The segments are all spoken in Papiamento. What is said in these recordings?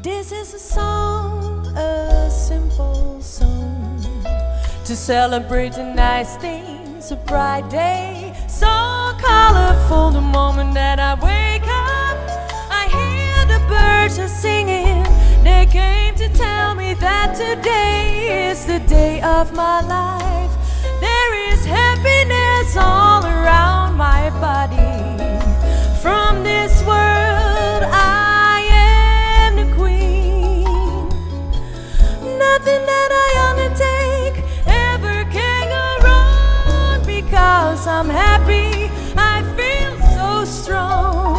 This is a song, a simple song, to celebrate the nice things, a bright day, so colorful. The moment that I wake up, I hear the birds are singing. They came to tell me that today is the day of my life. There is happiness all around my body. From this world, I am the queen. Nothing that I undertake ever can go wrong because I'm happy. I feel so strong.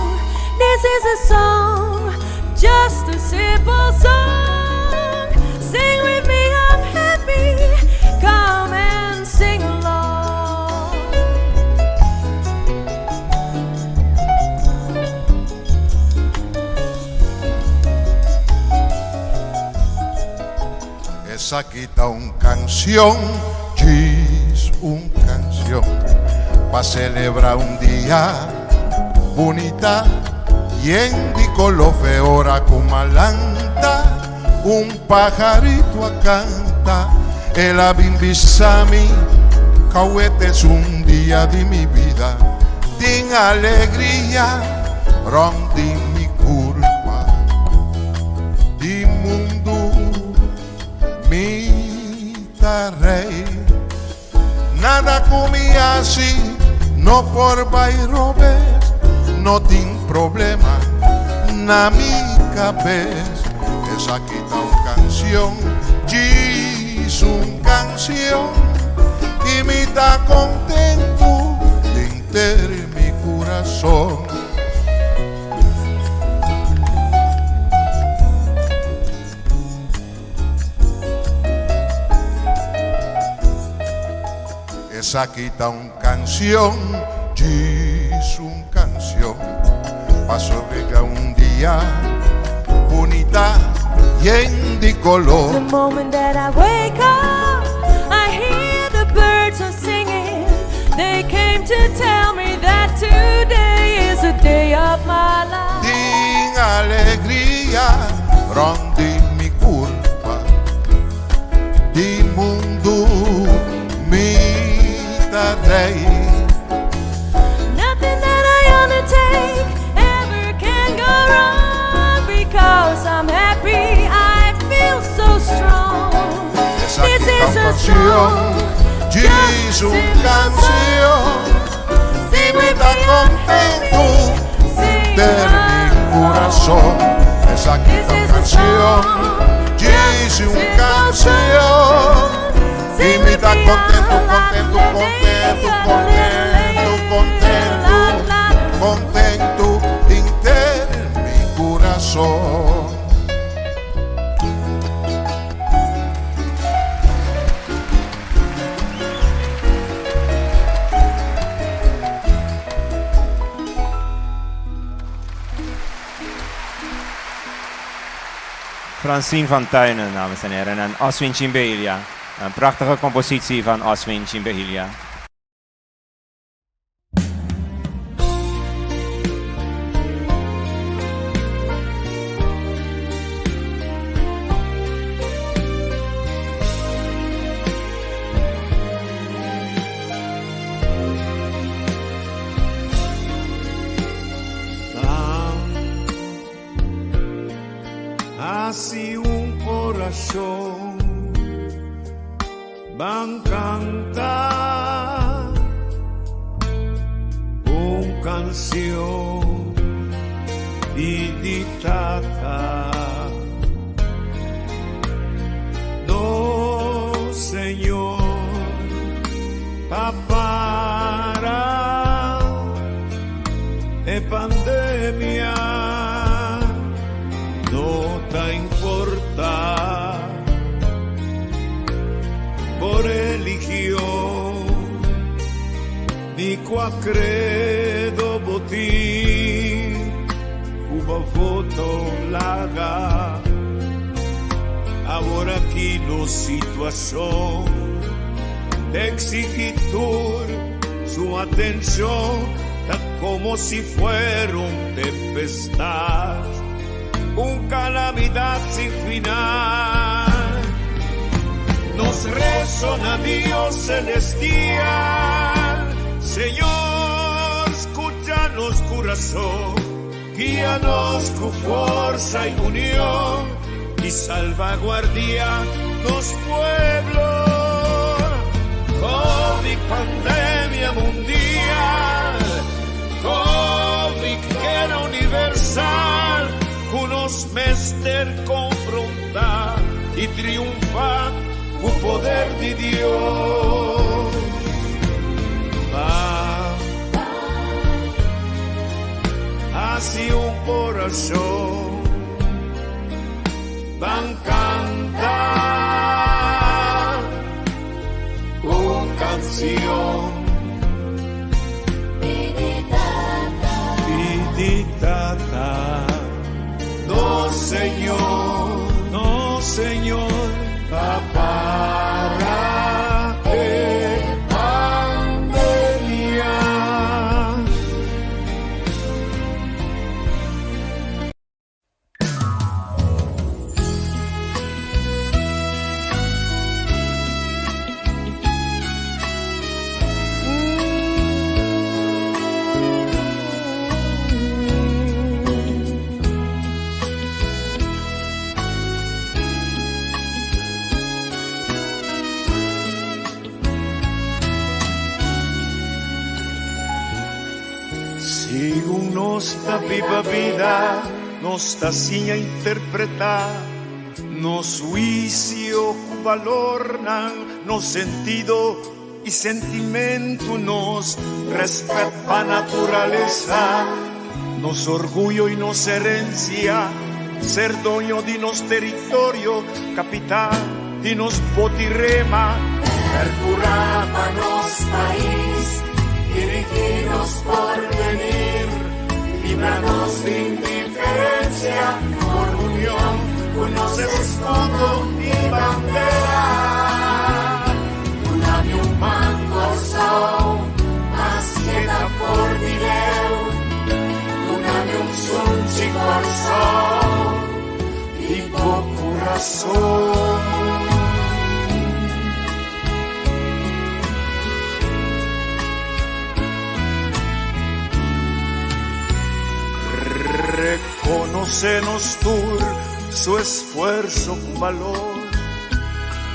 This is a song, just a simple song. Sing with me, I'm happy. Come and sing along. Esaki ta un canción, chis, un canción, pa celebra un dia bunita, yen di colo fe ora cu m'a lanta, un pajarito a canta, el a bin bisa mi, c'awe t'esun dia di mi bida, tin alegria rond di mi curpa, di mundu mi ta rey. Nada cu mi haci no por bay robes, no tin problema na mi cabes. Esaki ta un cancion, djis un cancion, y mi ta contento denter mi curason. Esaki ta un cancion, djis un cancion, pa sobrega un dia bunita yen di color. The moment that I wake up, I hear the birds are singing. They came to tell me that today is the day of my life. Tin alegria rond di mi curpa, di mundu mi ta rey. Nothing that I undertake ever can go wrong because I'm happy. I feel so strong. Esaki This ta is un a cancion, song, djis just un simple cancion, song. y Sing mi with ta me, I'm contento happy. Sing denter mi along. curason. Esaki This ta un is a cancion, song, djis just a un simple cancion, song. y Sing mi with ta me, contento, la contento, la contento, la contento, contento, la contento denter mi curason. Francine van Tuinen, dames en heren, en Oswin Chimbelia. Een prachtige compositie van Oswin Chimbelia. Hasi un orashon, ban kanta un kansion di tata. No, Señor, pa para e pandemia no ta importá bo religion ni kua kredo bo tin ku bo voto laga. Awor aki nos situashon ta eksigí tur su atenshon, ta komo si fuera un tempestat, un kalamidat. calamidad sin final. Nos rezo na Dios celestial, Señor, escúchanos corazón, guíanos con fuerza y unión y salvaguardia nos pueblo. COVID pandemia mundial, COVID guera universal, cu nos mester confronta y triunfa cu poder di Dios. Ban haci un oracion, ban canta un cancion. Pidi Tata, nos Señor, nos Señor, pa para e pandemia. Segun nos ta biba bida, nos ta siña interpretá nos huisio ku balornan, nos sentido i sentimentu, nos rèspèt pa naturalesa, nos orguyo i nos herensia, ser doño di nos teritorio, kapital di nos botirema. Percurá pa nos pais, dirigí nos porvenir, líbranos de indiferencia, por unión, con nos escudo y bandera. Duna mi un man Kòrsou, maske ta for di leu. Duna mi un sunchi Kòrsou, di bo kurason. Rekonosé nos tur su esfuerso ku balor,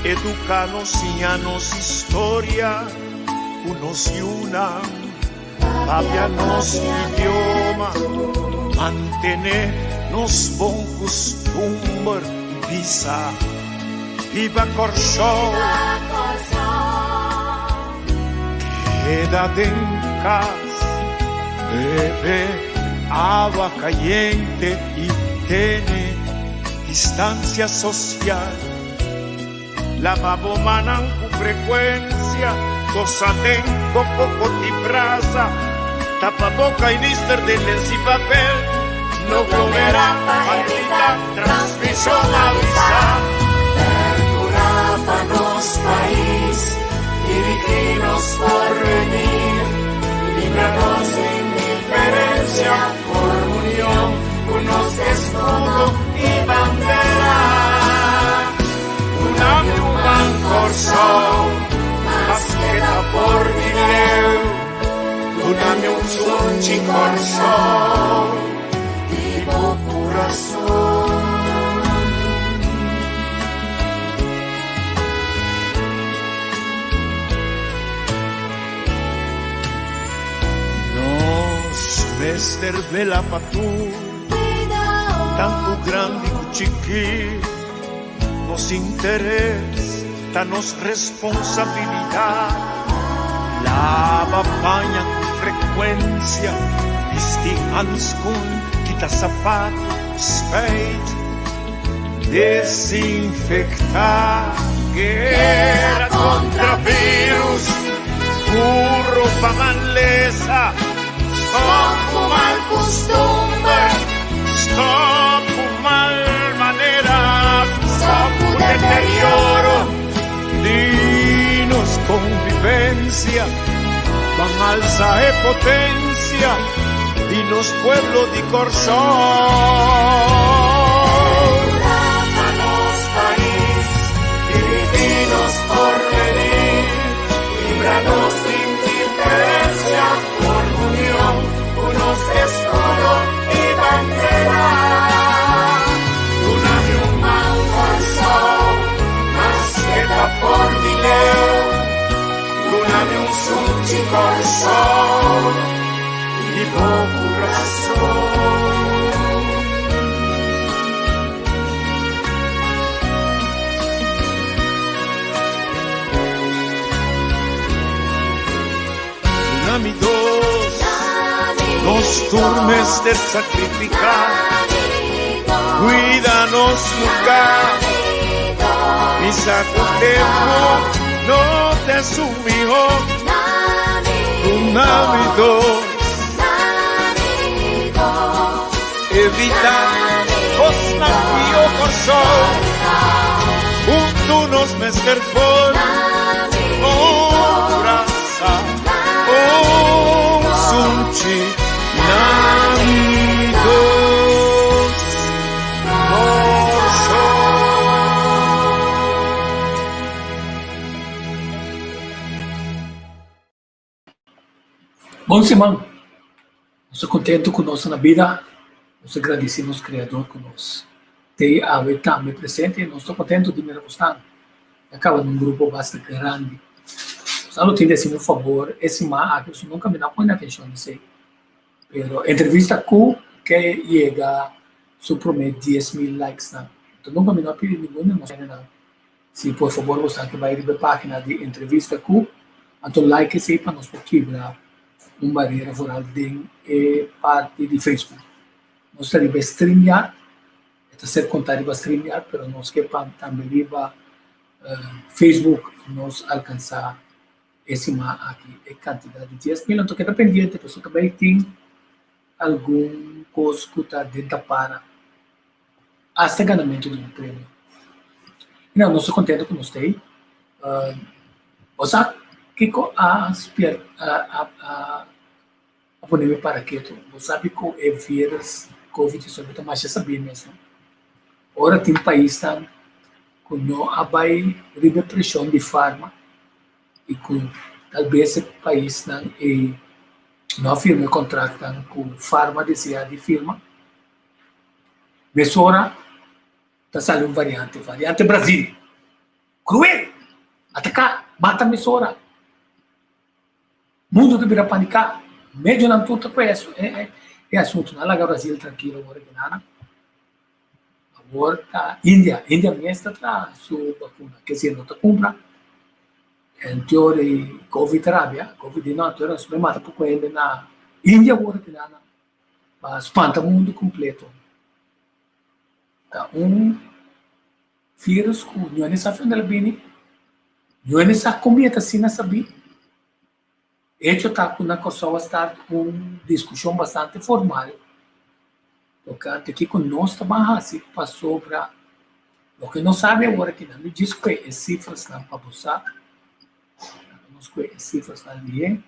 eduká nos, siña nos historia ku nos yunan, papia nos idioma, mantené nos bon kustumber i bisa, Biba Kòrsou! Keda den kas, bebe awa kayente i tene distansia sosial. Laba bo mannan ku frekuensia, gosa den bo koko di brasa, tapa boka i nister den lens i papel. No glomerá pa evitá transmishon, avisá. Percurá pa nos pais, dirigí nos porvenir, líbranos de indiferencia, por unión, cu nos escudo y bandera. Duna mi un man Kòrsou, maske ta for di leu. Duna mi un sunchi Kòrsou, di bo kurason. Nos mester vela pa tur, tantu grandi ku chikí. Nos interes ta nos responsabilidat. Laba paña ku frekuensia, bisti hanskun, kita sapatu, spijt, desinfektá. Guera kontra virus, puro pa malesa. Stop ku mal kustumber, stop ku mal manera, stop ku deterioro di nos konvivensia. Ban alsa e potensia di nos pueblo di Kòrsou. Kòrsou di bo kurason. Duna mi dos, nos tur mester sakrifiká, kuida nos lugá. Mi sa ku tempu no ta esun mihó. Duna mi dos, evitá kosnan pió Kòrsou. Huntu nos mester por un brasa, un sunchi na mi dos Kòrsou. Bon siman! Nos ta kontentu ku nos ta na bida, nos ta gradisí nos Kreador ku nos tei awe tambe presente i nos ta kontentu di mira ku stan ta kaba na un grupo basta grandi. Nos a lo tin di hasi un fabor e siman aki, pasobra nunka mi no a pone atenshon na esei, pero entrevista ku ke yega su promé 10,000 likes nan, enton nunka mi no a pidi ningun di nos hendenan Si por fabor bo sa ke bai riba e pagina di entrevista ku, anto like esei pa nos por kibra un barera vooral den e parti di Facebook. Nos ta riba e StreamYard, e ta ser konta riba StreamYard, pero nos ke pa tambe riba Facebook nos alkansa e siman aki e kantidat di 10,000. Anto keda pendiente pasobra ta bai tin algun kos ku ta den ta para. Hasta ganamentu di un premio. I nan nos ta kontento ku nos ta ei. Bo sa kiko a spier a a pone mi para ketu? Bo sabi ku e virus covid 19 ta masha sabí mes no. Ora tin paisnan ku no a bai riba e preshon di farma i ku tal bes e paisnan ei no a firma e kontraktnan ku farma deseá di firma. Mesora ta sali un variante, variante Brasil. Cruel! Ataká, mata mesora. Mundo ta bira paniká. Medionan tur ta ku e e asuntu. Nan laga Brasil trankilo awor aki nana. Awor ta India, India mes ta traha su bakuna. Ke si no ta kumpra. En teori Covid ta rabia, Covid di no, teori nos mata poko hende na India awor aki nana. Pa spanta mundu kompleto. Ta un virus ku no hende sa funda el a bini, no hende sa kon e ta asina sabí. Hecho ta ku na Kòrsou a start un diskushon bastante formal tokante kiko nos ta ban hasi pasobra loke nos sabi awor aki nan no djis kue e sifrasnan pa bo sa, nos kue e sifrasnan lihé.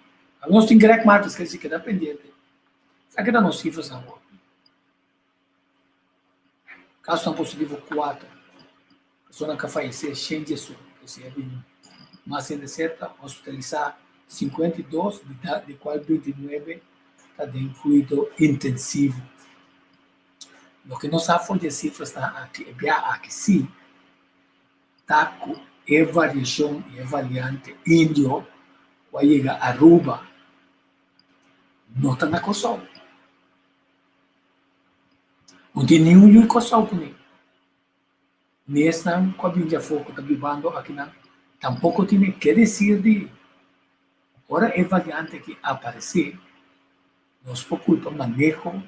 Nos tin Greg Martens ke si keda pendiente. Esaki ta nos sifras awor. Kasonan positivo kuater. Personanan ku a fayesé 101, kese a bin mas hende serka, hospitalisá 52, di kual 29 ta den kuido intensivo. Loke nos sa for di e sifrasnan aki e biaha aki sí ta ku e variashon i e variante indio ku a yega Aruba No ta na Kòrsou. No tin niun yu di Kòrsou kuné. Ni esnan ku a bin di afó ku ta bibando akinan tampoko tine. Ke desir di ora e variante aki aparesé, nos por kulpa maneho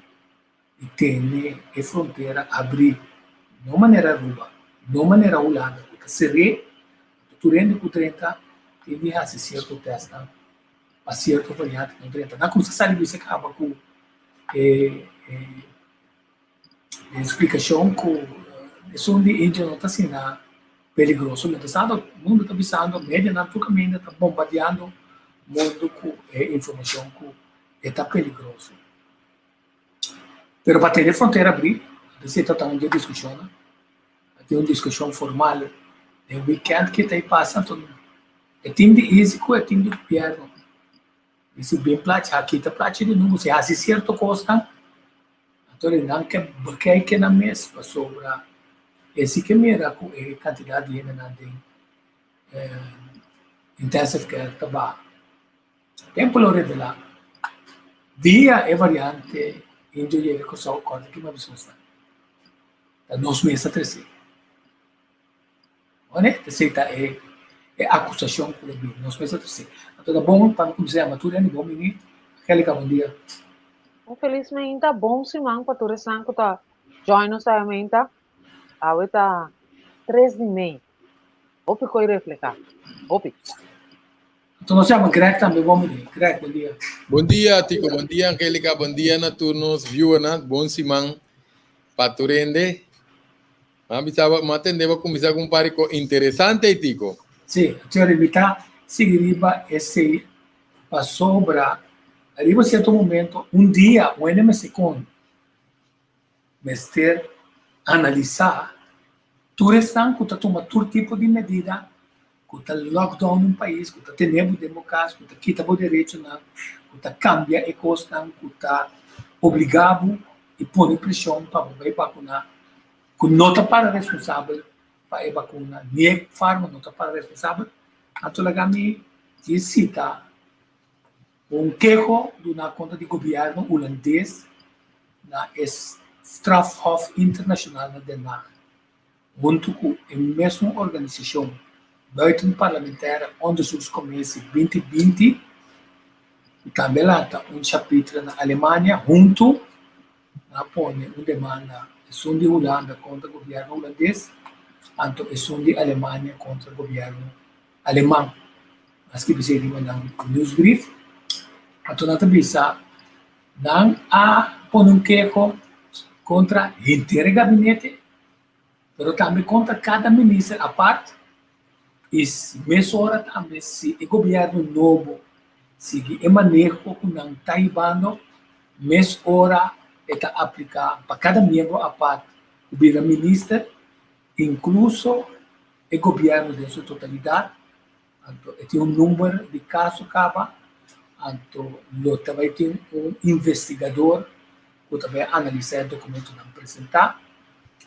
di tene e frontera abrí, no manera Aruba, no manera Hulanda ku ta ser'é, anto tur hende ku drenta tin di hasi sierto tèstnan pa sierto variante no drenta. Nan kumsa sali bisa kaba ku e e splikashon ku esun di India no ta asina peligroso. Mientrastanto mundu ta bisando, medianan tur kaminda ta bombardeando mundu ku e informashon ku e ta peligroso. Pero pa tene frontera abrí, esei ta ta un di e diskushonnan. A tin un diskushon formal den wikènt ki ta pasa, anto e tim di Easy ku e tim di gobièrnu mester bin plachi, a kita plachi di number, si hasi sierto kosnan, anto di nan ke bekijk nan mes pasobra e si ke mira ku e kantidat di hendenan den intensive care ta baha. Tempu lo revelá. Dia e variante indio yega Kòrsou kòrda ki mabisó esnan. Ta nos mes a tres'é. Wane? Esei ta e e akusashon ku lo bini. Nos mes a tres'é. Anto ta bon pa mi kuminsá yama tur hende bon bini. Angelica, bon dia. Un felis meinta, bon siman pa tur esnan ku ta join nos awe meinta. Awe ta tres di mei. Hopi koi reflehá. Hopi. Anto nos yama Greg tambe bon bini. Greg, bon dia. Bon dia, Tico. Bon dia, Angelica. Bon dia na tur nos viewernan. Bon siman pa tur hende. Ma bisa ma tende bo kuminsá ku un par di kos interesante, Tico. Sí, Jerry, mi ta sigui riba esei pasobra riba sierto momento un dia un hende mester kon mester analisá tur esnan ku ta tuma tur tipo di medida ku ta lockdown un pais, ku ta tene bo den bo kas, ku ta kita bo derechonan, ku ta kambia e kosnan, ku ta obligá bo i pone preshon pa bo bai bakuná, ku no ta para responsabel pa e bakuna, ni e farma no ta para responsabel. Anto laga mi djis sita un keho duna kontra di gobièrnu hulandes na e Strafhof Internashonal na Den Haag. Huntu ku e mesun organisashon Buitenparlementaire Onderzoekscommissie 2020, ku tambe lanta un chapitra na Alemania, huntu nan a pone un demanda esun di Hulanda kontra gobièrnu hulandes, anto esun di Alemania kontra gobièrnu aleman. Nan skibi esei riba nan nieuwsbrief. Anto nan ta bisa nan a pone un keho kontra henter e gabinete, pero tambe kontra kada minister apart i mesora tambe si e gobièrnu nobo sigui e maneho ku nan ta hibando, mesora e ta apliká pa kada miembro apart ku bira minister, inkluso e gobièrnu den su totalidat. Anto e tin un number di kaso kaba, anto lo ta bai tin un investigador ku ta bai analisá e dokumentonan presentá,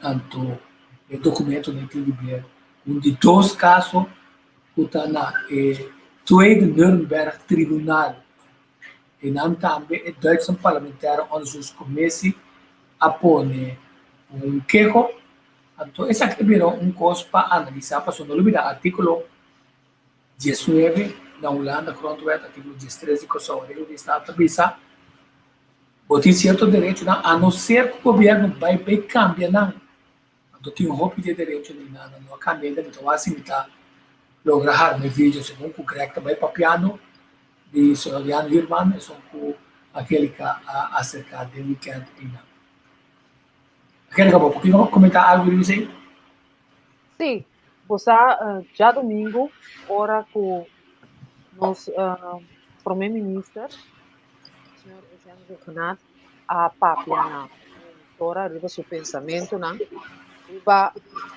anto e dokumentonan tin di ber un di dos kaso ku ta na e Tweede Nürnberg Tribunal. Einan tambe e Duitse Parlementaire Onderzoekscommissie a pone un keho. Anto esaki ta bira un kos pa analisá pasobra no lubidá artíkulo diesnuebe na Hulanda Grondwet, artíkulo diestres di Kòrsou Regla di Estado ta bisa bo tin sierto derechonan a no ser ku gobièrnu bai bai kambia nan. Anto tin hopi di e derechonan nan no a kambia ainda mi ta wak si mi ta logra harma e video segun ku Greg ta bai papiando di señor Jan Huurman esun ku Angelica a aserká den wikènt einan. Angelica, bo por komentá algu riba esei? Sí, bo sa djadumingu ora ku nos prome minister, señor Eugène Rhuggenaath, a papia na emisora riba su pensamentunan riba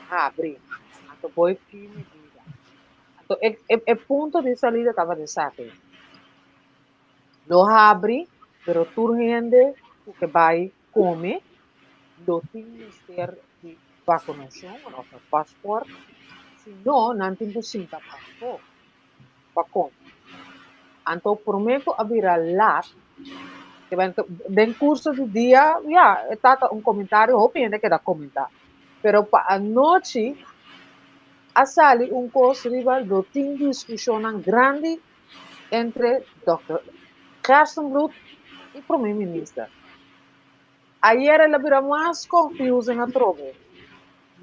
habri anto bo e ki medida. Anto e e punto di salida tabata esaki. Lo habri, pero tur hende ku ke bai kome lo tin mester di vakunashon òf un paspòrt, si no nan tin ku sinta pafó pa kome. Anto promé ku a bira lat, den kurso di dia ya e tata un komentario hopi hende keda komentá, pero pa anochi a sali un kos riba lo tin diskushonnan grandi entre dòkter Gerstenbluth i prome minister. Ayer el a bira mas confusing atrobe.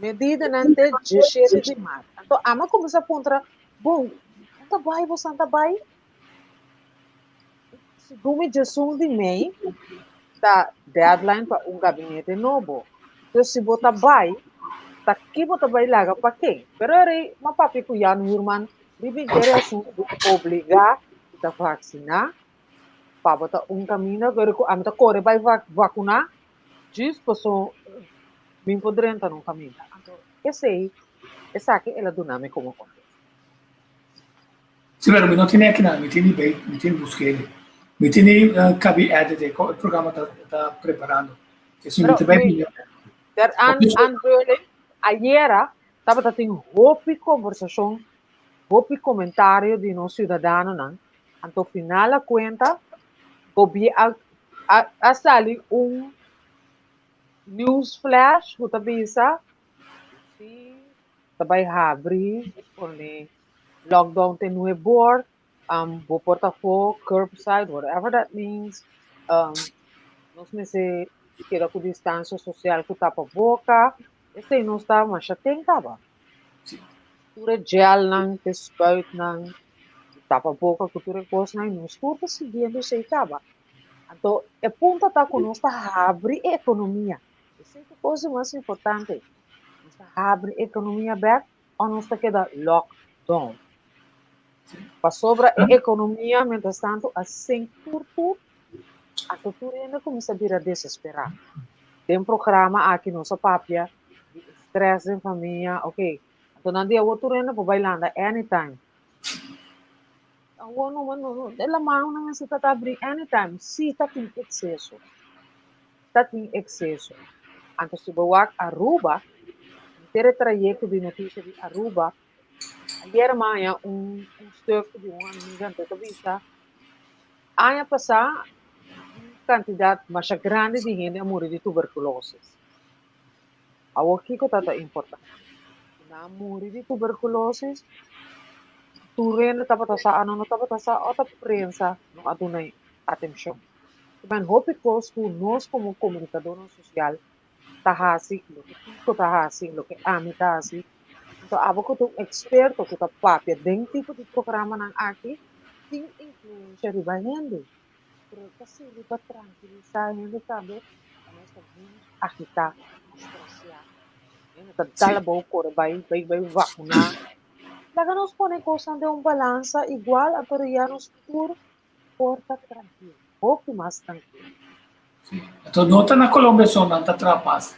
Medidanan te diesshete di mart. Anto ami a kuminsá puntra, Bon, nan ta bai bosan ta bai? Segun mi diesun di mei ta deadline pa un gabinete nobo. Dus si bo ta bai, ta ki bo ta bai laga pa ken? Pero e rei m'a papia ku Jan Huurman riba henter e asuntu di obligá di ta vaksiná pa bo ta un kaminda pero ku ami ta kore bai vakuná djis paso mi por drenta na un kaminda. Anto esei esaki el a duna mi komo kontesta. Sí, pero mi no tene akinan, mi tene bay, mi tene busk'e. Mi tene kabi edit e programa ta ta preparando. Esei mi Pero ta bay mi piña. ter aan aanvulling, ayera tabata tin hopi kombersashon, hopi komentario di nos siudadanonan. Anto final a cuenta, gobier a, a, a sali un news flash ku ta bisa si ta bai habri pone lockdown te nuebor, um, bo por ta afó, curbside, whatever that means. Um, nos mester keda ku distancia social ku tapa boka. Esei nos ta masha ten kaba. Tur e gelnan, e spuitnan, tapa boka ku tur e kosnan, nos tur ta siguiendo esei kaba. Anto e punto ta ku nos ta habri e ekonomia. Esei ta e kos di mas importante. Nos ta habri e ekonomia bèk o nos ta keda lockdown. Pasobra e ekonomia mientras tanto a sink tur tur, anto tur hende kuminsá bira desesperá. Den programa aki nos a papia di e stress den famia, ok, anto nan di awor tur hende por bai landa anytime. Awor no, no, no, e lamannan mester ta abrí anytime, si ta tin ekseso, ta tin ekseso. Anto si bo wak Aruba, henter e trayekto di notisia di Aruba, Ayer mi a haña un un stuk di un amiga anto ta bisa aña pasá un kantidat masha grandi di hende a muri di tuberkulosis. Awor kiko ta ta importante? Ku nan a muri di tuberkulosis tur hende tabata sa a no no tabata sa ota prensa no a duna atenshon. Kimen hopi kos ku nos komo komunikadónan sosial ta hasi, loke Kiko ta hasi, loke ami ta hasi. Anto abo ku ta un eksperto ku ta papia den tipo di programanan aki, tin influensha riba hende. Pero ta sirbi pa trankilisá hende tambe pa nos ta ménos agitá, stresiá. Hende ta dal abou kore bai bai bai vakuná. Laga nos pone kosnan den un balansa igual anto ya nos tur por ta trankil, hopi mas trankil. Sí. Entonces no ta na Colombia so nan ta traha pas.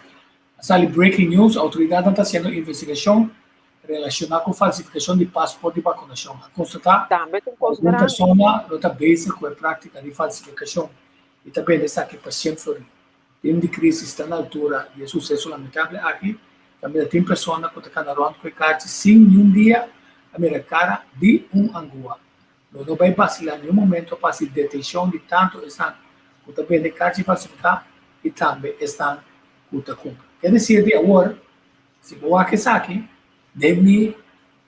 A sali breaking news, autoridadnan ta haciendo investigacion relaciona cu falsificacion di paspoort di vacunacion. A constata Tambe ta un cu cos algun grandi. persona lo ta bezig cu e practica di falsificacion y ta bende esaki pa 100 florin. Team di crisis ta na altura di e suceso lamentable aki, caminda tin persona cu ta cana rond cu e carchi sin niun dia a mira cara di un angua. Lo no bai basilá niun momento pa hasi detenshon di tantu esnan ku ta bende karchi falsifiká i tambe esnan ku ta kumpra. Ke desir di awor, si bo wak esaki, den mi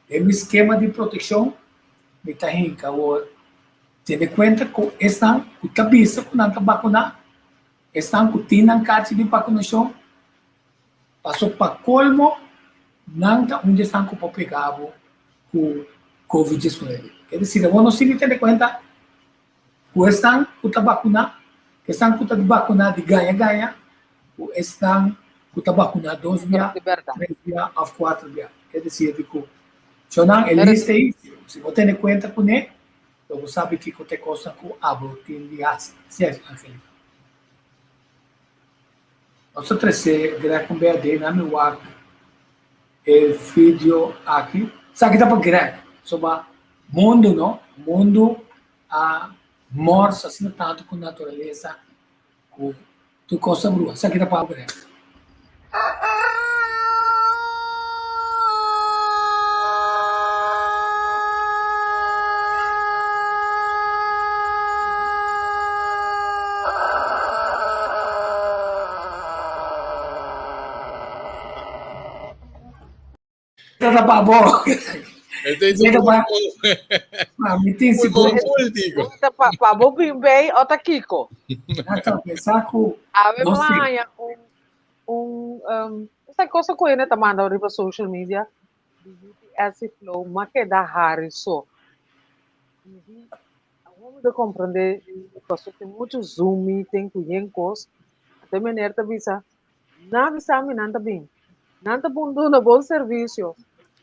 den mi skema di protekshon mi ta hinka awor tene kuenta ku esnan ku ta bisa ku nan ta bakuná, esnan ku tin nan karchi di bakunashon, Paso pa kolmo nan ta un di esnan ku por pega bo ku covid 19. Ke desir awor nos tin di tene kuenta ku esnan ku ta bakuná, ku esnan ku ta bakuná di gaña gaña, ku esnan ku ta bakuná dos bia, tres bia òf kuater bia. Ke desir di ku shownan e lista ei, si bo tene kuenta kuné, lo bo sabi kiko ta e kosnan ku abo tin di hasi. Así es, Angelica. Nos ta trese Greg un bia den na mi wak e video aki. Esaki ta pa Greg, soba mundu no, mundu a mors asina tantu ku naturalesa ku tur kos ta brua. Esaki ta pa Greg. Ta pa bo. Este es Mira, un pa- pulmón, Ma mi tin sigur. pulmón multico. Ta pa, pa bo bin bei o ta Kiko? Ta pensa ku Ave no sé. Maria, un un um, esa cosa ku hende ta manda riba social media di UTS i Flow, ma keda hari so. Mi di, awor mi ta comprende, pasobra tin mucho Zoom meeting ku yen kos, anto e meneer ta bisa, Nan bisa mi nan ta bin. Nan ta bon duna bon servicio.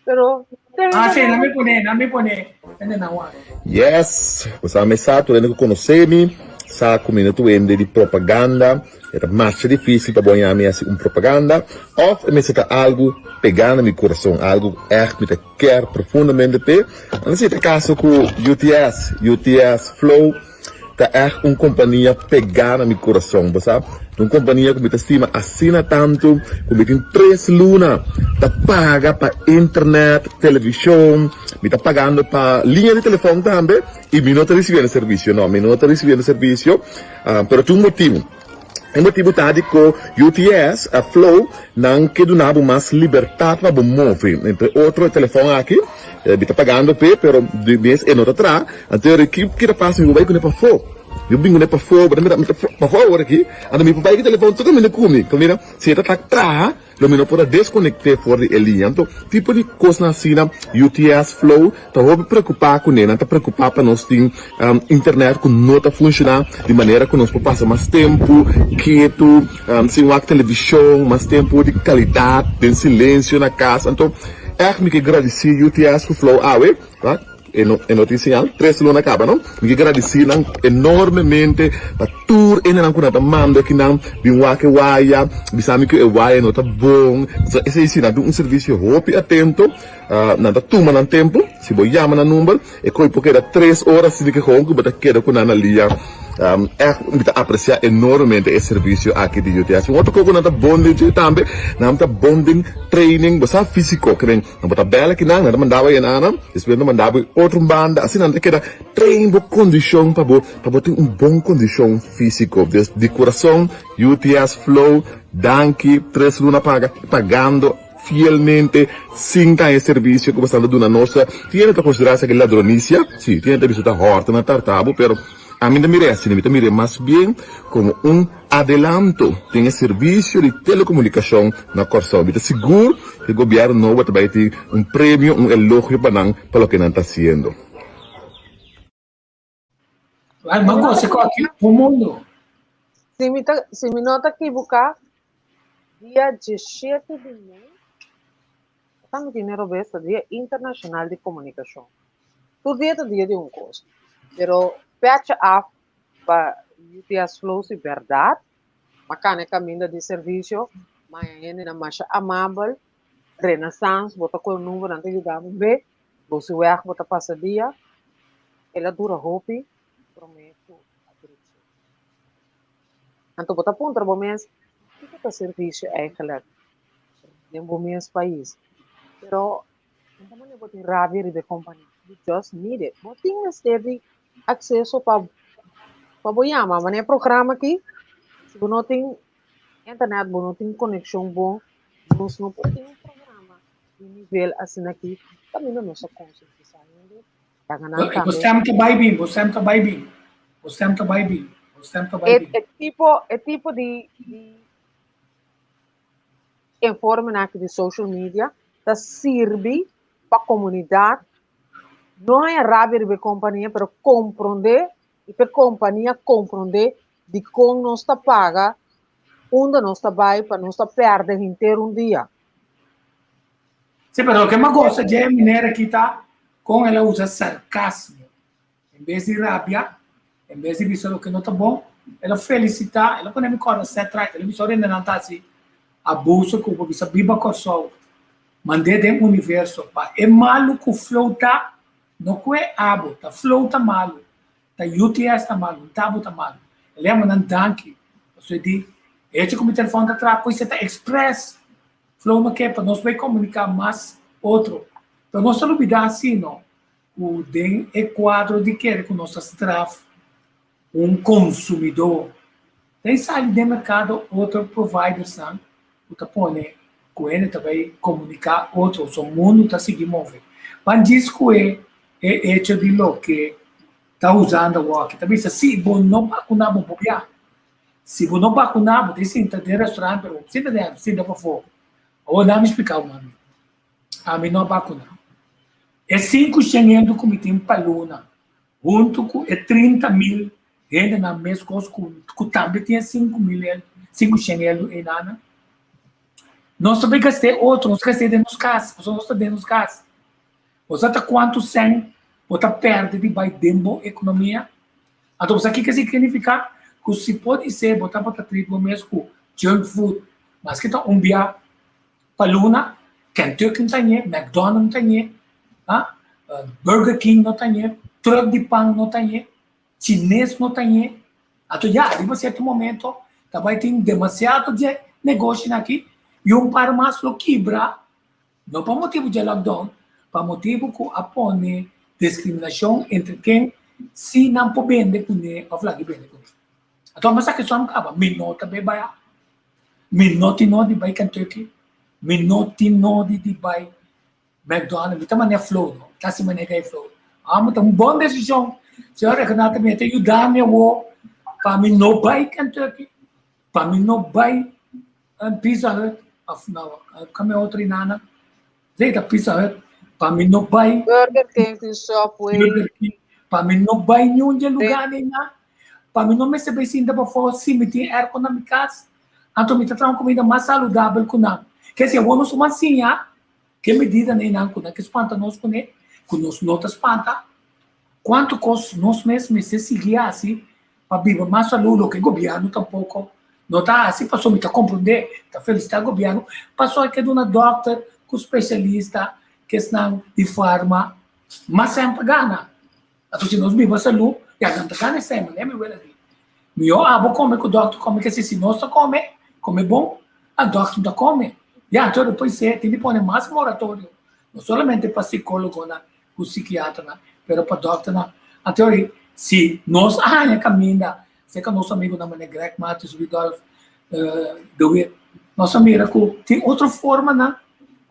Pero ten Ah, sí, nan mi pone, nan mi pone. Tende nan wak. Yes, bo sa mi sa tur hende ku konosé mi sa ku mi no ta wende di propaganda, e ta masha difísil pa bo haña mi hasi un propaganda òf e mester ta algu pegá na mi kurason, algu ku ègt mi ta kèr profundamente p'e. Anto si ta kaso ku UTS, UTS Flow. Ta ègt un kompania pegá na mi kurason, bo sa. Ta un kompania ku mi ta stima asina tantu ku mi tin tres luna. ta paga pa internet, televishon, mi ta pagando pa liña di telefòn tambe i mi no ta risibiendo servisio. No, mi no ta risibiendo servisio, pero tin un motibu. E motibu ta di ku UTS, Flow, nan ke duna bo mas libertat pa bo move. Entre otro e telefòn aki, mi ta pagando p'e, pero di mes e no ta traha. Anto ki ta pasa? Mi por bai kuné pafó. Mi por bin kuné pafó, bo ta mira mi ta pafó awor aki. Anto mi por bai ku e telefòn tur kaminda ku mi. Mira, si e ta traha, Lo mi no por a deskonekté for di e liña. Anto, tipo di kosnan asina UTS Flow ta hopi preokupá kuné. Nan ta preokupá pa nos tin internet ku no ta funshoná di manera ku nos por pasa mas tempu ketu, sin wak televishon, mas tempu di kalidat den silensio na kas. Anto, ègt mi ke gradisí UTS ku Flow awe. E no e no tin señal. Tres luna kaba no. Mi ke gradisí nan enormemente pa tur hendenan ku nan ta manda akinan bin wak e waya, bisa mi ku e waya no ta bon. So esei si nan tin un servisio hopi atento. Nan ta tuma nan tempu. Si bo yama nan number e koe por keda tres ora asina ke gewoon ku bo ta keda ku nan na lia. Ègt mi ta apresiá enormemente e servisio aki di UTS. Un otro kos ku nan ta bon den dje tambe, nan ta bon den training, bo sa físiko. Nan bo ta bel akinan, nan ta manda bo ayina, despues nan ta manda bo e otro banda, asina nan ta keda train bo kondishon pa bo pa bo tin un bon kondishon físiko. Dus di kurason UTS Flow danki tres luna paga pagando fielmente sin kaña e servisio ku bo sta ta duna nos. Tin hende ta konsiderá esaki ladronisia, si tin hende ta bisa ta hòrta nan tarta bo, pero ami no ta mir'é asina, mi ta mir'é mas bien komo un Adelanto den e servisio di telekomunikashon na Kòrsou. Mi ta sigur ku e gobièrnu nobo ta bai tin un premio, un elogio pa nan pa loke nan ta hasiendo. Ai, m'a gosa ku aki un mundo. Si mi ta, si mi no ta kibuká, dia 17 di mei, ta mi tene robes, ta dia internashonal di komunikashon. Tur dia ta dia di un kos, pero pètje af pa UTS Flow si berdad, ma cana e caminda di servicio, ma e hendenan masha amabel, Renaissance, bo ta coge number nan ta yuda bo be, bo si weg bo ta pasa dia, el a dura hopi prome cu a drecha. Anto bo ta puntra bo mes, kico ta servicio eigenlijk den bo mes pais? Pero no ta manera bo tin rabia riba e compania, you just need it, bo tin mester di akseso pa pa bo yama. Manera e programa aki, si bo no tin internet, bo no tin konekshon bon, nos no por tin un programa di nivel asina aki kaminda nos a konsientisá hende, laga nan Bo tambe. stem ta bai bin, bo stem ta bai bin, bo stem ta bai bin, bo stem ta bai E bin. e tipo e tipo di di informenan aki di social media ta sirbi pa komunidat no haña rabia riba e kompania pero komprondé i pa e kompania komprondé dikon nos ta paga unda nos ta bai pa nos ta pèrdè henter un dia. Sí, pero loke mi a gosta dje manera aki ta kon el a usa sarkasmo. En bes di rabia, en bes di bisa loke no ta bon, el a felisitá, el a pone mi kòrda set right, el a bisa ora nan ta hasi abuso ku bo bisa biba Kòrsou, mand'é den universo pa e malu ku Flow ta, no ku e abo ta, Flow ta malu, ta UTS ta malu, no ta abo ta malu. El a yama nan danki, pasobra e di, e hecho ku mi telefòn ta traha pues e ta express, Flow no ke pa nos bai komuniká mas otro, pero nos ta lubidá si no, ku den e kuadro di kere ku nos ta straf un konsumidó. Ta e sali den merkado otro providersnan ku ta pone ku hende ta bai komuniká otro, so mundu ta sigui move. Ban djis ku e e echo di loke ta usando awoki ta bisa si bo no bakuná bo por bia. Si bo no bakuná bo ta sinta den restaurant pero bo sinta den sinta pafó. Awor nan mi splika bo mami. Ami no a bakuná. E sinku shen hende ku mi tin pa luna, huntu ku e 30 mil hendenan meskos ku ku tambe tin e 5000 hende, 500 hende einanan, nos ta bai gast'é otro, nos ta gast'é den nos kas, pasobra nos ta den nos kas. Bo sa ta kuantu sèn bo ta pèrdè di bai den bo ekonomia? Anto bo sa kiko esei signifiká? Ku si podisé bo tabata treat bo mes ku junk food, maske ta un bia Pa luna, Kentucky no ta ñe, McDonald no ta ñe, ah, Burger King no ta ñe, truck di pan no ta ñe, Chines no ta ñe. Anto ya, riba cierto momento ta bai tin demasiado dje negoshinan aki y un par mas lo kibra. No pa motibu dje lockdown, pa motibu ku a pone diskriminashon entre ken si nan por bende kuné òf lag'i bende kuné. Anto mi a sa keson kaba, mi no ta bai baya, mi no tin nodi bai Kentucky, mi no tin nodi di bai McDonald, mi ta manera flow no, mi ta hasi manera e flow. Amo ta un bon desishon, señor Reginald mi ta yuda mi awor pa mi no bai Kentucky, pa mi no bai Pizza Hut, of no, kame otro inana, sí ta Pizza Hut, pa mi no bai Burger King tin Subway. Burger King, pa mi no bai niun dje lugar nina, pa mi no mester bai sinta pafó si mi tin airco na mi kas, anto mi ta traha un kumida mas saludabel ku nan. Kese awor nos a siña Ke medida neinan ku nan ke spanta nos kuné, ku nos no ta spanta? Kuantu kos nos mes mester sigui hasi pa biba mas salú, loke gobièrnu tampoko no ta hasi? Pasobra mi ta komprondé, ta felisitá gobièrnu pasobra e ke duna dòkter ku spesialista ku esnan di farma mas sèn pa gana. Anto si nos biba salú, ya nan ta gana e sèn, manera mi wela di. Mihó abo kome ku dòkter kome, ke si si nos ta kome, kome bon, a dòkter no ta kome. Ya, anto despues e tin di pone mas moratorio, no solamente pa sikólogonan ku sikiaternan, pero pa dòkternan. Anto ori, si nos a haña kaminda serka nos amigunan manera Greg Mathis, Rudolf de Wit, nos a mira ku tin otro formanan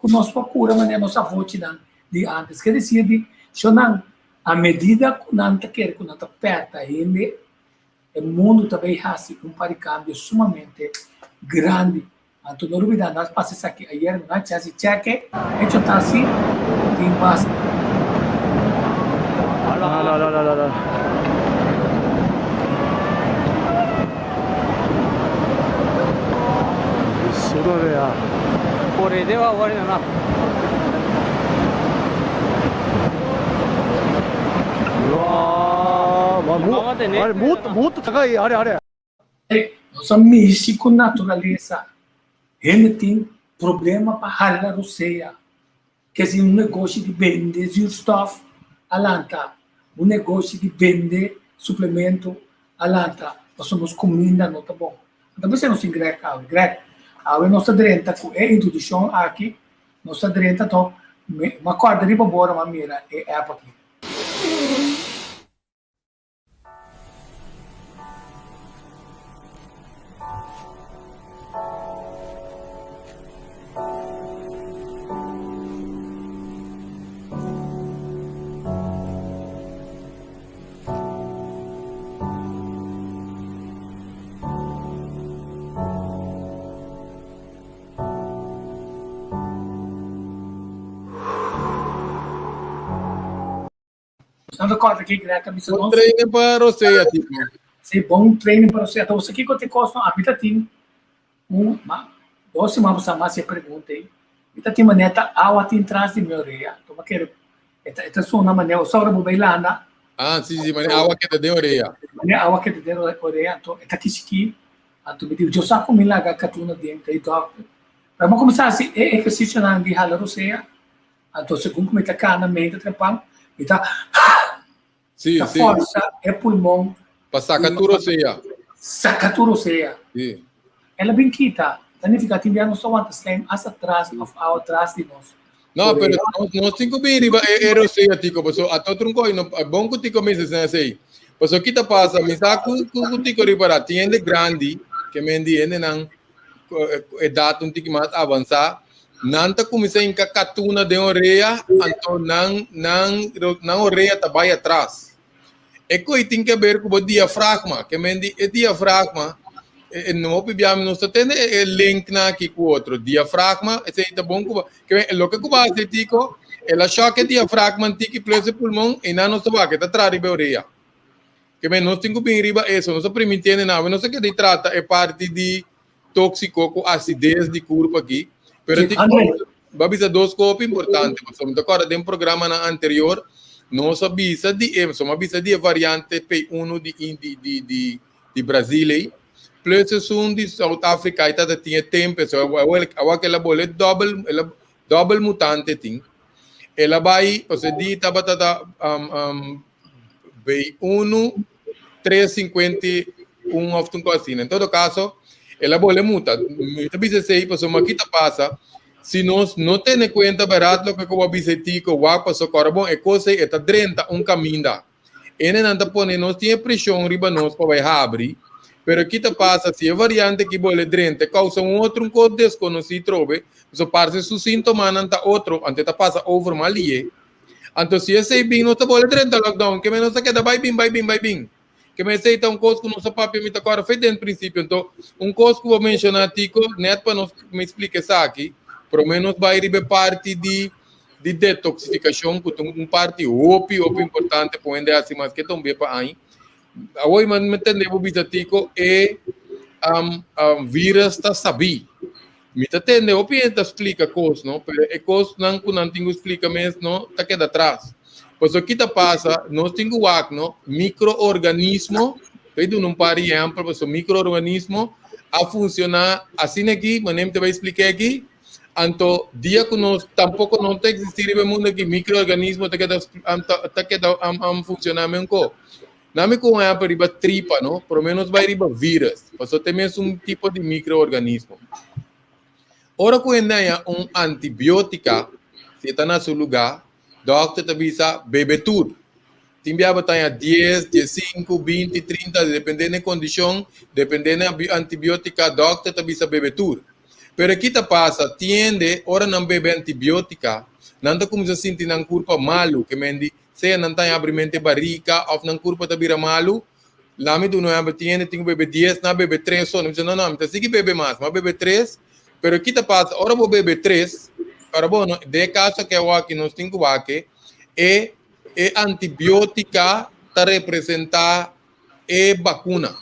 ku nos por kura manera nos avochinan di antes. Ke desir di shownan, a medida ku nan ta kere ku nan ta pèrta hende, e mundu ta bay hasi un par di kambio sumamente grandi. Anto no lubida, nos pasa esaki ayer, mi no a chance di cheke, hecho ta asi, tin mas. Nos a mishi ku naturalesa. Hende tin problema pa hala rosea. Kesi un negoshi di bende zuurstof a lanta, un negoshi di bende suplemento a lanta pasobra nos kuminda no ta bon. Anto mester nos tin Greg awe. Greg, awe nos ta drenta ku e introdushon aki, nos ta drenta to, mi a kòrda riba bo ora mi a mira e app aki. Nos ta kòrda ki Greg a bisa Bon nos. training pa rosea, tipo. Sí, bon training pa rosea. Entonces, kiko te kos no? Ami ta tin un, ma, dos siman pasá mi a hasi e pregunta ei. Mi ta tin manera ta awa tin tras di mi orea. Enton mi a kere, e ta, e ta sona manera, ora bo bai landa. Ah, sí, sí, manera awa keda den orea. Manera awa keda den orea, enton e ta kichikí. Anto mi di, yo sa ku mi laga katuna den ta e dòkter. Pero mi a kuminsá hasi e ehersisionan di hala rosea. Anto segun ku mi ta kana mente trempan, mi ta Sí, ta sí. forsa e pulmon Pa saka tur rosea. Saka tur rosea. Sí. El a bin kita, ta nifiká tin bia nos ta wanta slijm hasta tras òf awa tras di nos. No, pero nos, nos tin ku bin riba e, e rosea, Tico, paso a tot un koi, no, bon ku Tico mester sa esei. Paso kita pasa, mi sa ku, ku, ku Tico ripará, tin hende grandi, ke men di hendenan edat un tiki mas avansá, nan ta kuminsá hinka katuna den orea, anto nan, nan, nan orea ta bai atras. E koi tin ke ber ku bo diafragma, ke men di e diafragma, e, e no hopi bia nos ta tene e, e link nan aki ku otro. Diafragma, esei ta bon ku bo, ke men, loke ku bo hasi tiko, el a shòk e diafragma tiki plus e pulmon, i nan nos ta wak, e ta traha riba e orea. Ke men nos tin ku bin riba eso, nos a primitiende nan, nos a keda trata e parti di tóksiko ku asides di kurpa aki, pero Sí, tin André. ba bisa dos kopi importante, pasobra mi ta kòrda den programanan anterior nos a bisa di e, pasobra mi a bisa di e variante P1 di di di di di Brazil ei, plus esun di South Africa ei tata tin e tempe, so awor awor el a bole dòbel el a dòbel mutante tin. El a bai, pasobra e di tabata ta um, um, B1, 351 of un cosa asina. En todo caso, el a bole muta. Mi ta bisa esei pasobra ki ta pasa? Si nos no tene kuenta bèrdat loke ku bo a bisa e tiko wak paso kòrda bon e kos ei e ta drenta un kaminda. Hendenan ta pone nos tin e preshon riba nos pa bai habri, pero ki ta pasa si e variante ki bole drenta e kousa un otro un kos deskonosí trobe, paso parse su síntomanan ta otro, anto e ta pasa over mas lié. Anto si esei bin nos ta bole drenta lockdown, ke men nos ta keda bai bin bai bin bai bin. Ke men esei ta un kos ku nos a papia mi ta kòrda fe den prinsipio. Anto un kos ku bo menshoná Tico, nèt pa nos mi splika esaki, promé nos bai riba e parti di di detoxificacion cu ta un parti hopi hopi importante pa hende haci maske ta un bia pa aña. Awor mi mi tende bo bisa Tico e um, um, virus ta sabi. Mi ta tende hopi hende ta splica cos no, pero e cosnan cu nan tin cu splica mes no ta keda atras. Pasobra ki ta pasa, nos tin cu wak no, microorganismo, ta duna un par di ehempel, pasobra microorganismo a funciona asina aki, manera mi ta bay splica aki, Anto dia ku nos tampoko no ta eksistí riba e mundu aki, mikroorganismo ta keda ta keda funshoná menko. Na mi ku un ehèmpel riba tripa, no? Promé nos bai riba vírus, pasobra ta e mesun tipo di mikroorganismo. Ora ku hende haña un antibiótika, si e ta na su lugá, dòkter ta bisa bebe tur. Tin bia bo ta haña dies, diesinku, binti, trinta, dependé na e kondishon, dependé na e antibiótika, dòkter ta bisa bebe tur. Pero ki ta pasa, tin hende ora nan bebe antibiótika, nan ta kuminsá sinti nan kurpa malu, ke men di, sea nan ta haña abrimente barika òf nan kurpa ta bira malu. Laat mi duna un ehèmpel, tin hende tin ku bebe dies, nan a bebe tres so, nan bisa, no, no, mi ta sigui bebe mas, mi a bebe tres, pero ki ta pasa, ora bo bebe tres, para bo no, den e kaso aki awor aki nos tin ku wak e e antibiótika ta representá e bakuna.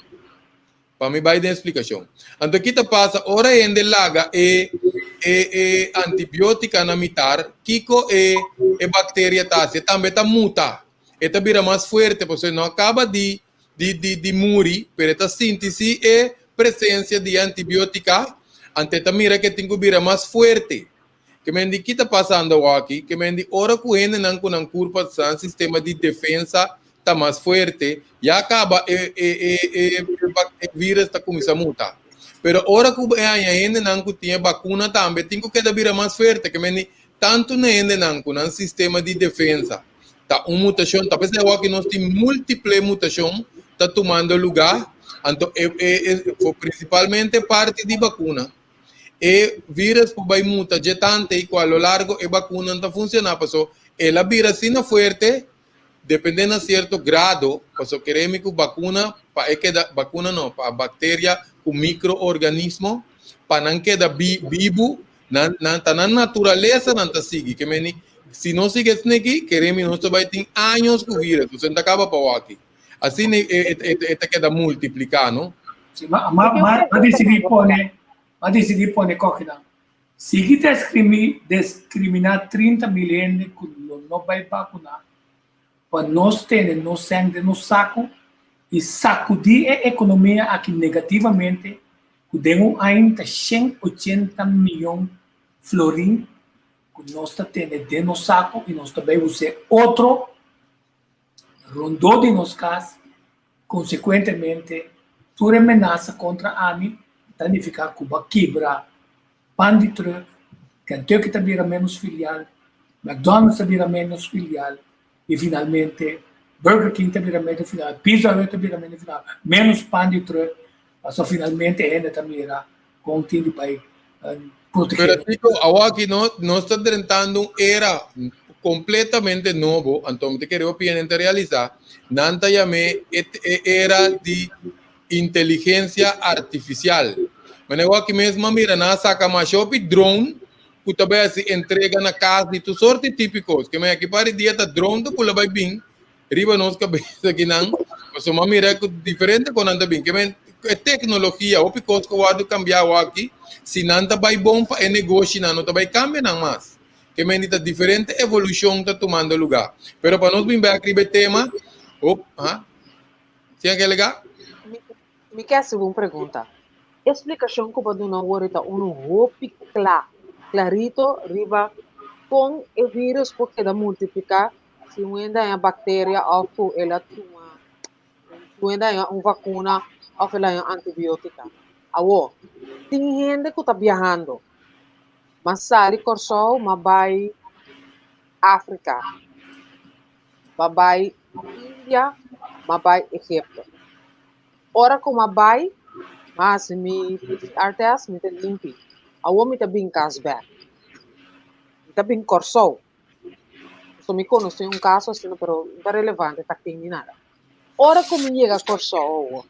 Pa mi bai den splikashon. Anto ki ta pasa ora hende laga e e e antibiótika na mitar, kiko e e bakteria ta hasi? E tambe ta muta. E ta bira mas fuerte pasobra e no a kaba di di di di muri, pero e ta sinti si e presensia di e antibiótika, anto e ta mira ke tin ku bira mas fuerte. Ke men di ki ta pasando awaki? Ke men di ora ku hendenan ku nan kurpa nan sistema di defensa ta mas fuerte, ya kaba e e e e e virus ta kuminsá muta. Pero ora ku e haña hendenan ku tin e bakuna tambe tin ku keda bira mas fuerte. Ke men di tantu na hendenan ku nan sistema di defensa ta un mutashon, ta p'esei awaki nos tin multiple mutashon ta tumando lugá, anto e e e prinsipalmente parti di bakuna. E virus por bai muta dje tante i ku a lo largo e bakuna no ta funshoná paso el a bira asina fuerte depende na sierto grado paso kere mi ku bakuna pa e keda bakuna no pa bakteria ku mikroorganismo pa nan keda bi bibu nan nan ta nan naturalesa nan ta sigui ke meni si nos sigui esne aki kere mi nos ta bai tin años ku virus paso no ta kaba pa waki asina e e e ta keda multipliká no. Sí, ma, ma, ma, ma decidí pone, ma decidí pone kokinan. Sigui descrimi, discriminá 30 mil hende ku lo no bai vakuná pa nos tene nos sèn den nos saku i sakudí e ekonomia aki negativamente ku den un aña ta 180 miyon florin ku nos ta tene den nos saku i nos ta bai us'é otro rondó di nos kas. Konsekuentemente, tur e menasa kontra ami ta nifiká ku bo a kibra pan di trùk, Kentucky ta bira ménos filial, McDonald's ta bira ménos filial i finalmente Burger King ta bira ménos filial, Pizza Hut ta bira ménos filial, ménos pan di trùk, pasobra finalmente e hende ta mira kon tin di bai protegé. Pero Tico, awor aki nos ta drentando un era completamente nobo, anto mi ta kere hopi hende ta realisa, nan ta yam'é e e era di inteligencia artificial. Manera awor aki mes mi a mira nan a saca masha hopi drone cu ta bai haci entrega na cas di tur sorti tipicos. Ke men aki par di dia ta drone ta bula bai bin riba nos cabeza akinan, pasobra mi a mira cu diferente con nan ta bin. Ke men e tecnologia, hopi cos cu a wordo cambia awor aki, si nan ta bai bon pa e negoshinan no ta bai cambia nan mas. Ke men di ta diferente evolucion ta tumando lugar. Pero pa nos bin bek riba e tema, op, ha? Si Angelica? Mi ke hasi bo un pregunta. E splikashon ku bo a duna awor ta unu hopi kla, klarito riba kon e virus por keda multipliká si un hende haña bakteria òf ku el a tuma, si un hende haña un vakuna òf el a haña antibiótika. Awor, tin hende ku ta biahando. M'a sali Kòrsou, m'a bai Afrika, m'a bai India, m'a bai Egipto. Ora ku m'a bai, m'a hasi mi PCR test, mi ta limpi. Awor mi ta bin kas bèk. Mi ta bin Kòrsou. Pasobra mi konosé un kaso asina, pero no ta relevante, ta ken ni nada. Ora ku mi yega Kòrsou awor,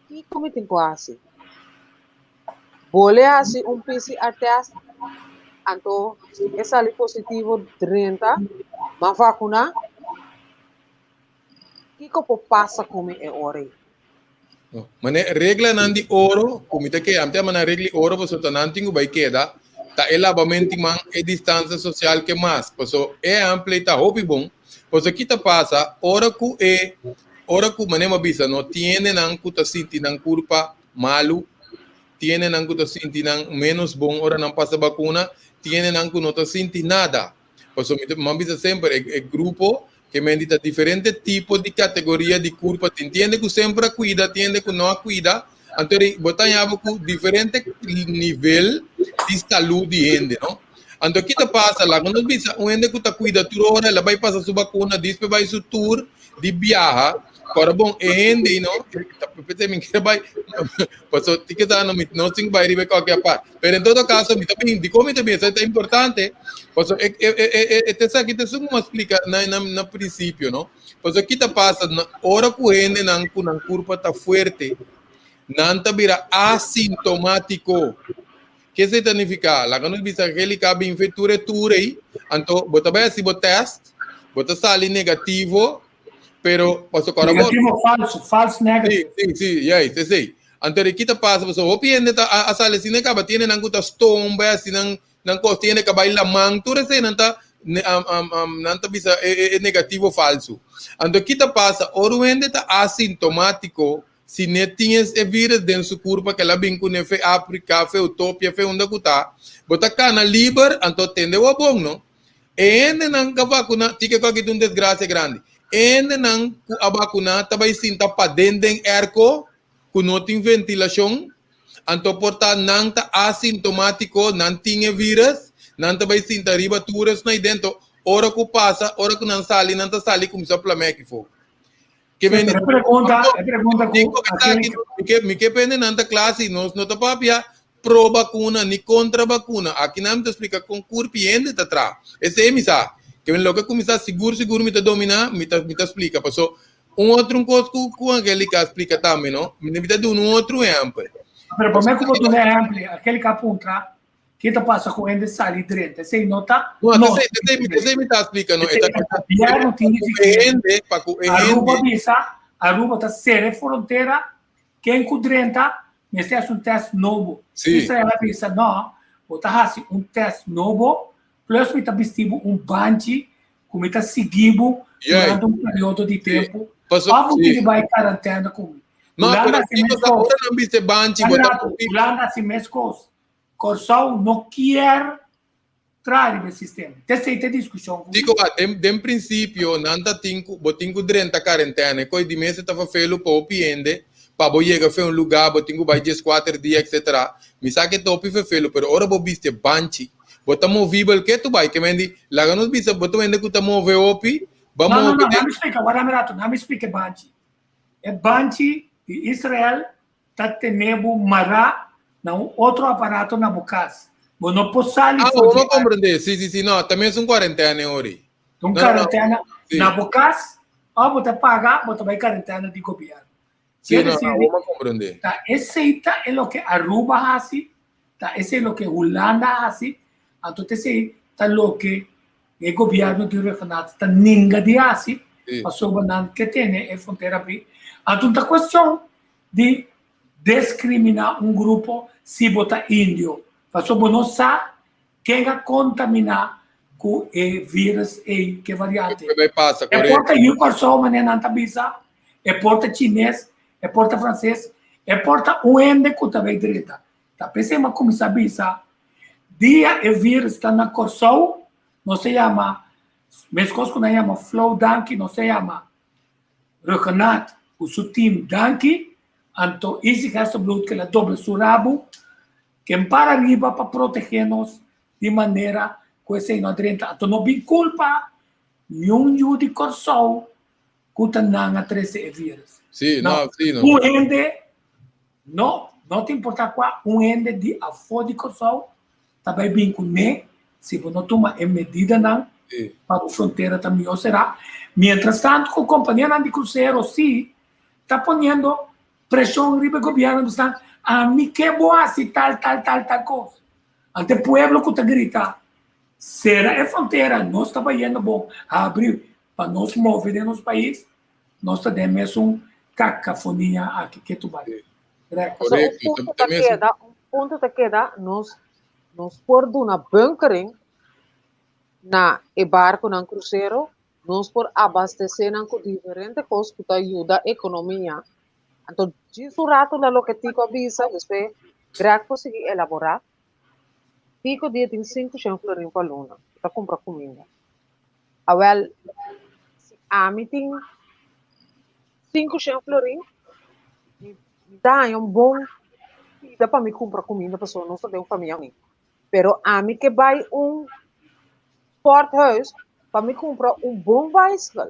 kiko mi tin ku hasi? Bole hasi un PCR test, anto si e sali positivo drenta, m'a vakuná. Kiko por pasa ku mi e ora ei? No. Mane reglanan di oro, ku mi ta keda, mi ta yama nan regla di oro pasobra ta nan tin ku bai keda, ta e labamento di man, e distansia sosial ke mas. Pasobra e ehèmpel ei ta hopi bon, pasobra ki ta pasa ora ku e ora ku mane mi a bisa no, tin hendenan ku ta sinti nan kurpa malu, tin hendenan ku ta sinti nan ménos bon ora nan pasa bakuna, tin hendenan ku no ta sinti nada. Pasobra mi ta mi a bisa semper e e grupo ke men di ta diferente tipo di kategoria di kurpa tin. Tin hende ku semper a kuida, tin hende ku no a kuida. Anto ri bo ta haña bo ku diferente nivel di salú di hende, no? Anto ki ta pasa? Laga nos bisa un hende ku ta kuida tur ora, el a bai pasa su bakuna, dispe bai su tur di biaha. Kòrda bon, e hende ei, no, ta p'esei mi kere bai, paso tin ke sa no mi no tin bai riba e kòke apart. Pero en todo caso mi ta bin, dikon mi ta bin? Esei ta importante, paso e e e e e esaki ta esun ku mi a splika na na na prinsipio, no? Paso ki ta pasa na ora ku hendenan ku nan kurpa ta fuerte, nan ta bira asintomatiko. Ke esei ta nifiká? Laga nos bisa Angelica a bin fe tur e tur ei, anto bo ta bai hasi bo tèst, bo ta sali negativo, pero paso kòrda bo. Negativo falso, false negative. Sí, sí, sí, juist, esei. Anto di ki ta pasa pasobra hopi hende ta a sali asina e kaba, tin hendenan ku ta stomba i hasi nan nan kos, tin hende ka bai laman, tur eseinan ta nan ta bisa e negativo falso. Anto ki ta pasa ora un hende ta asintomatiko, Si ne tin es e virus den su kurpa ke el a bin kuné fe Afrika, fe Utopia, fe unda ku ta, bo ta kana liber, anto tende bo bon no. E hendenan ku a vakuná, tike ku aki ta un desgrasia grandi, e hendenan ku a vakuná ta bai sinta paden den airco ku no tin ventilashon, anto por ta nan ta asintomatiko, nan tin e virus, nan ta bai sinta riba tur esnan dentro, ora ku pasa, ora ku nan sali, nan ta sali kuminsá plam'é aki for. Ke men e pregunta, e pregunta ku Digo que tá aqui, mi ke mi ke pende nan ta clase nos no ta papia pro vacuna ni contra vacuna. Aki nan mi ta explica con curpi hende ta tra. Esei mi sa. Ke men loke cuminsa sigur sigur mi ta domina, mi ta mi ta explica. Paso un otro un cos ku ku Angelica a explica tambe no. Mi ta duna un otro ehempel. Pero prome ku bo duna ehempel, Angelica a puntra Ke ta pasa ku hende sali drenta? Esei no ta No, nos. esei, esei, esei mi ta splika, no. Esei E ta, ta gobierno tin di pa ku e fij'é. hende, pa ku e Aruba hende. bisa, Aruba ta sera e frontera, ken ku drenta mester hasi un tèst nobo. Sí. Israel a bisa, no, bo ta hasi un tèst nobo, plus mi ta bisti bo un banchi ku mi ta sigui bo Juist. durante un periodo di Sí. tempu, Paso, òf bo sí. tin di bai karantena ku mi. No, Hulanda pero hasi kiko mes sa kos. ora nan bisti e banchi, Dame bo ta rato, Hulanda hasi mes kos. Kòrsou no kier traha riba e sistema. Ta esei ta e diskushon ku Dico ba, den, den principio nan ta tin ku, bo tin ku drenta karentena. E koi di mester ta fafelu pa hopi hende, pa bo yega fe un lugá bo tin ku bai dieskuater dia etcetera. Mi sa ke ta hopi fefelu, pero ora bo bisti e banchi, bo ta movibel ke tu bai. Ke men di, laga nos bisa bo ta un hende ku ta move hopi, ba No, no, move no, den. na mi splika, wara mi rato, na mi splika e banchi. E banchi di Israel ta tene bo mará na un otro aparato na bo kas. Bo no por sali Ah, for bo di no comprende. Sí, sí, sí, no, ta mes un cuarentena ori. Un No, no, no. cuarentena Sí. na bo kas, òf bo ta paga, bo ta bai cuarentena di gobierno. Sí, Quiere no, decir no, di bo no comprende. ta esei ta e loke Aruba hasi, ta esei loke Hulanda hasi, anto ta esei ta loke e gobierno di Rhuggenaath ta ninga di hasi, Sí. pasobra nan ke tene e frontera abrí. Anto ta cuestion di diskriminá un grupo si bo ta indio, pasobra bo no sa ken a kontaminá ku e vírus ei, ku e variante. Ke bai pasa, E korekto. por ta yu Kòrsou, manera nan ta bisa, e por ta chines, e por ta franses, e por ta un hende ku ta bai drenta. Ta p'esei mi a kuminsá bisa, dia e vírus ta na Kòrsou, nos ta yama, meskos ku nan yama Flow Danki, nos ta yama Rhuggenaath ku su team danki, anto Izzy Gerstenbluth ke la dobla su rabu, ken para riba pa protehe nos. di manera ku esei no a drenta. Anto no bin kulpa niun yu di Kòrsou ku ta nan a trese e virus. Sí, no, sí, no. Un hende, no, no ta importá kua, un hende di afó di Kòrsou ta bai bin kuné si bo no tuma e medidanan pa bo frontera ta mihó será. Mientras tanto ku kompanianan di krusero sí ta poniendo preshon riba e gobièrnu bisnan ami ke bo hasi tal tal tal tal kos. Ante pueblo ku ta grita sera e frontera nos ta bayendo bon habri pa nos move den nos pais nos ta den mesun kakafonia aki ketu bai. So, un punto ta keda, un punto ta keda, nos, nos por duna bunkering na e barconan crucero, nos por abastece nan cu diferente cos cu ta yuda economia. Anto, djis un rato na loke Tico a bisa, despues Greg por sigui elabora. Tico dia tin 500 florin pa luna, ta cumpra cuminda. Awel, si ami tin 500 florin, mi ta haña un bon bida pa mi kumpra kuminda pasobra nos ta den un famia uní. Pero ami ke bai un sporthuis pa mi kumpra un bon baiskel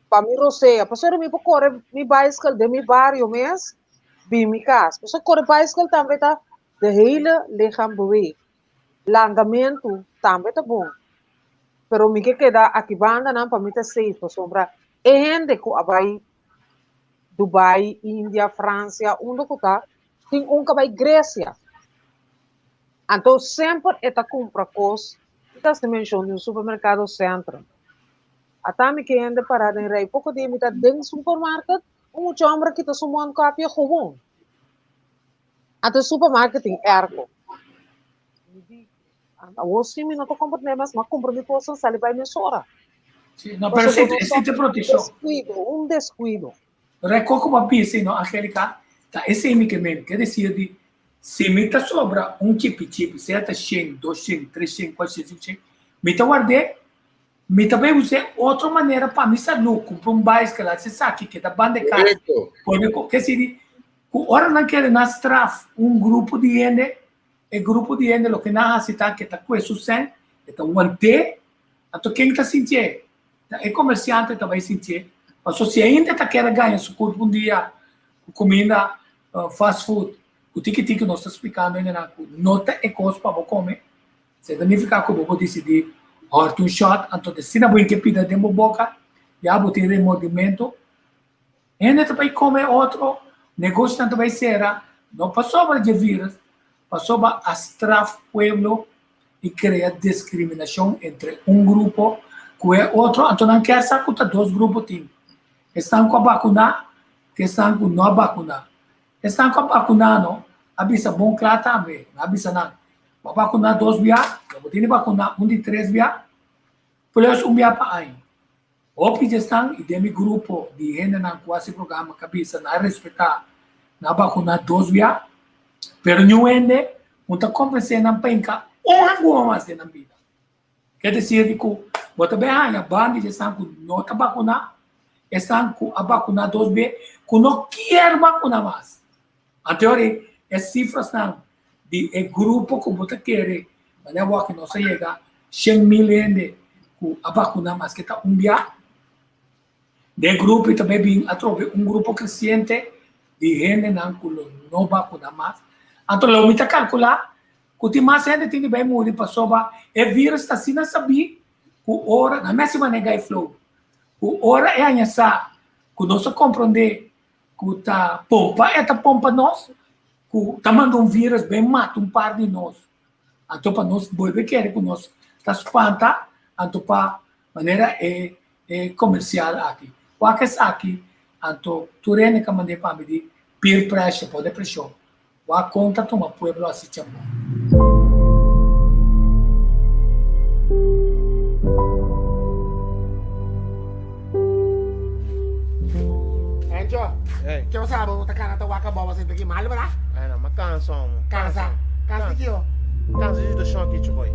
pa mi rosea. Pasobra mi por kore mi baiskel den mi bario mes bin mi kas. Pasobra kore baiskel tambe ta de hele lichaam beweegt. Landamentu tambe ta bon. Pero mi ke keda aki bandanan pa mi ta safe pasobra e hende ku a bai Dubai, India, Francia, unda ku ta, tin un ku a bai Grecia. Anto semper e ta kumpra kos, mi ta hasi menshon di un supermerkado Centrum. Ata mi ke hende para den rei poko dia mi ta den supermarket, un mucha homber a kita su mondkapje gewoon. Anto e supermarket tin airco. Mi di, Awor si mi no ta comprende mas, m'a cumpra mi cosnan sali bai mesora. Sí, no, pero sí, existe proteccion. Descuido, un descuido. Reco como a bisa, no, Angelica, ta esei mi ke men, ke decir di, si mi ta sobra un chipi chipi, sea ta shen, dos shen, tres shen, cuatro shen, cinco shen, mi ta ward'é, mi ta bay us'é otro manera pa mi salud, cumpra un baiskel, haci esaki, keda banda e cas, pone, ke decir di, cu ora nan kere nan straf un grupo di hende, E grupo di hende loke nan hasi ta ke ta kue su sèn, e ta want'é, anto ken ta sintié? Ta e komersiante ta bai sintié, paso si ainda e ta kere gaña su kurpo un dia ku kuminda fast food, ku tiki tiki nos ta splikando hendenan ku no ta e kos pa bo kome, esei ta nifiká ku bo por disidí hòrta un shòt, anto di asina bo hinka e pida den bo boka, ya bo tin remordimentu. Hende ta bai come otro, negoshonan ta bai cera, no pasobra dje virus, pasobra a straf pueblo y crea discriminacion entre un grupo cu e otro, anto nan kier sa cu ta dos grupo tin, esnan cu a vacuna cu esnan cu no a vacuna. Esnan cu a vacuna no a bisa bon cla tambe, nan a bisa nan, bo a vacuna dos bia, lo bo tin di vacuna un di tres bia, plus un bia pa aña. Hopi dje esnan i den mi grupo di hendenan ku hasi programa ka bisa nan a respetá nan a bakuná dos bia, pero niun hende no ta konvensé nan pa hinka un hangua mas den nan bida. Ke desir di ku bo ta bai haña banda di esnan ku no ta bakuná, esnan ku a bakuná dos bia ku no kier bakuná mas. Anteori e sifrasnan di e grupo ku bo ta kere manera wak nos a yega 100,000 hende ku a bakuna maske ta un bia. Den e grupo ta bai bin atrobe un grupo kresiente di hendenan ku lo no bakuna mas. Anto lo mi ta kalkulá ku tin mas hende tin di bai muri pasobra e virus ta asina sabí ku ora, na mes manera gai flow, ku ora e haña sa ku nos a komprondé ku ta pompa e ta pompa nos, ku ta manda un virus ben mata un par di nos. Anto pa nos bolbe kere ku nos ta spanta, anto pa manera e e komersial aki. Wak esaki, anto tur hende ka mand'é pa mi di peer pressure, pone preshon. Wak kon ta tuma pueblo hasi chambon. Encho, ke bo sa bo ta kana ta wak abou asina ta ki mal bra? Ay no, ma cansa homo. Cansa? Cansa di kio? Cansa di situacion aki Chuboy.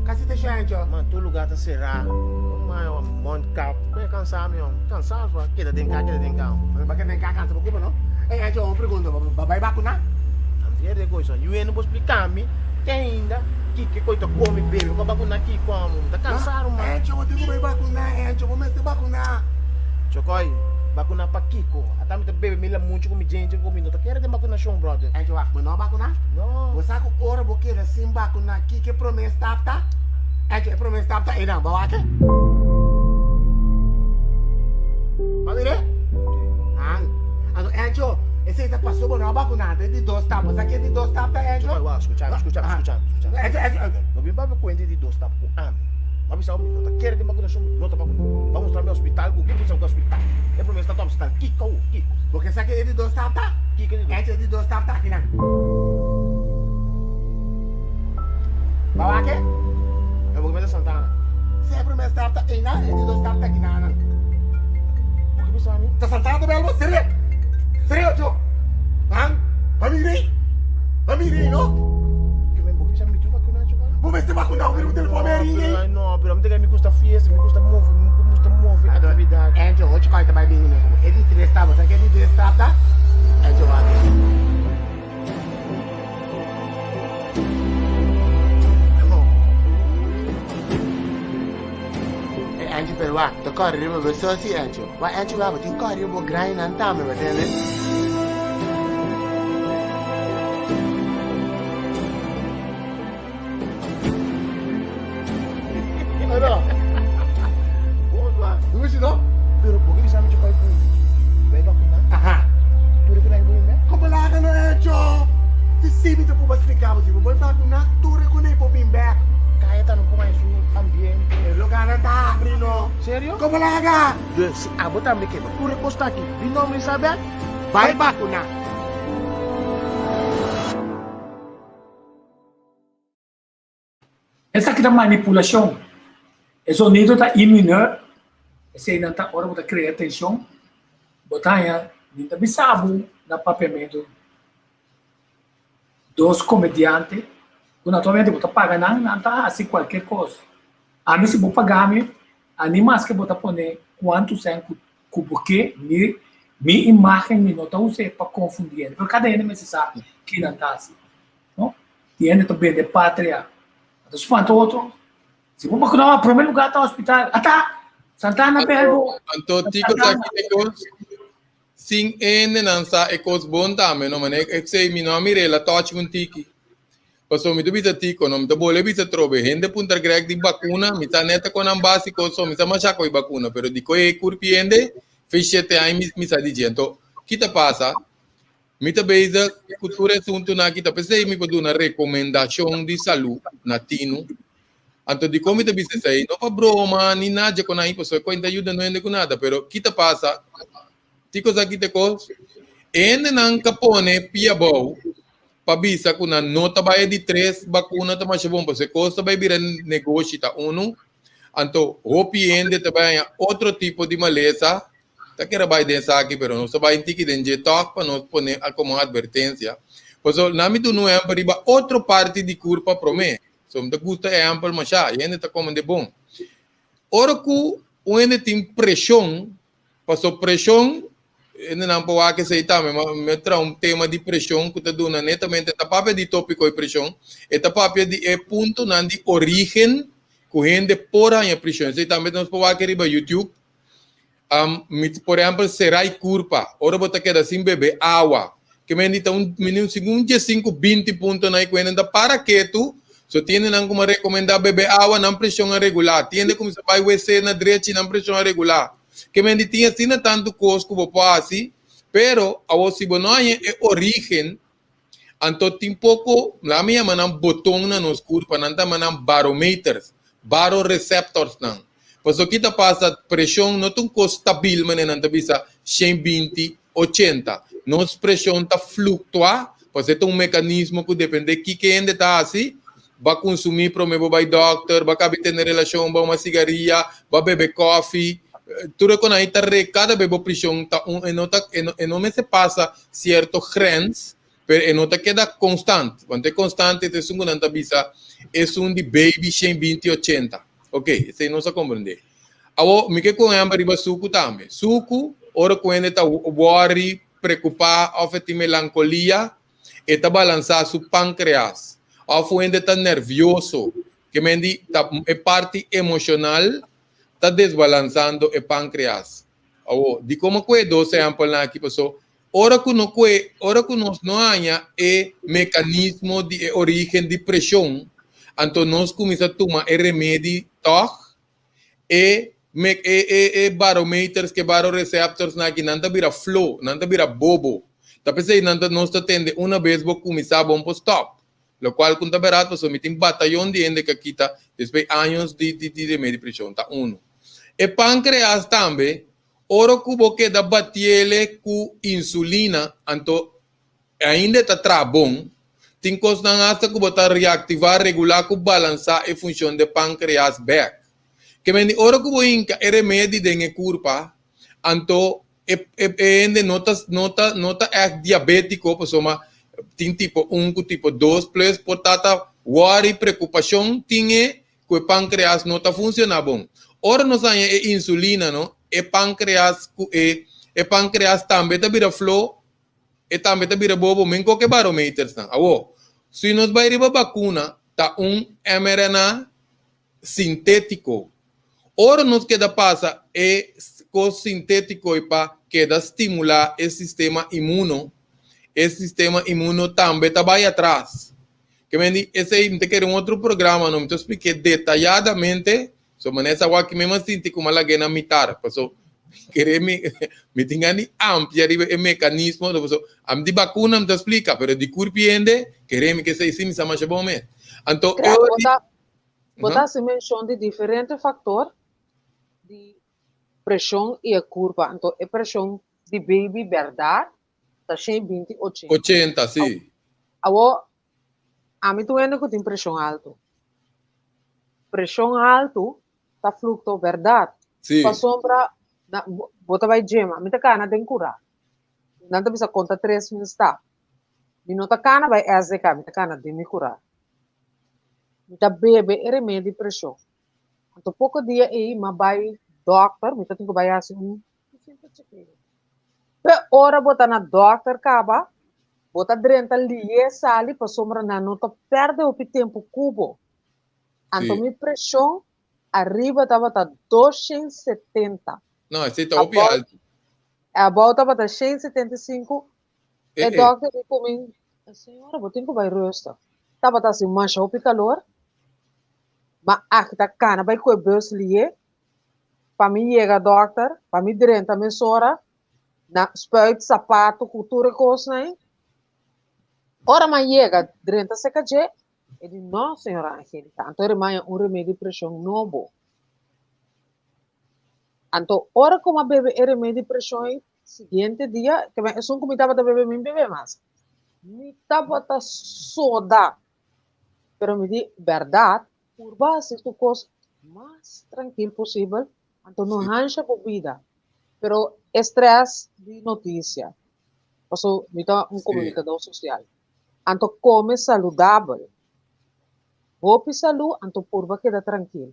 Ka situacion Encho? Man, tur lugar ta cera. Man, mondkap. Koe cansa mi homo. Cansa so, keda den ka, keda den ka homo. Ba keda den ka cansa bo culpa no? Ey Encho, un pregunta, bo bai bacuna? Antes de coisa, yu no por explica mi te ainda. Kiko koi ta come bebe, ko bakuna kiko amo. Ta cansado man. Encho, bo tin ku bai bakuna, Encho, bo mester bakuna. Chokoi, bakuna pa kiko? Ata mi ta bebe mi lamunchi ku mi djentje ku mi no ta kere den bakunashon, brother. Encho, wak, bo no bakuna? No. Bo sa ku ora bo keda sin bakuna, kiko e prome stap ta? Encho, e prome stap ta einan, bo wak e? Bo mira e? Han. Anto, Encho, esei ta paso bo no bakuna, anto e di dos stap, bo sa ke e di dos stap ta, Encho? Chokoi, wak, skucha mi, skucha mi, skucha mi, skucha mi. Encho, Encho, Encho. No bin papia kuenta e di dos stap ku ami. Bo a bisa mi no ta kere den bakunashon, mi no ta bakuna. Bo a mustra mi hospital, ku ke bo sa ku hospital? E prome stap ta hospital, kiko awo, kiko? Bo ke sa ke e di dos stap ta? Kiko e di dos? Encho, e di dos stap ta akinan. Bo a wak e? E bo ke mester Santana? Si e prome stap ta einan, e di dos stap ta akinanan. Bo ke bisa mi? Ta Santana ta bel bo? Serio? Serio, Cho? Han? Ba mira ei? Ba mira ei, no? Ke men bo ke bisa mi tu bakuna, Cho? Bo mester bakuna, bo mira un telefon mi a ring ei. Ay no, pero mi ta mi gusta fiesta, mi gusta move, mi gusta move actividad. Encho, hochi koi ta bai bini mi como e di tres stap, bo sa ke e di tres stap ta? Encho wak. E Encho pero wak, ta kore riba bo so si Encho. Wak Encho wak, bo tin kore riba bo grainan tambe, bo tende? Ano? Dushi no? Pero por que sabe que vai vacunar? Aha. Tur que vai bem? Como lá no hecho? Te sibi te puba explicar você, vou vacunar tur que nem por bem back. Kaya tá no põe su ambiente. El lugar não tá abrindo. Sério? Como lá? Dus abo tambe ke tur e costa aqui. Di nome sabe? Vai vacunar. Esaki ta manipulashon. E zonido ta I minor, eseinan ta ora bo ta krea tenshon, bo ta haña mi ta bisa bo na papiamentu dos komediante ku naturalmente bo ta paga nan, nan ta hasi kualkier kos. Ami si bo paga mi, ani maske bo ta pone kuantu sèn ku ku bo ke, mi mi imágen mi no ta us'é pa konfundí hende, pero kada hende mester sa ki nan ta hasi. No? Di hende ta bende patria. Ta spanta otro. Si bo bakuna wa prome lugar ta hospital. Ata! Santana Belbo. Anto Tico sa ki e kos sin ende nan sa e kos bon tambe no mane ek sei mi no a mira el a touch un tiki. Paso mi ta bisa Tico no mi ta bole bisa trobe hende puntra Greg di bakuna mi sa neta kon nan basiko so mi sa masha koi bakuna pero di koi e kurpi hende fe shete aña mi mi sa di dje. Anto ki ta pasa Mi ta bezig ku tur e asuntunan aki, ta p'esei mi por duna rekomendashon di salú na tinu. Anto dikon mi ta bisa esei? No pa broma ni nada dje kon ahi, pasobra e kos no ta yuda no hende ku nada, pero ki ta pasa? Ti kos aki ta e kos, e hendenan ka pone pia abou pa bisa ku nan no ta bai e di tres bakuna ta masha bon, pasobra e kos ta bai bira negoshi ta unu, anto hopi hende ta bai haña otro tipo di malesa Ta kere bai den esaki, pero nos ta bai un tiki den dje tòg pa nos pone komo un atvertensia. Pasobra nan mi duna un ehèmpel riba otro parti di kurpa promé. So mi ta gusta e ehèmpel mashá, i hende ta komende bon. Ora ku un hende tin preshon, pasobra preshon, hendenan por wak esei tambe, ma mi a traha un tema di preshon ku ta duna netamente, ta papia di tópiko e preshon, e ta papia di e puntonan di orígen ku hende por haña preshon. Esei tambe nos por wak riba YouTube. Um, mi, por ehempel, serai curpa, ora bo ta keda sin bebe awa. Ke men di ta un mini un segun 15, 20 punto na ku ta para ketu, so tiene nan kuma recomenda bebe awa, nan presión a regular. Tiene kuma sa bai WC na drechi, nan presión a regular. Ke men di tin asina tantu kos ku bo por hasi, pero awo si bo no haña e origen, anto tin poko, la mi yama nan boton na nos kurpa, nan ta yama nan barometers, baroreceptors nan. Pasobra ki ta pasa, preshon no ta un kos stabil manera nan ta bisa 120, 80. Nos preshon ta fluktua, pasobra e ta un mekanismo ku depende kiko e hende ta hasi, ba kunsumí promé bo bai dòkter, ba kabi tene relashon, ba huma sigaria, ba bebe kòfi, tur e konan ei ta re, kada be bo preshon ta un, e no ta, e no mester pasa sierto grens, pero e no ta keda konstant, want e konstante ta esun ku nan ta bisa esun di baby 120, 80. Ok, esei nos a komprendé. Awor, mi ke ku hember riba suku tambe. Suku, ora ku hende ta worry, preokupá òf e tin melankolia, e ta balansá su pankreas. Òf un hende ta nervioso, ke men di ta e parti emoshonal ta desbalansando e pankreas. Awo, dikon a kohe dos ehèmpelnan aki? Paso ora ku no kohe, ora ku nos no haña e mekanismo di e orígen di preshon, anto nos kuminsá tuma e remedi tòg, e me e e e barometers ke baroreceptors nan aki nan ta bira flo, nan ta bira bobo. Ta p'esei nan ta nos ta tende una bes bo kuminsá bon por stòp. Lokual ku ta berat pasobra mi tin batayon di hende ku a kita despues años di di di remedi preshon. Ta unu. E pankreas tambe ora ku bo keda batiele ku insulina anto ainda e ta traha bon, tin kosnan asta ku bo ta reaktivá, regulá ku balansá e funshon di e pankreas bèk. Ke men di ora ku bo hinka e remedi den e kurpa anto e e hende no ta no ta no ta ègt diabétiko pasobra tin tipo un ku tipo dos plus por ta ta wòri preokupashon tin e ku e pankreas no ta funshoná bon. Ora nos haña e insulina no e pankreas ku e e pankreas tambe ta bira flo e tambe ta bira bobo men koke barometersnan. Awor si nos bai riba bakuna ta un mRNA sintétiko. Ora nos keda pasa e kos sintétiko ei pa keda stimulá e sistema imuno, e sistema imuno tambe ta bai atras. Ke men di esei mi ta kere un otro programa no mi ta splik'é detayadamente, so manera esa wak mi a sinti ku mi a lag'é na mitar, paso kere mi mi tin gana di amplia riba e mekanismo, paso ami di bakuna mi ta splika, pero di kurpi hende kere mi ke esei si mi sa masha bon mes. Anto e ora di. Bo ta hasi menshon di diferente faktor di preshon i e kurpa. Anto e preshon di baby bèrdat ta shen binti ochenta. Ochenta, si. Awor, ami ta un hende ku tin preshon altu. Preshon altu ta fluktua bèrdat. Si. Pasobra na bo ta bai gym, ami ta kana den kura. Nan ta bisa konta 3000 stap. Mi no ta kana bai SDK, mi ta kana den mi kura. Mi ta bebe e remedi preshon. Anto poko dia ei m'a bai dòkter, mi ta tin ku bai hasi un simpel chekeo. Pe ora bo ta na dòkter kaba, bo ta drenta lié sali pasobra nan no ta pèrdè hopi tempu ku bo. Anto mi preshon ariba tabata 270. No, esei ta hopi altu. Abou tabata 175. E dòkter di ku mi, Señora, bo tin ku bai rustig. Tabata hasi masha hopi kalor, ma aki ta kana bai ku e bus lié pa mi yega dòkter, pa mi drenta mesora, na spuit sapato ku tur e kosnan ei. Ora mi a yega drenta serka dje, e di, No, señora Angelica, anto e rimaña un remedi preshon nobo. Anto ora ku mi a bebe e remedi preshon ei, Siguiente dia, ke men esun ku mi tabata bebe mi bebe mas. Mi tabata soda. Pero mi di, bèrdat, purba hasi tur kos mas trankil posibel, anto no hansha bo bida. Pero e strès di notisia, paso mi ta un komunikadó sosial. Anto kome saludabel. Hopi salú, anto purba keda trankil.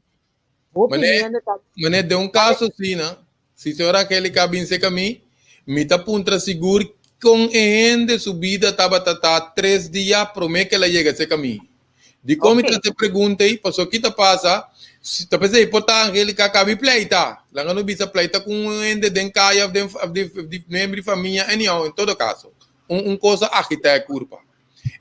Hopi hende ta. Mane, den un kaso asina, Si señora Angelica bin seca mi, mi ta puntra sigur con e hende su bida tabata ta tres dia prome ke el a yega seca mi. Dicon mi ta haci e pregunta ei? Pasobra ki ta pasa, si ta p'esei por ta Angelica cabi pleita. Laga no bisa pleita cu un hende den caya of den di miembro di famia, anyhow, en todo caso, un un cosa agita e curpa.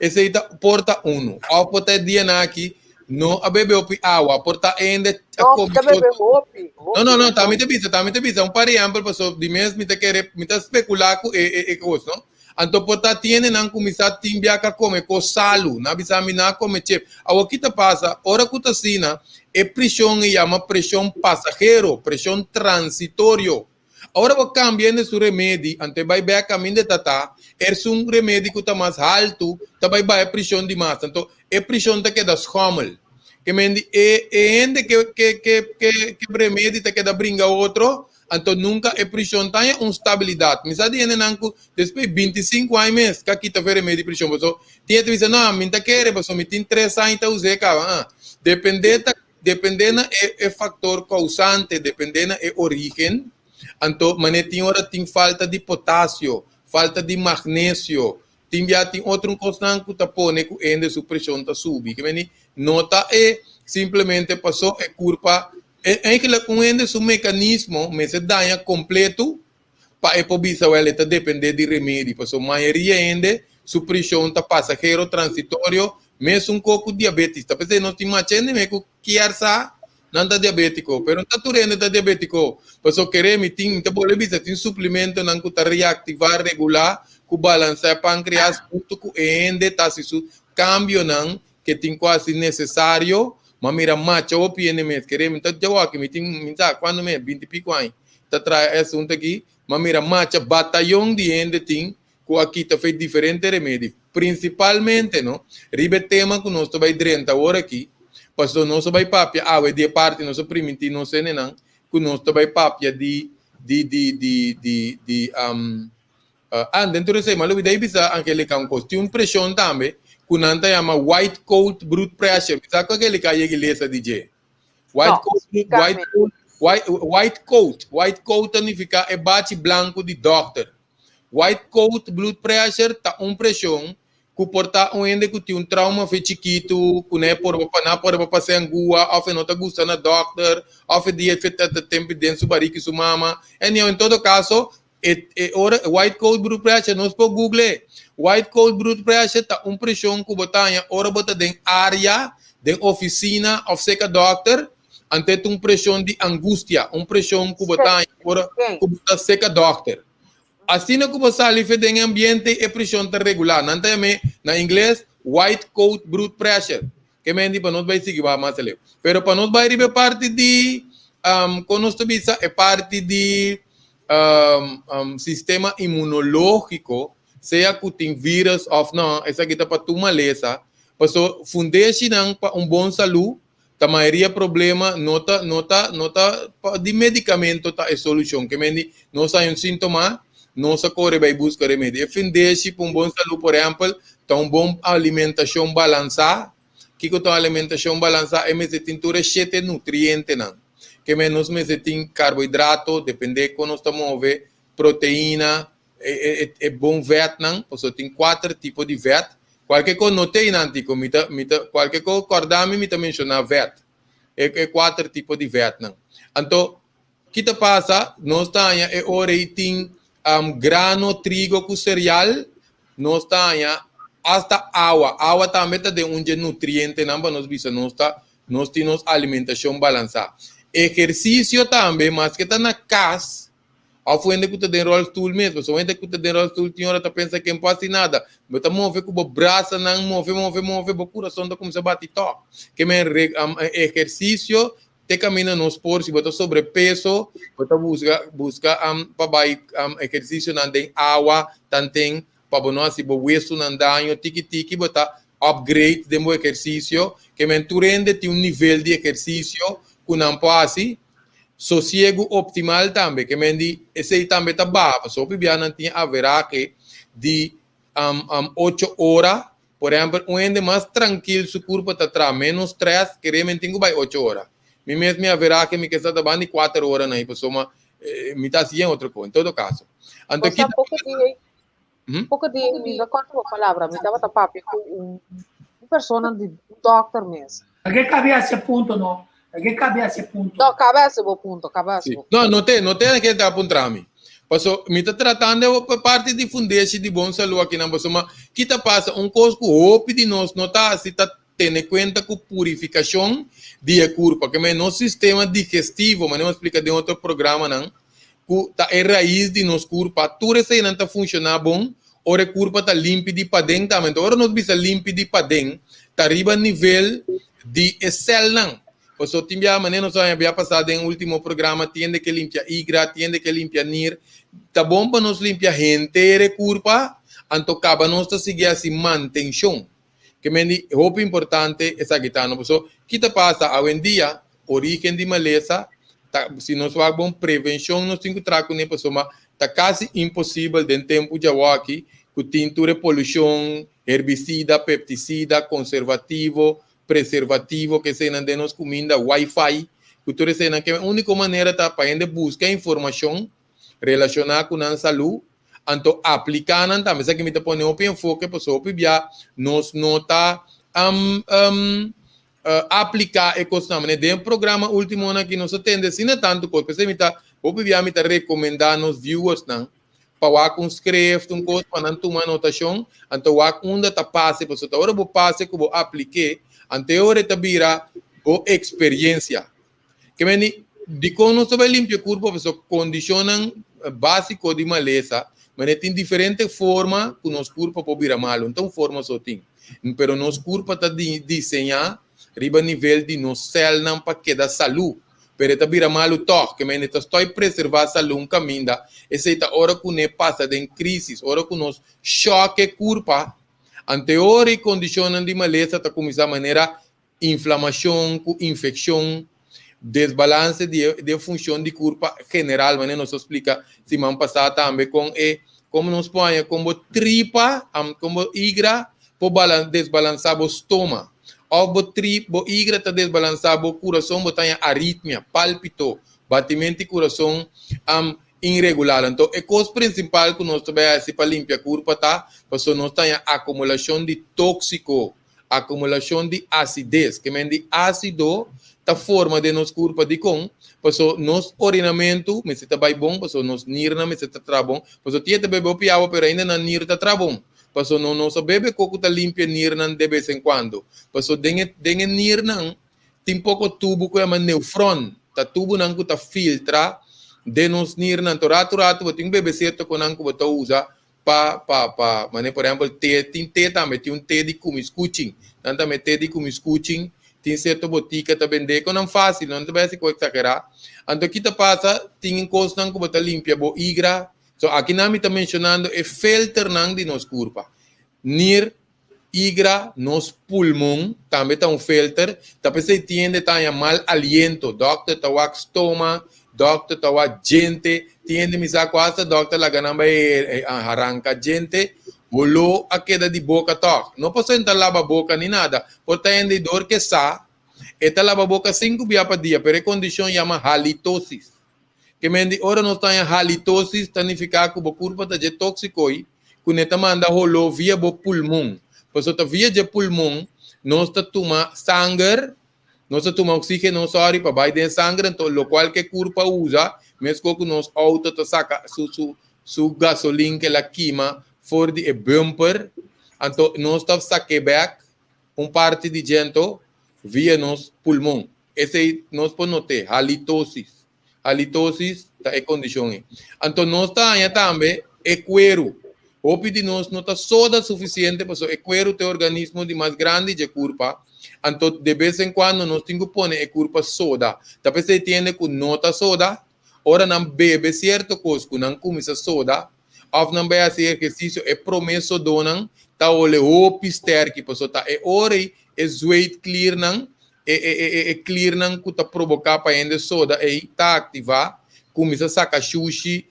Esei ta por ta unu. Of por ta e dianan aki no a bebe hopi awa, por ta hende a No, come ta bebe cos. hopi, No, no, hopi, no, ta mi hopi. ta bisa, ta mi ta bisa un par ehempel paso di mes mi ta kere, mi ta specula cu e e e cos, no. Anto por ta tiendenan cuminsa tin biaha come cos salu, nan a bisa mi nan a come chip. Awor ki ta pasa? Ora cu ta asina, e presion e yama presion pasahero, presion transitorio. Ora bo cambia hende su remedi, anto e bai bek caminda e ta ta, ersun remedi cu ta mas haltu ta bai baha e prishon di mas, anto e prishon ta keda schommel. Ke mendi e e hende ke ke ke ke ke remedi ta keda bringa otro, anto nunca e prishon ta haña un stabilidad. Mi sa di hendenan cu despues 25 aña mes ka kita fe remedi prishon, paso tin hende ta bisa no, mi ta kere paso mi tin tres aña ta us'e caba. Ah, depende ta Depende na e e factor causante, depende na e origen, anto mane tin ora tin falta di potasio, falta di magnesio. Tin bia tin otro kosnan ku ta pone ku hende su preshon ta subi. Ke meni no ta e simplemente paso e kurpa e eigenlijk un hende su mekanismo mester daña kompleto pa e por bisa wèl e ta dependé di remedi. Paso mayoria hende su preshon ta pasahero, transitorio, mesun ko ku diabetes. Ta p'esei nos tin macha hende me ku kier sa nan ta diabétiko, pero no ta tur hende ta diabétiko. Paso kere mi tin, mi ta bolbe bisa, tin suplimentonan ku ta reaktivá, regulá, ku balansá e pankreas huntu ku e hende ta hasi su kambionan ke tin ku hasi nesesario. Ma mira macha hopi hende mes, kere mi ta djawaki, mi tin, mi sa kuantu mes, binti piko aña ta traha e asuntu aki, ma mira macha batayon di hende tin ku a kita fe diferente remedi, prinsipalmente no riba e tema ku nos ta bai drenta awor aki, pasobra nos a bai papia awe di e parti nos a primintí nos hendenan ku nos ta bai papia di di di di di di ah dentro di esei mi a lubida bisa Angelica un kos, tin un preshon tambe ku nan ta yama white coat blood pressure, mi sa ku Angelica a yega lesa di dje. White coat, white coat, white, white coat, white coat ta nifiká e bachi blanku di dòkter. White coat blood pressure ta un preshon ku por ta un hende ku tin un trauma fe chikitu ku na e por pa na por pa pasa angua òf e no ta gusta na dòkter òf e dia fe ta tempu den su bariki su mama. Anyhow, en todo kaso e e ora white coat blood pressure nos por google. White coat blood pressure ta un preshon ku bo ta haña ora bo ta den área, den ofisina òf serka dòkter Ante ta un preshon di angustia, un preshon ku bo ta haña ora ku bo ta seka dòkter. Asina ku bo sali fe den e ambiente e preshon ta regulá. Nan ta yam'é na ingles white coat blood pressure. Ke men di pa nos bai sigui baha mas aleu. Pero pa nos bai riba e parti di kon nos ta bisa e parti di sistema inmunológiko, sea ku tin vírus òf no, esaki ta pa tur malesa. Paso fundeshinan pa un bon salú Ta mayoria problema no ta no ta no ta pa di medicamento ta e solucion. Ke men di nos hay un sintoma, nos a kore bai buska remedio. E fundeshi pa un bon salud, por ehempel, ta un bon alimentacion balansa. Kiko ta un alimentacion balansa? E mester tin tur e shete nutrientenan. Ke men nos mester tin carbohidrato, depende kon nos ta move, proteina, e e bon vetnan, pasobra tin kuater tipo di vet. Kualke kos no te einan tiko, mi ta mi ta kualke kos kòrda mi mi ta menshoná vet, e e kuater tipo di vetnan. Anto ki ta pasa? Nos ta haña e ora ei tin grano, trigo ku sereal, nos ta haña asta awa. Awa tambe ta den un dje nutrientenan pa nos bisa nos ta nos tin nos alimentashon balansá. Ehersisio tambe, maske ta na kas, Of hende ku ta den rolstoel mes, pasobra hende ku ta den rolstoel tin ora ta pensa ke no por hasi nada. Bo ta move ku bo brasanan, move, move, move, bo kurason ta kuminsá bati tòg. Ke men ehersisio te kaminda nos por, si bo ta sobrepeso, bo ta buska buska pa bai ehersisionan den awa tanten pa bo no hasi bo wesunan daño, tiki tiki bo ta upgrade den bo ehersisio. Ke men tur hende tin un nivel di ehersisio ku nan por hasi. Sosiegu optimal tambe, ke men di esei tambe ta baha, pasobra hopi bia nan tin averahe di ocho ora. Por ehempel, un hende mas trankil su kurpa ta traha menos strès, kere men tin ku bai ocho ora. Mi mes mi averahe mi ke sa ta banda di kuater ora na ei, pasobra mi ta hasi yen otro kos. En todo kaso, anto Bo sa poko di ei, poko di ei mi ta kòrta bo palabra, mi tabata papia ku un persona di un dòkter mes. Ke kabe hasi e punto no? Ke kabe hasi e punto? No, kabe hasi bo punto, kabe hasi bo punto. No, no te, no te ke ta puntra mi. Paso mi ta tratando e parti di fundeshi di bon salú akinan paso ma ki ta pasa un kos ku hopi di nos no ta hasi ta tene kuenta ku purifikashon di e kurpa. Ke men nos sistema digestivo, manera mi a splika den otro programanan, ku ta e rais di nos kurpa, tur eseinan ta funshoná bon ora e kurpa ta limpi di paden tambe. Enton ora nos bisa limpi di paden, ta riba nivel di e sèlnan. Pasobra tin biaha manera nos a haña bia pasá den último programa, tin hende ke limpia igra, tin hende ke limpia nir. Ta bon pa nos limpia henter e kurpa, anto kaba nos ta sigui hasi mantenshon. Ke men di hopi importante esaki ta no paso ki ta pasa awendia origen di malesa ta si nos wak bon prevencion nos tin ku traha kuné pasobra ta kasi imposibel den tempu djawoki ku tin tur e polushon herbicida pepticida konservativo preservativo ke eseinan den nos kuminda wifi ku tur eseinan ke uniko manera ta pa hende buska informashon relashoná ku nan salú. Anto apliká nan tambe. Esaki mi ta pone hopi enfoke pasobra hopi bia nos no ta apliká e kosnan. Manera den e programa últimonan aki nos a tende asina tantu kos. P'esei mi ta hopi bia mi ta rekomendá nos viewersnan pa wak un script, un kos pa nan tuma anotashon, anto wak unda ta pase pasobra ta ora bo pase ku bo aplik'é, anto e ora e ta bira bo eksperiencia. Ke meni, dikon nos ta bai limpia kurpo? Pasobra kondishonnan básiko di malesa, manera tin diferente forma ku nos kurpa por bira malu, no ta un forma so tin. Pero nos kurpa ta diseñá riba nivel di nos sèlnan pa keda salú, pero e ta bira malu tòg. Ke meni, ta stòi preservá salú un kaminda, esei ta ora ku ne pasa den krísis, ora ku nos shòk e kurpa, anteor i kondishonnan di malesa ta kuminsá manera inflamacion cu infeccion, desbalance di e di e funcion di curpa general, manera nos a splica siman pasa tambe con e como nos por haña con bo tripa, con bo igra por balan desbalansa bo stoma of bo tri bo igra ta desbalansa bo curason, bo ta haña aritmia, palpito, batimento di curason inregular. Anto e cos principal cu nos ta bay haci pa limpia curpa ta pasobra nos ta haña acumulacion di toxico Akumulashon di asides, ke men di ásido ta forma den nos kurpa. Dikon? Paso nos orinamentu mester ta bai bon, paso nos nirnan mester ta traha bon. Paso tin e ta bebe hopi awa pero ainda nan nir ta traha bon. Paso no nos a bebe koko ta limpia nirnan de bes en kuando. Paso den e den e nirnan tin poko tubu ku yama neufron, ta tubunan ku ta filtra den nos nirnan. To ratu ratu bo tin un bebe sierto konan ku bo ta usa pa pa pa mane por ehempel te tin te tambe tin un te di kumiskuchin nan tambe te di kumiskuchin tin sierto botica ta bende con nan facil no ta bay haci cu exagera anto ki ta pasa tin cosnan cu bo ta limpia bo igra so aki nan mi ta mencionando e filternan di nos curpa nir igra nos pulmon tambe ta un filter ta pesey tin hende ta haña mal aliento dokter ta wak stoma dokter ta wak djente tin hende mi sa ku hasta dokter laga nan bai haranka djente holo a keda di boka tòg no pasobra e ta laba boka ni nada por ta hende dor ke sa e ta laba boka sinku bia pa dia pero e kondishon yama halitosis Ke men di ora nos ta haña halitosis ta nifiká ku bo kurpa ta dje tóksiko i ku ne ta manda holó via bo pulmon. Pasobra ta via dje pulmon nos ta tuma sanger, nos ta tuma oksígeno, sòri, pa bai den sanger, anto lokual ke kurpa usa, meskos ku nos outo ta saka su su su gasolin ke el a kima for di e bumper, anto nos ta sak'é bèk un parti di dje anto via nos pulmon. Esei nos por not'é, halitosis. Halitosis ta e kondishon ei. Anto nos ta haña tambe e kueru. Hopi di nos no ta soda sufisiente pasobra e kueru ta e organismo di mas grandi dje kurpa. Anto de bes en kuando nos tin ku pone e kurpa soda. Ta p'esei tin hende ku no ta soda. Ora nan bebe sierto kos ku nan kuminsá soda òf nan bai hasi ehersisio e promé sodónan ta hole hopi stèrki pasobra ta e ora ei e zweetkliernan E e e e kliernan ku ta proboká pa hende soda ei ta aktivá, kuminsá saka shushi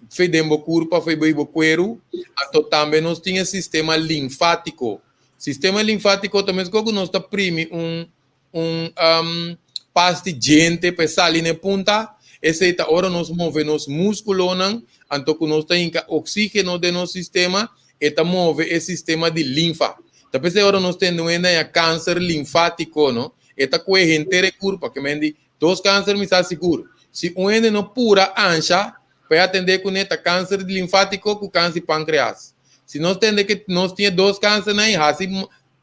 fe den bo kurpa, fe bei bo kueru. Anto tambe nos tin e sistema linfátiko. Sistema linfátiko ta meskos ku nos ta primi un un pas di djente pa e sali na e punta. Esei ta ora nos move nos múskulonan, anto ku nos ta hinka oksígeno den nos sistema, E ta move e sistema di linfa. Ta p'esei ora nos tende un hende haña kanser linfátiko, no, e ta kue henter e kurpa. Ke men di, dos kanser mi sa sigur. Si un hende no pura ansha pa e atendé kuné, ta kanser di linfátiko ku kanser di pankreas. Si nos tende ke nos tin e dos kansernan ei, hasi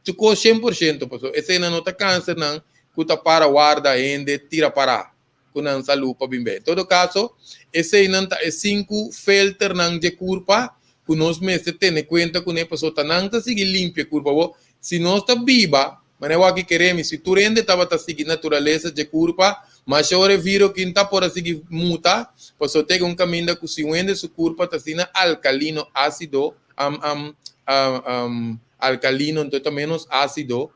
tur kos 100%, pasobra eseinan no ta kansernan ku ta para warda hende tira pará. ku nan salú pa bin bei. En todo kaso, eseinan ta e sinku filternan dje kurpa ku nos mester tene kuenta kuné pasobra ta nan ta sigui limpia e kurpa. Bo, si nos ta biba, manera wak ki keremi, si tur hende tabata sigui naturalesa dje kurpa, masha ora e viro kin ta por a sigui muta, pasobra tega un kaminda ku si un hende su kurpa ta asina alkalino, ásido, alkalino, anto ta ménos ásido,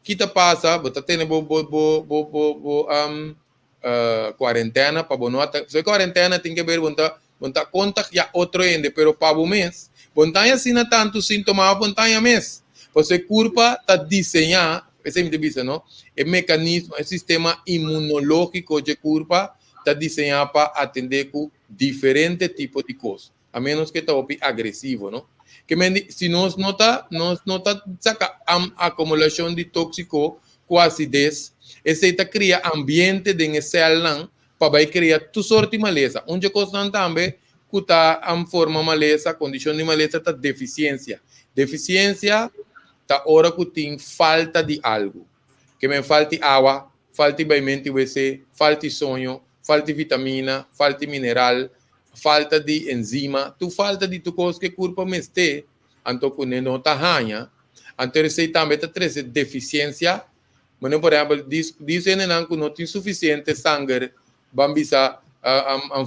Ki ta pasa? Bo ta tene bo bo bo bo bo bo um, uh, cuarentena pa bo no ata. So cuarentena tin que ver bo ta bo ta contagia otro hende, pero pa bo mes. Bo no ta haña asina tanto síntoma of bo no ta haña mes. Pasobra e curpa ta diseñá, esei mi ta bisa no, e mecanismo, e sistema inmunológico dje curpa ta diseñá pa atendé cu diferente tipo di cos. A menos ku ta hopi agresivo, no? Ke men di, si nos no ta, nos no ta saka am akumulashon di tóksiko ku asides, esei ta kria ambiente den e sèlnan pa bai kria tur sort di malesa. Un dje kosnan tambe ku ta am forma malesa, kondishon di malesa ta defisiensia. Defisiensia ta ora ku tin falta di algu. Ke men falti awa, falti baimenti wc, falti soño, falti vitamina, falti mineral, falta di enzima, tur falta di tur kos ku e kurpa mester, anto ku ne no ta haña. Anto esei tambe ta trese defisiensia. Manera por ehèmpel, dis hendenan ku no tin sufisiente sanger, ban bisa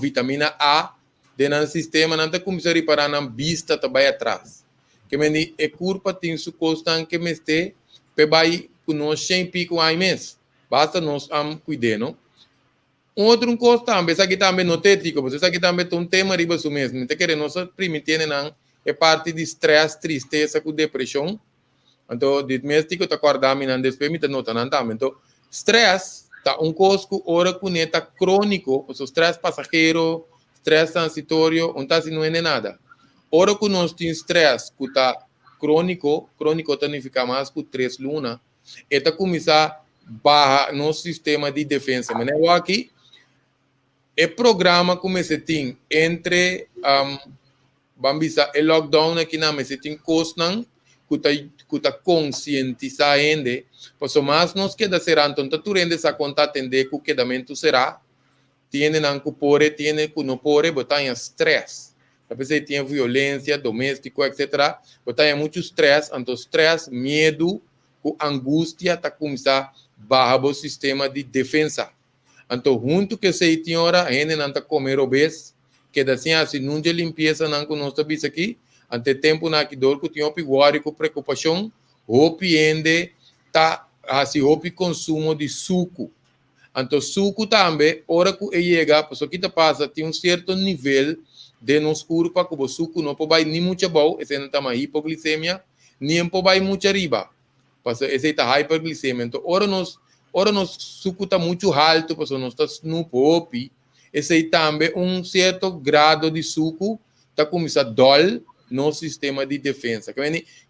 vitamina A den nan sistema, nan ta kuminsá ripará nan bista ta bai atras. Ke mende e kurpa tin su kosnan ke mester p'e bai ku nos shen piku aña mes. Basta nos am kuid'é, no? Un otro un kos tambe, esaki tambe no ta etiko, pasobra esaki tambe ta un tema riba su mes. Mi ta kere nos a primitiende nan e parti di stress, tristesa ku depreshon. Anto dit mes tiko ta kòrda mi nan despues mi ta nota nan tambe. Anto stress ta un kos ku ora kuné ta króniko, pasobra stress pasahero, stress transitorio, un ta hasi no hende nada. Ora ku nos tin stress ku ta króniko, króniko ta nifiká mas ku tres luna, e ta kuminsá baha nos sistema di defensa. Manera awor aki, e programa ku mester tin entre um, ban bisa e lockdown akinan mester tin kosnan ku ta ku ta konsientisá hende, pasobra mas nos keda será, anto ta tur hende sa kon ta atendé ku kedamentu será. Tin hendenan ku por e, tin hende ku no por e, bo ta haña stress. Ta p'esei tin e violencia domestico etc. Bo ta haña muchu stress, anto stress, miedu ku angustia ta kuminsá baha bo sistema di defensa. Anto huntu ku esei tin ora hendenan ta kome robes, keda sin hasi nunca e limpiesanan ku nos ta bisa aki. Anto e tempunan aki dor ku tin hopi wòri ku preokupashon, hopi hende ta hasi hopi konsumo di suku. Anto suku tambe ora ku e yega, pasobra ki ta pasa tin un sierto nivel den nos kurpa ku bo suku no por bai ni mucha abou, esei nan ta yama hipoglisemia, ni en por bai mucha riba, pasobra esei ta hyperglisemia. Anto ora nos ora nos suku ta muchu haltu pasobra nos ta snoep hopi, esei tambe un sierto grado di suku ta kuminsá dòl nos sistema di defensa.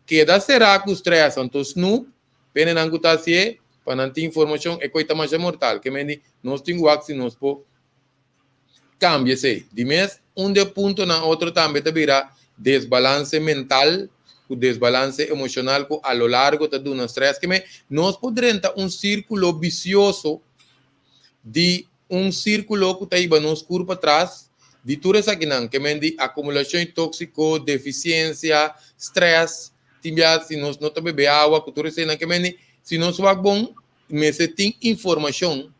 Keda será ku strès anto snoep Penenan ku ta hasié pa nan tin informashon e koi ta masha mortal. Ke men di nos tin wak si nos por kambia esei. Di mes un di e puntonan otro tambe ta bira desbalanse mental ku desbalanse emoshonal ku a lo largo ta duna strès. Ke men nos por drenta un sirkulo bisioso di un sirkulo ku ta hiba nos kurpa tras di tur esakinan. Ke men di akumulashon di tóksiko, defisiensia, strès. Tin bia si nos no ta bebe awa ku tur eseinan ke mende, si nos wak bon mester tin informashon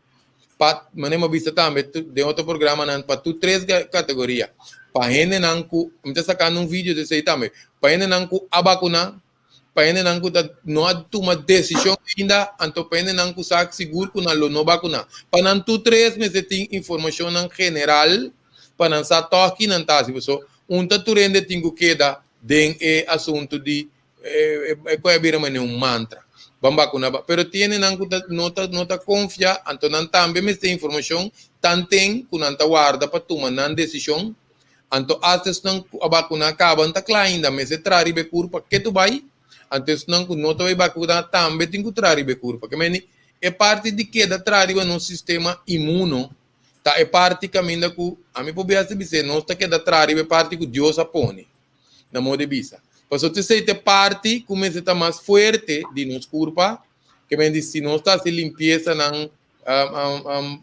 pa manera mi a bisa tambe den otro programanan pa tur tres kategoria. Pa hendenan ku mi ta sakando un video di esei tambe, pa hendenan ku a bakuna, pa hendenan ku ta no a tuma desishon ainda, anto pa hendenan ku sa sigur ku nan lo no bakuna. Pa nan tur tres mester tin informashonnan general pa nan sa tòg ki nan ta hasi pasobra un ta tur hende tin ku keda den e asuntu di e koe a bira manera un mantra. Ban bakuna ba. Pero tiene nan ku ta no ta no ta konfia, anto nan tambe mester informashon tanten ku nan ta warda pa tuma nan desishon. Anto asta esnan ku a bakuna kaba no ta kla ainda, mester traha riba e kurpa ketu bai. Anto esnan ku no ta bai bakuna tambe tin ku traha riba e kurpa. Ke meni e parti di keda traha riba nos sistema imuno Ta e parti kaminda ku ami por bias ta bis'é, nos ta keda traha riba e parti ku Dios a pone, na modo di bisa. Pasobra t'esei ta e parti ku mester ta mas fuerte di nos kurpa, ke men di si nos ta hasi limpiesanan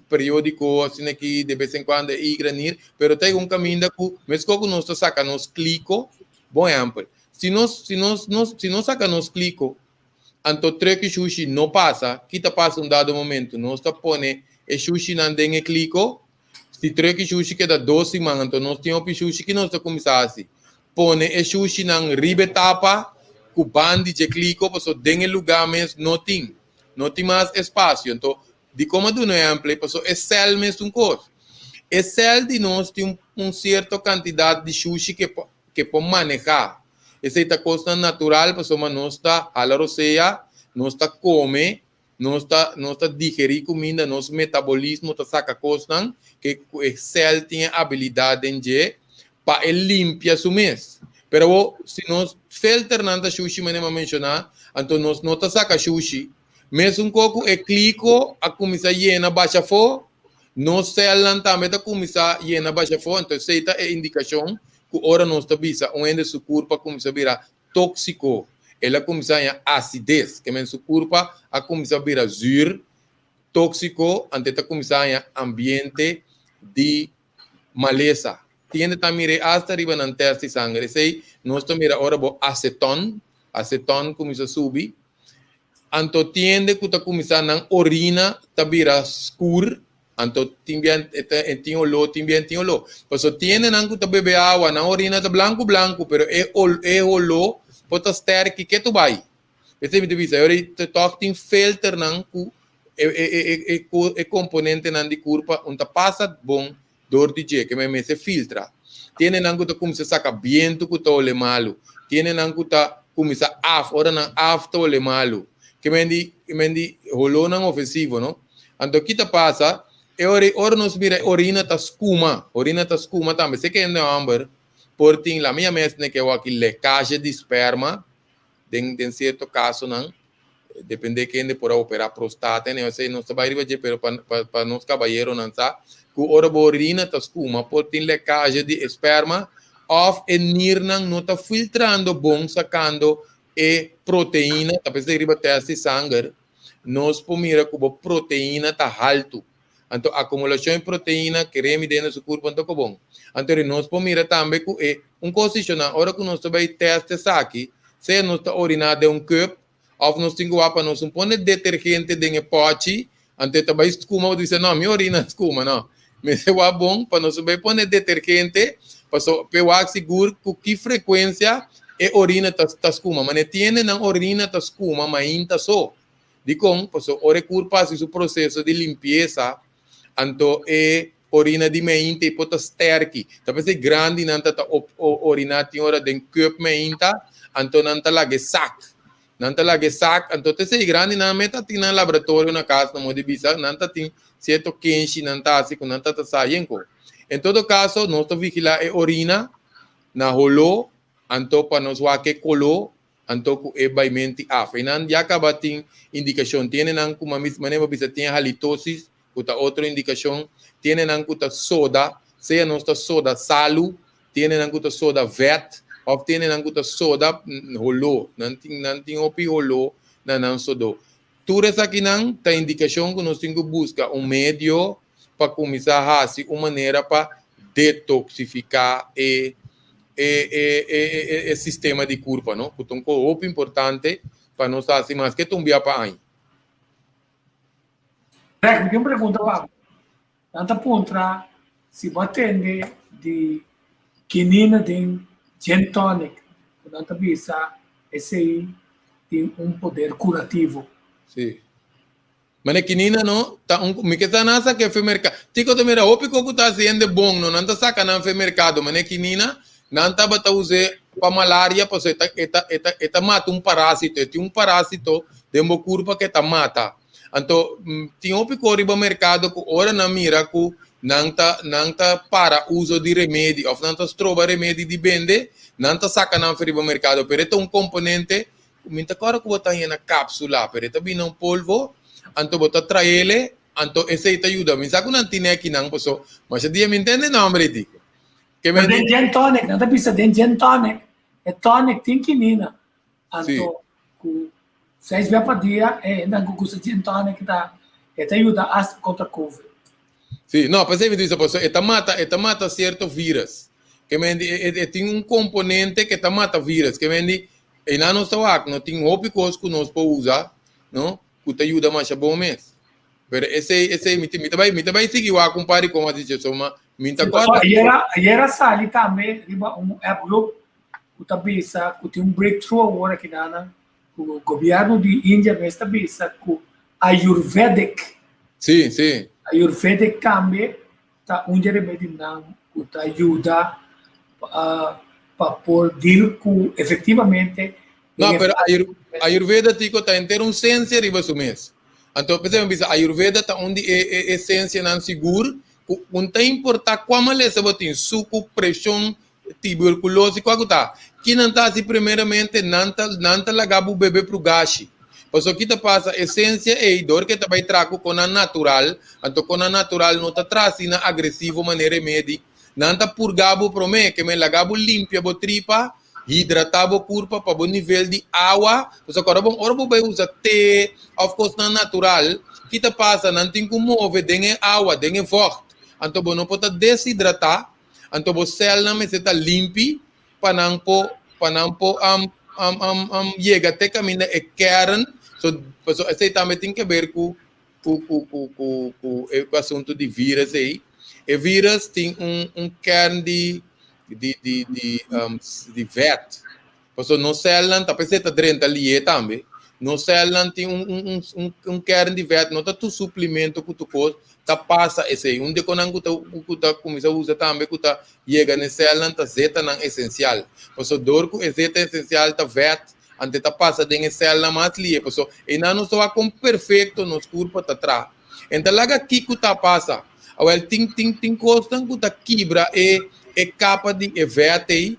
periódiko asina aki de bes en kuando e igra nir, pero ta un kaminda ku meskos ku nos ta saka nos kliko, bon ehèmpel, si nos si nos si nos saka nos kliko Anto trek e shushi no pasa, ki ta pasa un dado momento? Nos ta pone e shushinan den e kliko. Si trek e shushi keda dos siman, anto nos tin hopi shushi, ki nos ta kuminsá hasi? Pone e shushinan riba e tapa ku bandi dje kliko, pasobra den e lugá mes no tin, no tin mas espasio. Anto, dikon a duna e ehèmpel ei? Pasobra e sèl mes un kos. E sèl di nos tin un sierto kantidat di shushi ke ke por manehá. Esei ta kosnan natural pasobra nos ta hala rosea, nos ta kome, nos ta nos ta digerí kuminda, nos metabolismo ta saka kosnan ke ku e sèl tin e abilidat den dje. pa e limpia su mes. Pero awor, si nos filternan ta shushi manera mi a menshoná, anto nos no ta saka shushi. Mesun ko ku e kliko a kuminsá yena basha afó, nos sèlnan tambe ta kuminsá yena basha afó. Anto esei ta e indikashon ku ora nos ta bisa un hende su kurpa a kuminsá bira tóksiko, el a kuminsá haña asides, ke men su kurpa a kuminsá bira zür, tóksiko, anto e ta kuminsá haña ambiente di malesa. Tin hende ta mira e asta riba nan tèst di sanger. Esei nos ta mira ora bo aseton, aseton kuminsá subi. Anto tin hende ku ta kuminsá nan orina ta bira skur, anto tin biaha e ta e tin oló, tin biaha e tin oló. Pasobra tin hendenan ku ta bebe awa, nan orina ta blanku blanku, pero e ol e oló por ta stèrki ke tu bai. P'esei mi ta bisa, e ora ei tòg tin filternan ku e e e e e komponentenan di kurpa un ta pasa bon dor di dje, ke men mester filtra. Tin hendenan ku ta kuminsá saka bientu ku ta ole malu. Tin hendenan ku ta kuminsá af, ora nan af ta ole malu. Ke men di, ke men di holónan ofensivo, no? Anto ki ta pasa? E ora ei, ora nos mira e orina ta skuma, orina ta skuma tambe. Se ke hende hòmber por tin, la mi a mes ne ke wak lekaje di sperma, den den sierto kasonan, depende kende por a opera prostata en esei nos ta bai riba dje pero pa pa pa nos kabayeronan sa ku ora bo orina ta skuma por tin lekaje di esperma òf e nirnan no ta filtrando bon sakando e proteina ta p'esei riba tèst di sanger nos por mira ku bo proteina ta haltu Anto akumulashon di proteina kere mi den su kurpo anto kobon. Anto ri nos por mira tambe ku e un kos adishonal ora ku nos ta bai tèst esaki, sea nos ta oriná den un kùp òf nos tin ku wak pa nos un pone detergente den e pòchi, anto e ta bai skuma bo ta bisa no mi orina skuma no. Mester wak bon pa nos bai pone detergente paso p'e wak sigur ku ki frekuensia e orina ta ta skuma. Mane tiende nan orina ta skuma mainta so. Dikon? Pasobra ora e kurpa hasi su proseso di limpiesa, anto e orina di meinta ei por ta sterki. Ta p'esei grandinan ta ta oriná tin ora den kùp meinta, anto nan ta laga e sak. Nan ta laga e sak, anto ta esei grandinan mes ta tin nan laboratorio na kas, nan modi bisa, nan ta tin sierto kenshi nan ta hasi ku nan ta ta sa yenko. En todo kaso, nos ta vigilá e orina na holó, anto pa nos wak e koló Anto ku e baimenti af. Einan ya kaba tin indikashon. Tin hendenan ku mamis manera bo bisa tin halitosis, ku ta otro indikashon. Tin hendenan ku ta soda, sea nos ta soda salu, tin hendenan ku ta soda vèt, òf tin hendenan ku ta soda holó. Nan tin nan tin hopi holó na nan sodó. Tur esakinan ta indikashon ku nos tin ku buska un medio pa kuminsá hasi un manera pa detoksifiká e e e e e e sistema di kurpa, no? Ku ta un kos hopi importante pa nos hasi maske ta un bia pa aña. Greg, mi tin un pregunta pa bo. Nan ta puntra si bo a tende di kinina den gin tonic ku nan ta bisa esei tin un poder kurativo. Sí. Mane kinina no ta un mi ke sa nan saka fe merka. Tiko ta mira hopi ko ku ta hasi hende bon no nan ta saka nan fe merkado mane kinina nan tabata use pa malaria paso e ta e ta e ta e ta mata un parasito e tin un parasito den bo kurpa ke ta mata. Anto tin hopi ko riba merkado ku ora nan mira ku nan ta nan ta para uso di remedi of nan ta stroba remedi di bende nan ta saka nan fe riba merkado pero e ta un komponente Mi ta kòrda ku bo ta haña na kápsula, pero e ta bini na un polvo, anto bo ta traele, anto esei ta yuda. Mi sa ku nan tine akinan, paso masha dia mi ntende nòmber ei tiko. Ke men Den gin tonic, nan ta bisa den gin tonic, e tonic tin kinina. Anto ku seis bia pa dia e hendenan ku gusta gin tonic ta e ta yuda hasta kontra covid. Sí, no, p'esei mi ta bisa, paso e ta mata, e ta mata sierto vírus. Ke men di e e tin un komponente ke ta mata vírus. Ke men di Einan nos ta wak, no tin hopi kos ku nos por usa, no, ku ta yuda masha bon mes. Pero esei, esei, mi mi ta bai, mi ta bai sigui wak un par di kos mas dice, so ma mi ta kòrda. Ayera, ayera sali tambe riba un app group ku ta bisa ku tin un breakthrough awor aki nan, ku gobièrnu di India mes ta bisa ku Ayurvedic. Sí, sí. Ayurvedic tambe ta un dje remedinan ku ta yuda pa por deal ku efectivamente. No, pero Ayurveda tiko ta henter un sensia riba su mes. Anto p'esei mi bisa Ayurveda ta un di e e esensianan sigur ku un ta importá kua malesa bo tin, suku, preshon, tuberculosis kua ku ta. Ki nan ta hasi primeramente nan ta nan ta laga bo bebe prugashi. Pasobra ki ta pasa esensia ei dor ke ta bai traha ku konan natural, anto konan natural no ta traha asina agresivo manera remedi. Nan ta purga bo promé, ke men laga bo limpia bo tripa, hidrata bo kurpa pa bo nivel di awa. Pasobra kòrda bon ora bo bai usa te òf kosnan natural, ki ta pasa nan tin ku move den e awa, den e vògt. Anto bo no por ta deshidratá, anto bo sèlnan mester ta limpi pa nan por pa nan por yega te kaminda e kern. So pasobra esei tambe tin keber ku ku ku ku ku ku e asuntu di vírus ei. E vírus tin un un kern di di di di di vèt. Pasobra nos sèlnan ta p'esei ta drenta lié tambe. Nos sèlnan tin un un un un un kern di vèt, no ta tur suplimento ku tur kos ta pasa esei. Un di konan ku ta ku ta kuminsá usa tambe ku ta yega na e sèlnan ta zetanan esensial. Pasobra dor ku e zeta esensial ta vèt, ante ta pasa den e sèlnan mas lié. Pasobra einan nos ta wak kon perfekto nos kurpa ta traha. En ta laga kiko ta pasa. Awèl tin tin tin kosnan ku ta kibra e e kapa di e vèt ei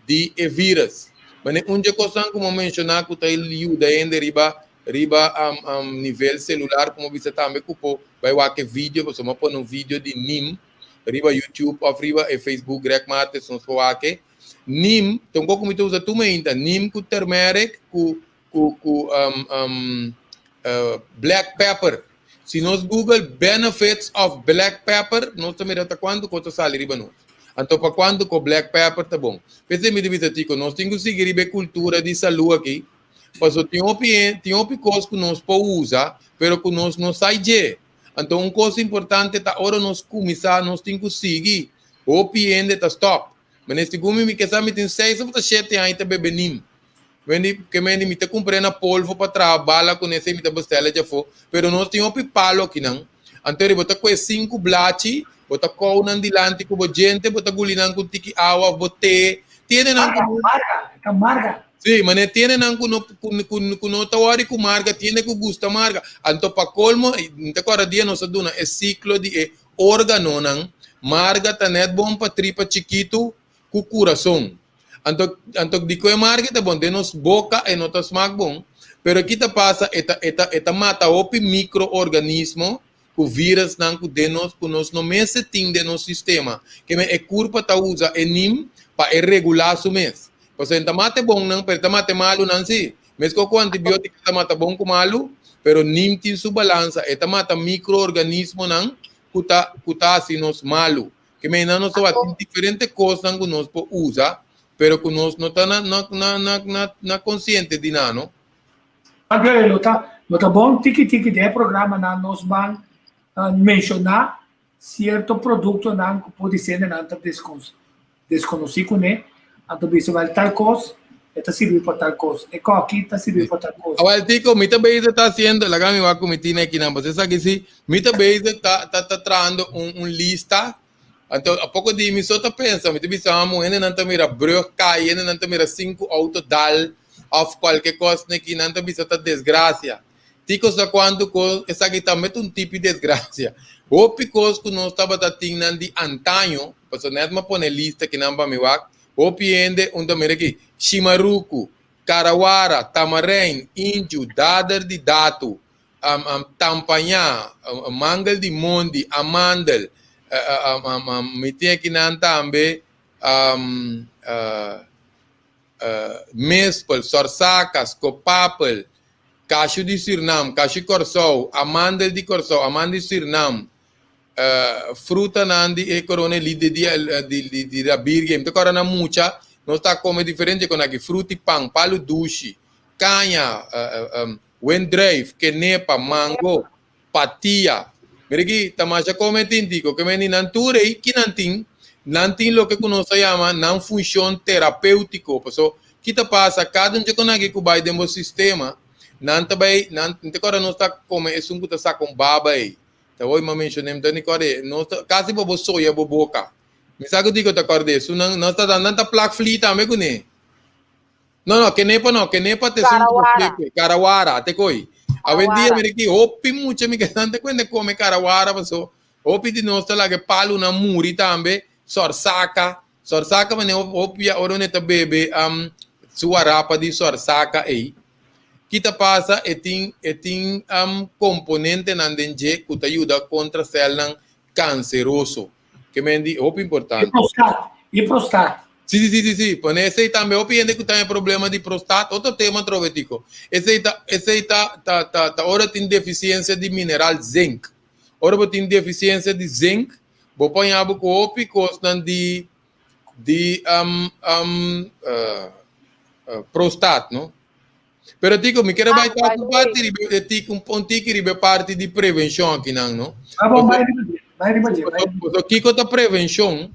di e virus. Mane un dje kosnan ku mo menshoná ku ta yuda hende riba riba nivel selular ku mo bisa tambe ku por bai wak e video pasobra mo a pone un video di nim riba YouTube òf riba e Facebook Greg Martes nos por wak e. Nim ta un kos ku mi ta usa tur mainta nim ku turmeric ku ku ku black pepper. Si nos google benefits of black pepper nos ta mira ta kuantu kos ta sali riba nos. Anto pa kuantu ku black pepper ta bon. P'esei mi ta bisa Tico nos tin ku sigui riba e kultura di salu aki pasobra tin hopi tin hopi kos ku nos por usa pero ku nos no sa dje. Anto un kos importante ta ora nos kuminsá nos tin ku sigui. Hopi hende ta stòp. Mane segun mi mi ke sa mi tin seis òf ta shete aña ta bebe nim. Wendy, ke mende mi ta kumpr'é na polvo pa traha bala ku nesei mi ta bestèl'e djafó, pero nos tin hopi palo akinan. Anto ri bo ta kue sinku blachi, bo ta kou nan dilanti ku bo djente, bo ta guli nan ku un tiki awa òf bo te. Tiene nan ku no. Marga, ta marga. Sí, mane tiene nan ku no ku ku ku no ta wòri ku marga, tiene ku gusta marga. Anto pa kolmo, mi ta kòrda dia nos a duna e siklo di e órganonan, marga ta nèt bon pa tripa chikitu ku kurason. Anto, anto di koe marga e ta bon? Den nos boka e no ta smak bon, pero ki ta pasa e ta, e ta, e ta mata hopi mikroorganismo ku virusnan ku den nos, ku nos no mester tin den nos sistema. Ke men e kurpa ta usa e nim pa e regulá su mes. Pasobra e ta mata e bonnan, pero e ta mata e malunan si. Meskos ku antibiótika ta mata bon ku malu, pero nim tin su balansa, e ta mata mikroorganismonan ku ta, ku ta hasi nos malu. Ke mei nan nos ta wak tin diferente kosnan ku nos por usa, pero ku nos no ta na na na na na na konsiente di nan, no? Padre, lo ta lo ta bon tiki tiki den e programanan nos ban menshoná sierto produktonan ku por disiende nan ta deskonosí kuné, anto bisa wèl tal kos e ta sirbi pa tal kos, e kòki ta sirbi pa tal kos. Awèl Tico, mi ta bezig ta hasiendo, laga mi wak ku mi tin akinan, pasobra esaki si, mi ta bezig ta ta ta trahando un un lista, anto a poko di mi so ta pensa, mi ta bisa amo hendenan ta mira brug kai, hendenan ta mira sinku outo dal òf kualke kos neki, nan ta bisa ta desgrasia. Tico sa kuantu kos, esaki tambe ta un tipi desgrasia. Hopi kos ku nos tabata tin nan di antaño, pasobra nèt mi a pone lista kinan pa mi wak, Hopi hende un ta mira aki, Shimaruku, Karawara, Tamarein, Inju, Dader di Datu, Tampañá, Mangel di Mondi, Amandel, mi tin akinan tambe Mespel, Sorsaka, Skopapel, Kashu di Sürnam, Kashu Kòrsou, Amandel di Kòrsou, Amandel di Sürnam, Frutanan di e corona li di dia di di di la birgen. Mi ta kòrda na mucha nos ta kome diferente kon aki, fruti pan, palu dushi, kaña, wendruif, kenepa, mango, patia. Mira aki ta masha kome tin tiko ke meni nan tur ei ki nan tin? Nan tin loke ku nos ta yama nan funshon terapeutiko. Paso ki ta pasa kada un dje kon aki ku bai den bo sistema nan ta bai nan mi ta kòrda nos ta kome esun ku ta saka un baba ei. Ta hoy m'a mencioné, mi ta ni kòrd'é. Nos ta, kasi pa bo soya bo boka. Mi sa ku Tico ta kòrd'é. Su nan, nos ta nan ta plak fli tambe kuné. No, no, kenepa no, kenepa te sun Karawara. ku karawara, te koi. Awendia Karawara. mira ki hopi mucha mi ke nan ta kuende kome karawara paso hopi di nos ta laga e palunan muri tambe, sòrsaka. Sorsaka mane hopi bia ora un e ta bebe um, su warapa di sorsaka ei, ki ta pasa e tin e tin um, komponentenan den dje ku ta yuda kontra sèlnan kanseroso. Ke men di hopi E importante. prostat, e prostat. Si, si, si, si, si. Pone esei tambe hopi hende ku ta haña problema di prostat, otro tema atrobe Tico. Esei ta esei ta ta ta ta ora tin defisiensia di mineral zinc. Ora bo tin defisiensia di zinc, bo por haña bo ku hopi kosnan di di um um uh, uh, prostat, no? Pero Tico, mi kere Ah, bai by ta the un way, parti riba e tiki un, un tiki riba e parti di prevenshon akinan, no? Ah, bom, Paso bai riba dje, bai riba dje, bai riba paso kiko ta prevenshon?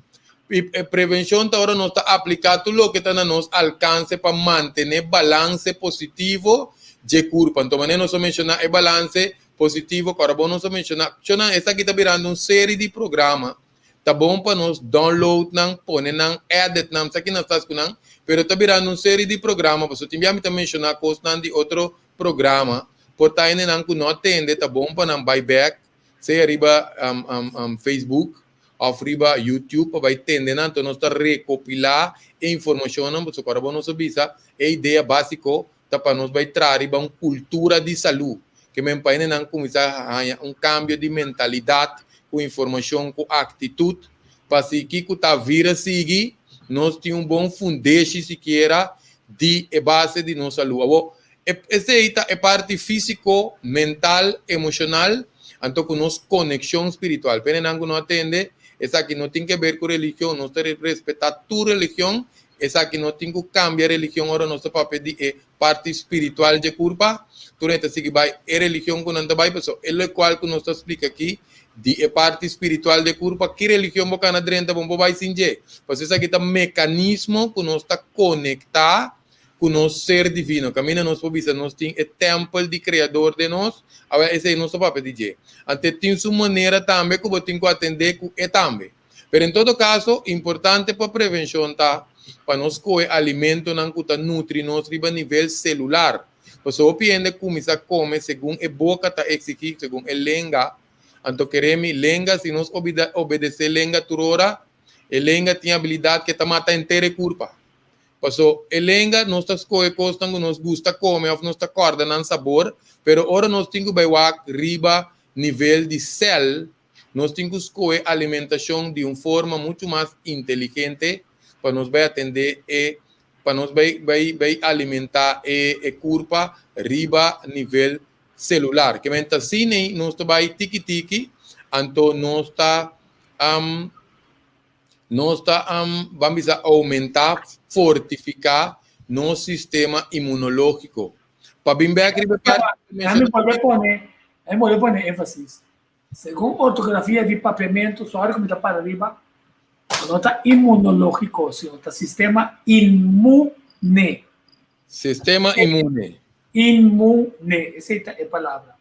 I e prevenshon ta ora nos ta apliká tur loke ta na nos alkanse pa mantené balanse positivo dje kurpa. Anto manera nos a menshoná e balanse positivo ku ora bo nos a menshoná, shonnan esaki ta birando un seri di programa. Ta bon pa nos download nan, pone nan, edit nan, sa ki nan ta ku nan, pero ta birando un seri di programa, pasobra tin bia mi ta menshoná kosnan di otro programa, por ta hendenan ku no a tende, ta bon pa nan bai bèk, sea riba Facebook òf riba YouTube pa bai tende nan, anto nos ta rekopilá e informashonnan, pasobra ora bo nos a bisa e idea básiko ta pa nos bai traha riba un kultura di salú, ke men pa hendenan kuminsá haña un kambio di mentalidat ku informashon ku aktitut pa si kiko ta vira sigui nos tin un bon fundeshi sikiera di e base di nos salú. Awor, esei ta e parti físiko, mental, emoshonal, anto ku nos konekshon spiritual. Pa hendenan ku no a tende, esaki no tin keber ku religion, nos ta respetá tur religion Esaki no tin ku kambia religion ora nos ta papia di e parti spiritual dje kurpa. Tur hende ta sigui bai e religion ku nan ta bai, pasobra e lokual ku nos ta splika aki di e parti spiritual dje kurpa, ki religion bo kana drenta bo no por bai sin dje. Pasobra esaki ta mekanismo ku nos ta konektá ku nos ser divino. Kaminda nos por bisa nos tin e tèmpel di Kreador den nos, awor esei nos ta papia di dje. Ante tin su manera tambe ku bo tin ku atendé ku e tambe. Pero en todo caso, importante pa prevencion ta pa nos coge alimentonan cu ta nutri nos riba nivel celular. Pasobra hopi hende cuminsa come segun e boca ta exigi, segun e lenga. Anto kere mi, lenga, si nos obedece lenga tur ora, e lenga tin habilidad ke ta mata henter e curpa. Paso e lenga nos ta scoge cosnan cu nos gusta come of nos ta corda nan sabor, pero ora nos tin cu bay wak riba nivel di cel, Nos tin ku skohe alimentashon di un forma muchu mas inteligente pa nos bai atendé e pa nos bai bai bai alimentá e e kurpa riba nivel selular. Ke men ta asina nos ta bai tiki tiki, anto nos ta nos ta ban bisa oumentá, fortifiká nos sistema imunológiko. Pa bin bèk riba e parti ku Déjame bolbe pone, déjame bolbe pone énfasis. Segun ortografia di papiamentu, sorry ku mi ta para riba, no ta inmunológiko, sino ta sistema inmune. Sistema inmune. Inmune, esei ta e palabra.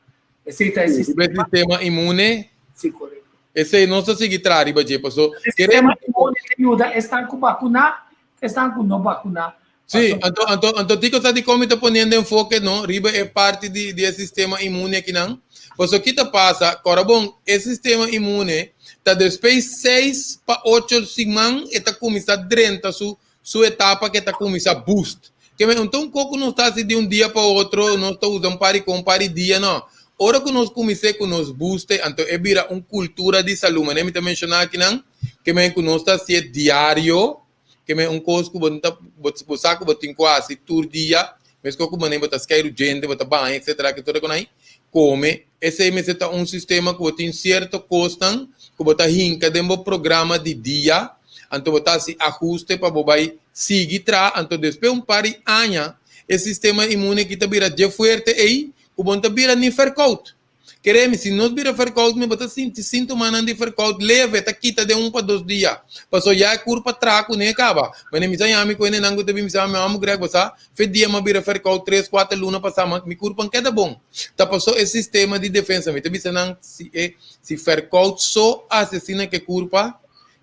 Esei ta e sistema. Riba e sistema inmune? Si, korekto. Esei nos ta sigui traha riba dje, paso. E sistema inmune ta yuda esnan ku bakuná, esnan ku no bakuná. Sí, anto, anto, anto Tico sa di kon mi ta poniendo enfoke, no, riba e parti di, di e sistema inmune akinan. Pasobra ki ta pasa, kòrda bon, e sistema inmune ta despues seis pa ocho siman e ta kuminsá drenta su, su etapa ke ta kuminsá boost. Ke men, anto un kos ku nos ta hasi di un dia pa otro, nos ta usa un par di kon, un par di dia, no. Ora ku nos kumins'é ku nos boost-e, anto e bira un kultura di salú, manera mi ta menshoná akinan, ke men ku nos ta hasié diario, Ke men un kos ku bo no ta bo bo sa ku bo tin ku hasi tur dia, meskos ku manera bo ta skeiru djente, bo ta baña etsetera ke tur e konai, kome. Esei mester ta un sistema ku bo tin sierto kosnan ku bo ta hinka den bo programa di dia, anto bo ta hasi ahuste pa bo bai sigui traha, anto despues un par di aña e sistema inmune aki ta bira dje fuerte ei ku bo no ta bira ni verkoud. Kere mi, si nos bira verkoud mi bo ta sinti sintomanan di verkoud leve, ta kita den un pa dos dia. Paso ya e kurpa traha kuné kaba. Mane mi sa yami ku hendenan ku ta bin bisa mi, Amo Greg, bo sa, fe dia mi a bira verkoud tres, kuater luna pasá, ma mi kurpa no keda bon. Ta paso e sistema di defensa. Mi ta bisa nan, si e si verkoud so asesina ke kurpa,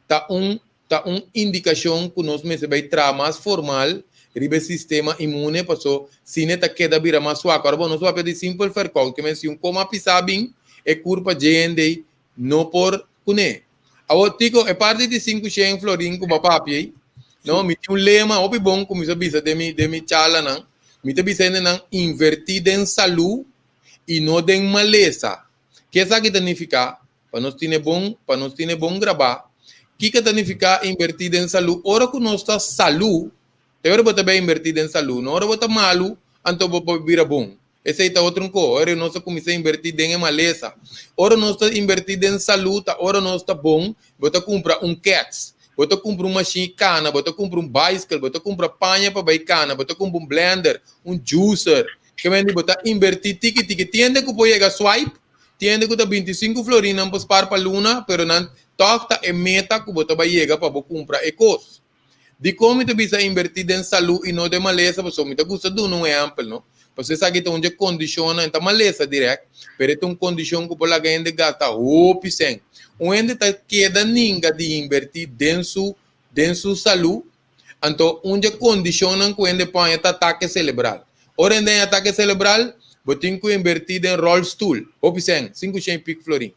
ta un ta un indikashon ku nos mester bai traha mas formal riba e sistema inmune paso sine ta keda bira mas suak. Ora bo nos papia di simpel verkoud ke men si un koma pisa bin e kurpa dje hende ei no por kuné. Awor Tico, e parti di 500 florin ku bo a papia ei, no, mi tin un lema hopi bon ku mi sa bisa den mi den mi charlanan. Mi ta bisa hendenan invertí den salú i no den malesa. Ke esaki ta nifiká? Pa nos tine bon, pa nos tine bon grabá. Kiko ta nifiká invertí den salú? Ora ku nos ta salú, te ora bo ta bai invertí den salú. No ora bo ta malu, anto bo por bira bon. Esei ta otro un ko. Ora nos ta kuminsá invertí den e malesa. Ora nos ta invertí den salú, ta ora nos ta bon, bo ta kumpra un kèts, bo ta kumpra un mashin kana, bo ta kumpra un baiskel, bo ta kumpra paña pa bai kana, bo ta kumpra un blender, un juicer. Ke mende bo ta invertí tiki tiki. Tin hende ku por yega swipe, tin hende ku ta 25 florin nan por spar pa luna, pero nan tòg ta e meta ku bo ta bai yega pa bo kumpra e kos. Dikon mi ta bisa invertí den salú i no den malesa? Pasobra mi ta gusta duna un ehèmpel, no? Pasobra esaki ta un dje kondishonnan, e ta malesa dirèkt, pero e ta un kondishon ku por laga hende gasta hopi sèn. Un hende ta keda ninga di invertí den su den su salú, anto un dje kondishonnan ku hende pon ta atake selebral. Ora hende haña atake selebral, bo tin ku invertí den ròlstul, hopi sèn, 500 i pik florin.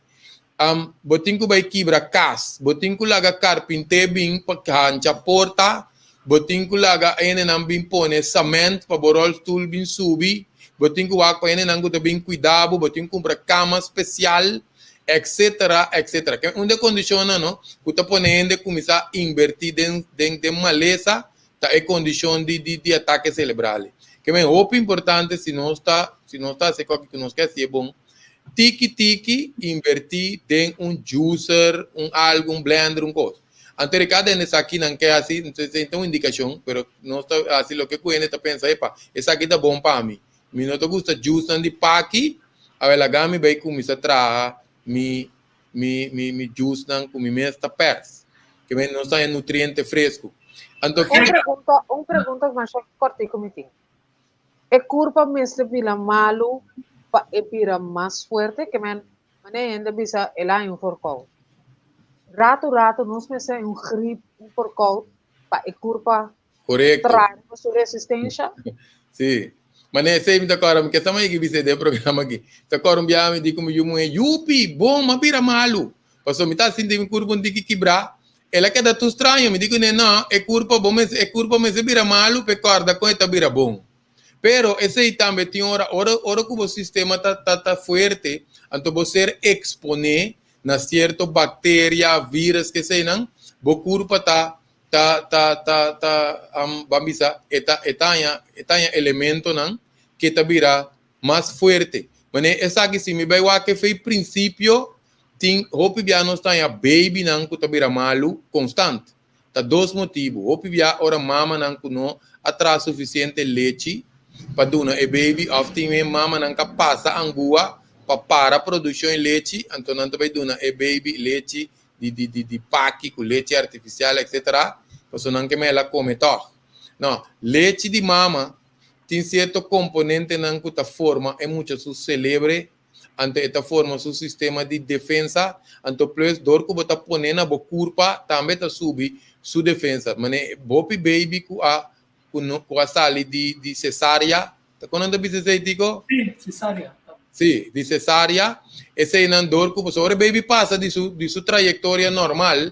Am, bo tin ku bai kibra kas, bo tin ku laga karpinté bin pa hancha porta, bo tin ku laga hendenan bin pone sament pa bo ròlstul bin subi, bo tin ku wak pa hendenan ku ta bin kuida bo, bo tin ku kumpra kama spesial, etsetera, etsetera. Ke un di e kondishonnan, no, ku ta pone hende kuminsá inbertí den, den, den malesa ta e kondishon di, di, di atake selebrale. Ke men hopi importante si nos ta, si nos ta hasi kòke ku nos ke hasié bon, Tiki tiki invertí den un juicer, un algu, un blender, un kos. Anto Ricardo hende sa kinan ke hasi, esei ta un indikashon, pero nos ta hasi loke ku hende ta pensa, epa, esaki ta bon pa mi. Mi no ta gusta juicenan di paki, awel laga mi bai kuminsá traha mi mi mi mi juicenan ku mi mes ta pèrs. Ke men nos ta haña nutriente fresku. Anto Un pregunta, un pregunta masha kòrtiku mi tin. E kurpa mester bira malu pa e bira mas fuerte? Ke men, manera hende bisa el a haña un forkout. Ratu ratu nos mester haña un grip, un forkout pa e kurpa Korekto. traha riba su resistensha. Sí. Manera esei mi ta kòrda, mi ke sa manera ki bisa den e programa aki. Mi ta kòrda un biaha mi di ku mi yu muhé, Yupi, bon, m'a bira malu. Pasobra mi ta sinti mi kurpa un tiki kibrá. El a keda tur straño. Mi di kuné, No, e kurpa bo mester, e kurpa mester bira malu p'e kòrda kon e ta bira bon. Pero esei tambe tin ora, ora, ora ku bo sistema ta, ta, ta fuerte, anto bo ser eksponé na sierto bakteria, vírus, ke eseinan, bo kurpa ta, ta, ta, ta, ta, ban bisa, e ta, e ta haña, e ta haña elementonan ke ta bira mas fuerte. Manera esaki si mi bai wak e fei prinsipio, Tin hopi bia nos ta haña babynan ku ta bira malu konstant. Ta dos motibu. Hopi bia ora mamanan ku no a traha sufisiente lechi pa duna e baby òf tin e mamanan ka pasa angua pa para produkshon e lechi, anto nan ta bai duna e baby lechi di di di di paki ku lechi artifisial etsetera, pasobra nan ke mela kome tòg. No, lechi di mama tin sierto komponentenan ku ta forma e mucha su selebre anto e ta forma su sistema di defensa, anto plus dor ku bo ta pone na bo kurpa tambe ta subi su defensa. Mane hopi baby ku a ku no ku a sali di di cesárea, ta kon nan ta bisa esei Tico? Sí, cesárea. Sí, di cesárea, eseinan dor ku pasobra ora e baby pasa di su di su trayektoria normal,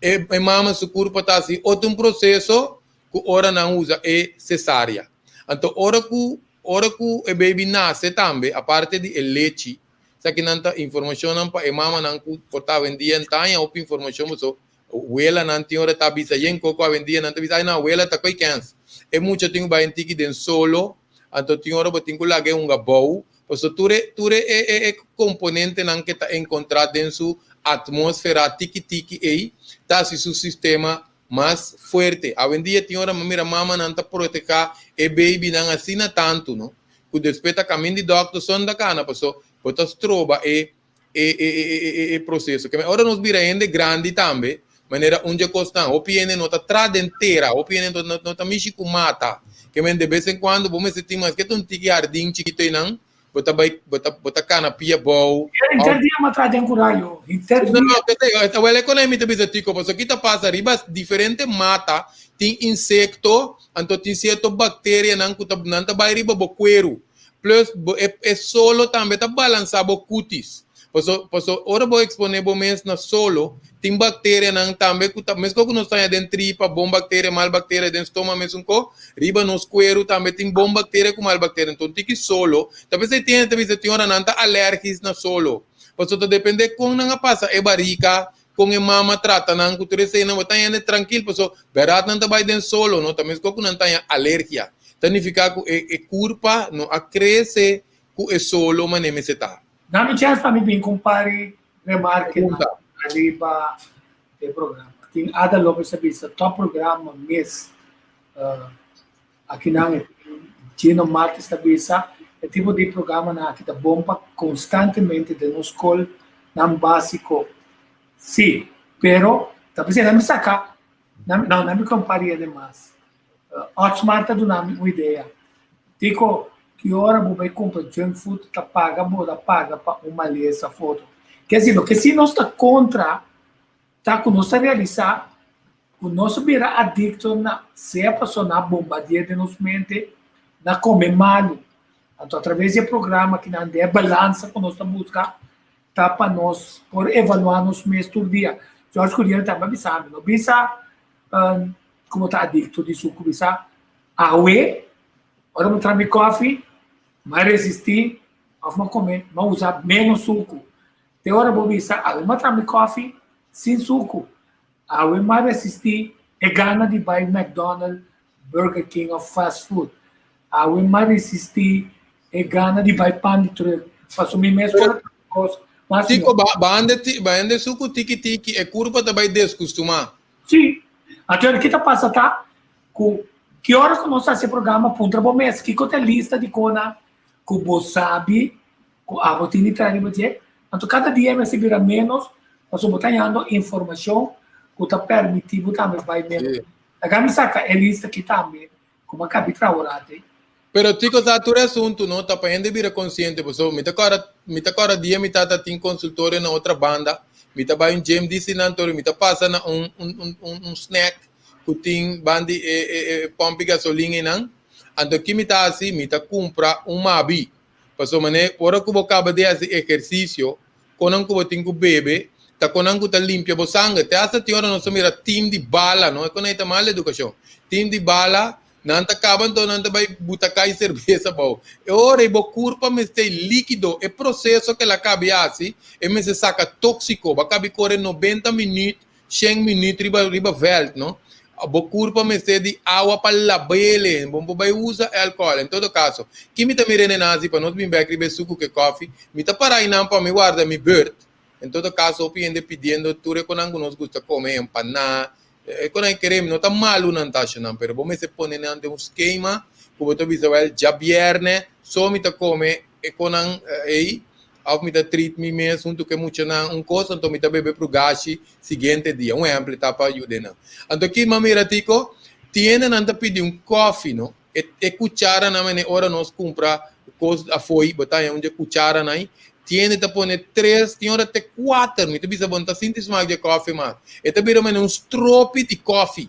e e mama su kurpa ta hasi otro un proseso ku ora nan usa e cesárea. Anto ora ku Ora ku e baby nase tambe, aparte di e lechi, esakinan ta informashonnan pa e mamanan ku por ta awendia no ta haña hopi informashon pasobra welanan tin ora ta bisa yen koko awendia nan ta bisa ay no wela ta koy kens. E mucha tin ku bai un tiki den solo, anto tin ora bo tin ku laga e hunga bou, pasobra tur e tur e e e komponentenan ke ta enkontrá den su atmósfera tiki tiki ei ta hasi su sistema mas fuerte. Awendia tin ora mi mira mamanan ta proteha e babynan asina tantu no, ku despues ta kamin di dokter son ta kana paso bo ta stroba e e e e e proseso. Keme ora nos bira hende grandi tambe, manera un dje kosnan, hopi hende no ta tra den tera, hopi hende no no ta mishi ku mata. Kemen de bes en kuando bo mester tin maske ta un tiki hardin chikito einan, bo ta bai bo ta bo ta kana pia bou. Henter dia m'a traha den kurayo, henter dia. No, no, p'esei, awel e konai mi ta bisa Tico, pasobra ki ta pasa riba diferente mata tin insekto, anto tin sierto bakterianan ku ta nan ta bai riba bo kueru, plus bo e e solo tambe ta balansa bo kutis. Paso, paso ora bo exponé bo mes na solo, tin bacterianan tambe ku ta, meskos ku nos ta haña den tripa, bon bacteria, mal bacteria, den stoma mesun ko, riba nos kueru tambe tin bon bacteria ku mal bacteria. Enton tiki solo, ta p'esei tin hende ta bisa tin ora nan ta alergis na solo. Paso ta depende kon nan a pasa e barika, kon e mama trata nan ku tur eseinan, bo ta haña hende trankil, paso bèrdat nan ta bai den solo, no ta meskos ku nan ta haña alergia. Ta nifiká ku e e kurpa no a krese ku e solo manera mester ta. Dá mi chance pa mi bin cu un par di remarkenan ariba e programa. Tin Ada Lopez a bisa top programa mes. Akinan e tin Gino Martes ta bisa e tipo di programanan aki ta bon pa constantemente den nos scol nan basico. Si, pero ta bisa nan mi saca, no nan mi compara e demas. Otsmar ta duna mi un idea. Tico, ki ora bo bai cumpra junk food ta paga bo ta paga pa un malesa foto. Ke si loke si nos ta contra ta cu nos ta realisa cu nos a bira adicto na sea pasobra nan a bombardea den nos mente na come malu. Anto atraves di e programa kinan den e balansa cu nos ta busca ta pa nos por evalua nos mes tur dia. George Curiel tambe a bisa mi, no bisa ku bo ta adikto di suku bisa awe ora bo traha mi kòfi m'a resistí òf m'a kome m'a usa ménos suku te ora bo bisa awe m'a traha mi kòfi sin suku awe m'a resistí e gana di bai McDonald, Burger King òf fast food awe m'a resistí e gana di bai pan di trùk pasobra mi mes por a traha kos mas Tiko, ba hende suku tiki tiki e kurpa ta bai deskustumá. Sí. Anto ki ta pasa ta ku ki ora ku nos hasi e programa puntra bo mes kiko ta e lista di kona ku bo sabi ku abo tin di traha riba dje. Anto kada dia mester bira ménos pasobra bo ta hañando informashon ku ta permití bo tambe bai ménos. Laga mi saka e lista aki tambe ku bo a kabi traha ora te. Pero Tico sa tur e asuntu no ta pa hende bira konsiente pasobra mi ta kòrda mi ta kòrda dia mi tata tin konsultorio na otra banda mi ta bai un gym di sinan tori mi ta pasa na un un un un snack ku tin bandi e e e pòmpi gasolin einan anto ki mi ta hasi mi ta kumpra un mabi pasobra manera ora ku bo kaba di hasi ehersisio Konan ku bo tin ku bebe ta konan ku ta limpia bo sanger. Te hasta tin ora nos ta mira team di bala, no e konan ei ta mal edukashon. Team di bala, nan ta kaba anto nan ta bai buta kai serbesa abou. E ora ei bo kurpa mester likido, e proseso ke el a kabi hasi, e mester saka toksiko. Bo a kabi kore nobenta minüt, shen minüt riba riba vèlt, no. Bo kurpa mester di awa pa lab'ele, bo no por bai usa e alkòl. En todo kaso, ki mi ta mira e nasi pa nos bin bèk riba e suku ku e kòfi, mi ta para einan pa mi warda mi bùrt. En todo kaso, hopi hende pidiendo tur e konan ku nos gusta kome, empaná, e konan e kere, no ta malu nan ta ashanan, pero bo mester pone nan den un skema ku bo ta bisa, wèl, djabièrnè so mi ta kome e konan ei, òf mi ta treat mi mes huntu ku e muchanan un kos, anto mi ta bebe prugashi siguiente dia. Un ehempel ta pa yuda nan. Anto ki m'a mira Tico, tin hendenan ta pidi un kofi, no? E e kucharanan mene ora nos kumpra kos afoi, bo ta haña un dje kucharanan ei, tin hende ta pone tres, tin ora te kuater, mi ta bisa bo no ta sinti smak dje kofi mas. E ta bira mene un stropi di kofi.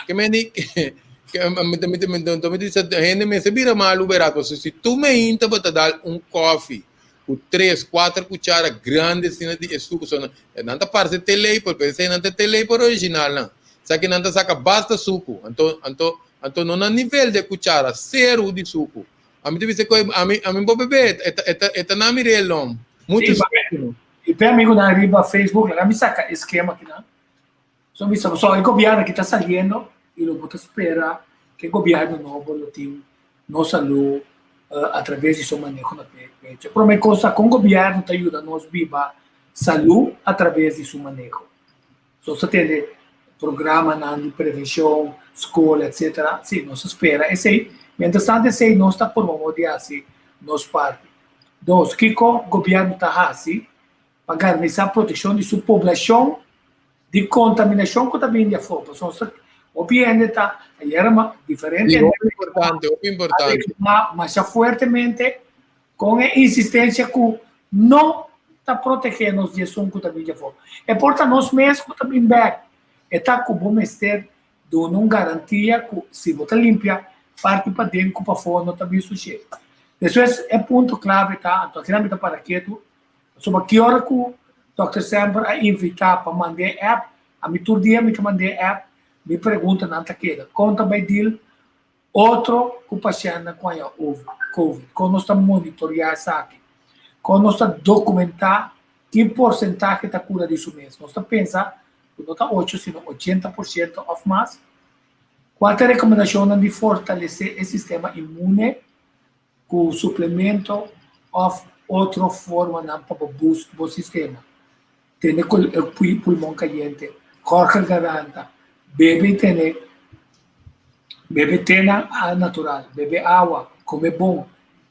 Ke mende mi ta mi ta mi ta bisa hende mester bira malu berat pasobra si tur meinta bo ta dal un kofi ku tres, kuater kuchara grandi asina di e suku so nan ta parse te lepel pero esei nan ta te lepel original nan sa ke nan ta saka basta suku anto anto anto no na nivel de kuchara seru di suku ami ta bisa koe ami ami bo bebe e ta e ta e ta na mi relom muchu suku no. I pe amigunan riba Facebook laga mi saka e skema kinan. So mi sa so e gobierno aki ta saliendo y lo bo ta spera ke gobierno nobo lo tin nos salud a traves di su maneho na pecho. Prome cos ta con gobierno ta yuda nos biba salud a traves di su maneho. So nos ta tende programanan di prevencion, scol etc. Si nos ta spera esey. Mientras tanto esey nos ta purba modo di haci nos parti. Dos, kico gobierno ta haci pa garantisa proteccion di su poblacion di kontaminashon ku ta bini di afó. Pasobra nos ta hopi hende ta ayera ma diferente Sí, hopi importante, hopi importante. a reklamá masha fuertemente kon e insistensia ku no ta protegé nos di esun ku ta bini di afó. E por ta nos mes ku ta bin bèk. E ta ku bo mester duna un garantia ku si bo ta limpia parti paden ku pafó no ta bin sushé. Despues e punto klave ta, anto asina mi ta para ketu. Pasobra ki ora ku Dòkter Semper a invitá pa manda e app, ami tur dia mi ta manda e app, mi preguntanan ta keda, kon ta bai deal otro ku pashèntnan ku haña Covid? Kon nos ta monitoriá esaki? Kon nos ta dokumentá ki porsentahe ta kura di su mes? Nos ta pensa ku no ta ocho sino 80% òf mas. Kua ta e rekomendashonnan di fortalesé e sistema inmune ku suplemento òf otro formanan pa bo boost bo sistema? Tene ku e pulmon kayente, gòrgel garganta, bebe i tene bebe tena natural, bebe awa, kome bon,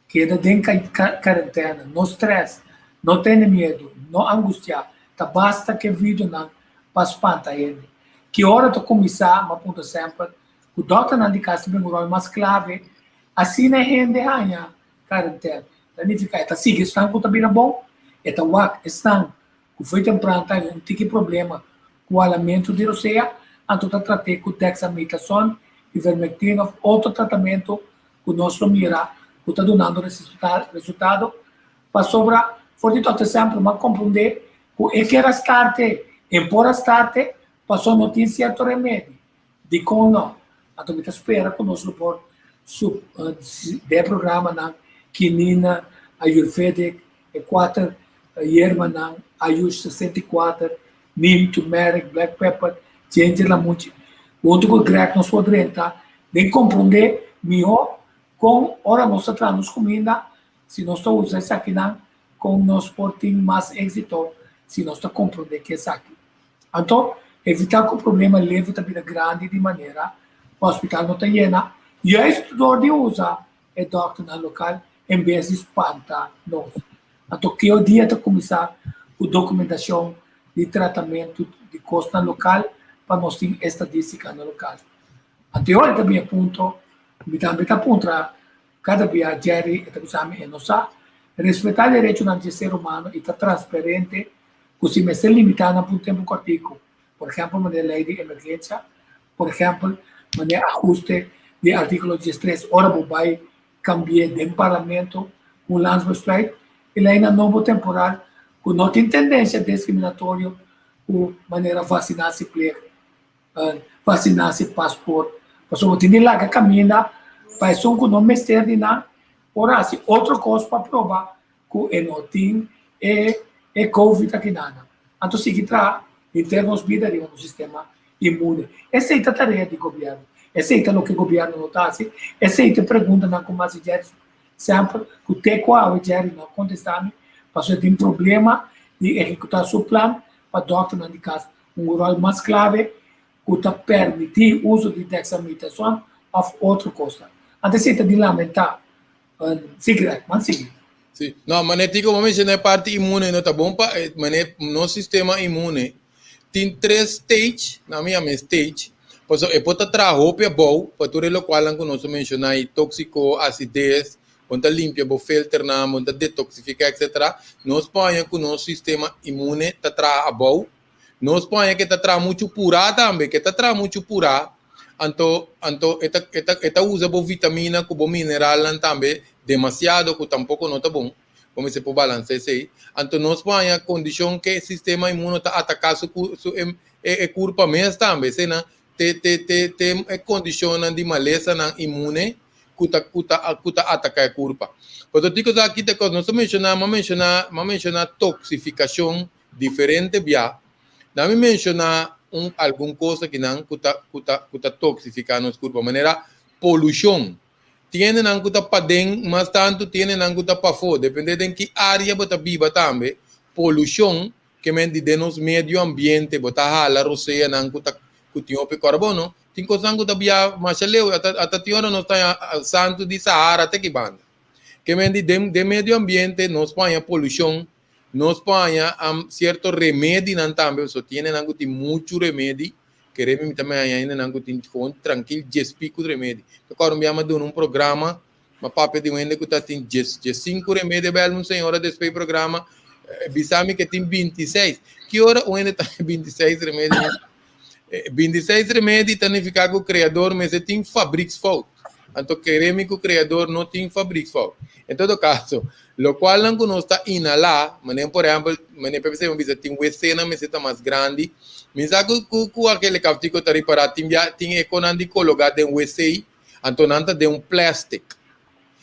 keda den karentena, no strès, no tene miedu, no angustiá, ta basta ku e videonan pa spanta hende. Ki ora ta kuminsá? Mi a puntra semper ku dòkternan di kas ta bin un ròl mas klave, asina e hende haña karentena. Ta nifiká e ta sigui esnan ku ta bira bon, e ta wak esnan ku foi tempran ta haña un tiki problema ku halamentu di rosea, anto ta trat'é ku dexamethasone, ivermectin òf otro tratamentu ku nos lo mira ku ta dunando resultado. Pasobra for di dòkter semper mi a komprondé ku e kier a starte, e por a starte, pasobra no tin sierto remedi. Dikon no? Anto mi ta spera ku nos lo por sub den e programanan Kinina, Ayurvedic, e kuater yerbanan, Ayush 64, Neem, Turmeric, Black Pepper, Ginger, Lamunchi. Huntu ku Greg nos por drenta den komprondé mihó kon ora nos ta traha nos kuminda, si nos ta usa esakinan, kon nos por tin mas éksito si nos ta komprondé ke esaki. Anto, evitá ku problema leve ta bira grandi di manera ku hospital no ta yena, juist dor di usa e dòkternan lokal en bes di spanta nos. Anto, kio dia ta kuminsá ku dokumentashon di tratamentu di kosnan lokal pa nos tin estadístikanan lokal? Anto, e ora ta bin e punto, mi tambe ta puntra Kada bia Jerry e ta bisa mi e no sa respetá derechonan dje ser humano i ta transparente ku si mester limitá nan pa un tempu kòrtiku, por ehèmpel manera lei di emergensia, por ehèmpel manera ahuste di artíkulo 13 ora bo bai kambi'é den parlamento ku un landsbesluit, e leinan nobo temporal ku no tin tendensia diskriminatorio ku manera vasinatieplicht. Vasiná si pasport, pasobra bo tin di laga kaminda pa esun ku no mester di nan por hasi otro kos pa proba ku e no tin e e covid aki nan. Anto sigui traha henter nos bida riba nos sistema inmune. Esei ta tarea di gobièrnu, esei ta loke gobièrnu no ta hasi, esei ta e preguntanan ku masi Jerry semper ku te ku awe Jerry no a kontestá mi pasobra e tin problema di ehekutá su plan pa dòkternan di kas Un ròl mas klave ku ta permití uso di dexamethasone òf otro kosnan. Antes esei ta di lamentá. Sí, Greg, man sigui. Sí. No, mané Tico, bo menshoná e parti inmune, no ta bon pa mané nos sistema inmune tin tres stage, nan mi yama e stage, pasobra e por ta traha hopi abou pa tur e lokualnan ku nos a menshoná ei, tóksiko, asides, bo ta limpia bo filternan, bo ta detoksifiká etcetera. Nos por haña ku nos sistema inmune ta traha abou. Nos por haña ke ta traha muchu purá tambe, ke ta traha muchu purá, anto anto e ta e ta e ta usa bo vitamina ku bo mineralnan tambe demasiado ku tampoko no ta bon, bo mester por balansa esei. Anto nos por haña kondishon ke e sistema inmuno ta ataká su ku su e e kurpa mes tambe, eseinan te te te te e kondishonnan di malesanan inmune ku ta ku ta ku ta ataká e kurpa. Pasobra tiko sa aki ta kos, nos a menshoná, mi a menshoná, mi a menshoná toksifikashon Diferente bia, nan mi menshoná un algun kos akinan ku ta ku ta ku ta toksifiká nos kurpa, manera polushon. Tin hendenan ku ta paden mas tantu, tin hendenan ku ta pafó, dependé den ki área bo ta biba tambe. Polushon ke men di den nos medio ambiente, bo ta hala roseanan ku ta ku tin hopi kòrbono. Tin kosnan ku ta bia masha leu, ata ata tin ora nos ta haña santu di Sahara te ki banda. Ke men di den den medio ambiente nos por haña polushon. Nos por haña sierto remedinan tambe, pasobra tin hendenan ku tin muchu remedi, kere mi ta haña hendenan ku tin gewoon trankil djes piku remedi. Ta kòrda un bia mi a duna un programa, mi a papia di un hende ku ta tin djes 5 remedi, a bèl un señora despues di programa bisa mi ke tin 26. Ki ora un hende ta haña 26 remedi? 26 remedi ta nifiká ku kreador mester tin fabriksfout. Anto kere mi ku Kreador no tin fabriksfout. En todo kaso, lokualnan ku nos ta inhalá, manera por ehèmpel, manera PPC mi bisa tin wc-nan mester ta mas grandi. Mi sa ku ku ku aquel kaftico ta ripará tin bia tin e konan di kologá den wc, anto nan ta den un plastic.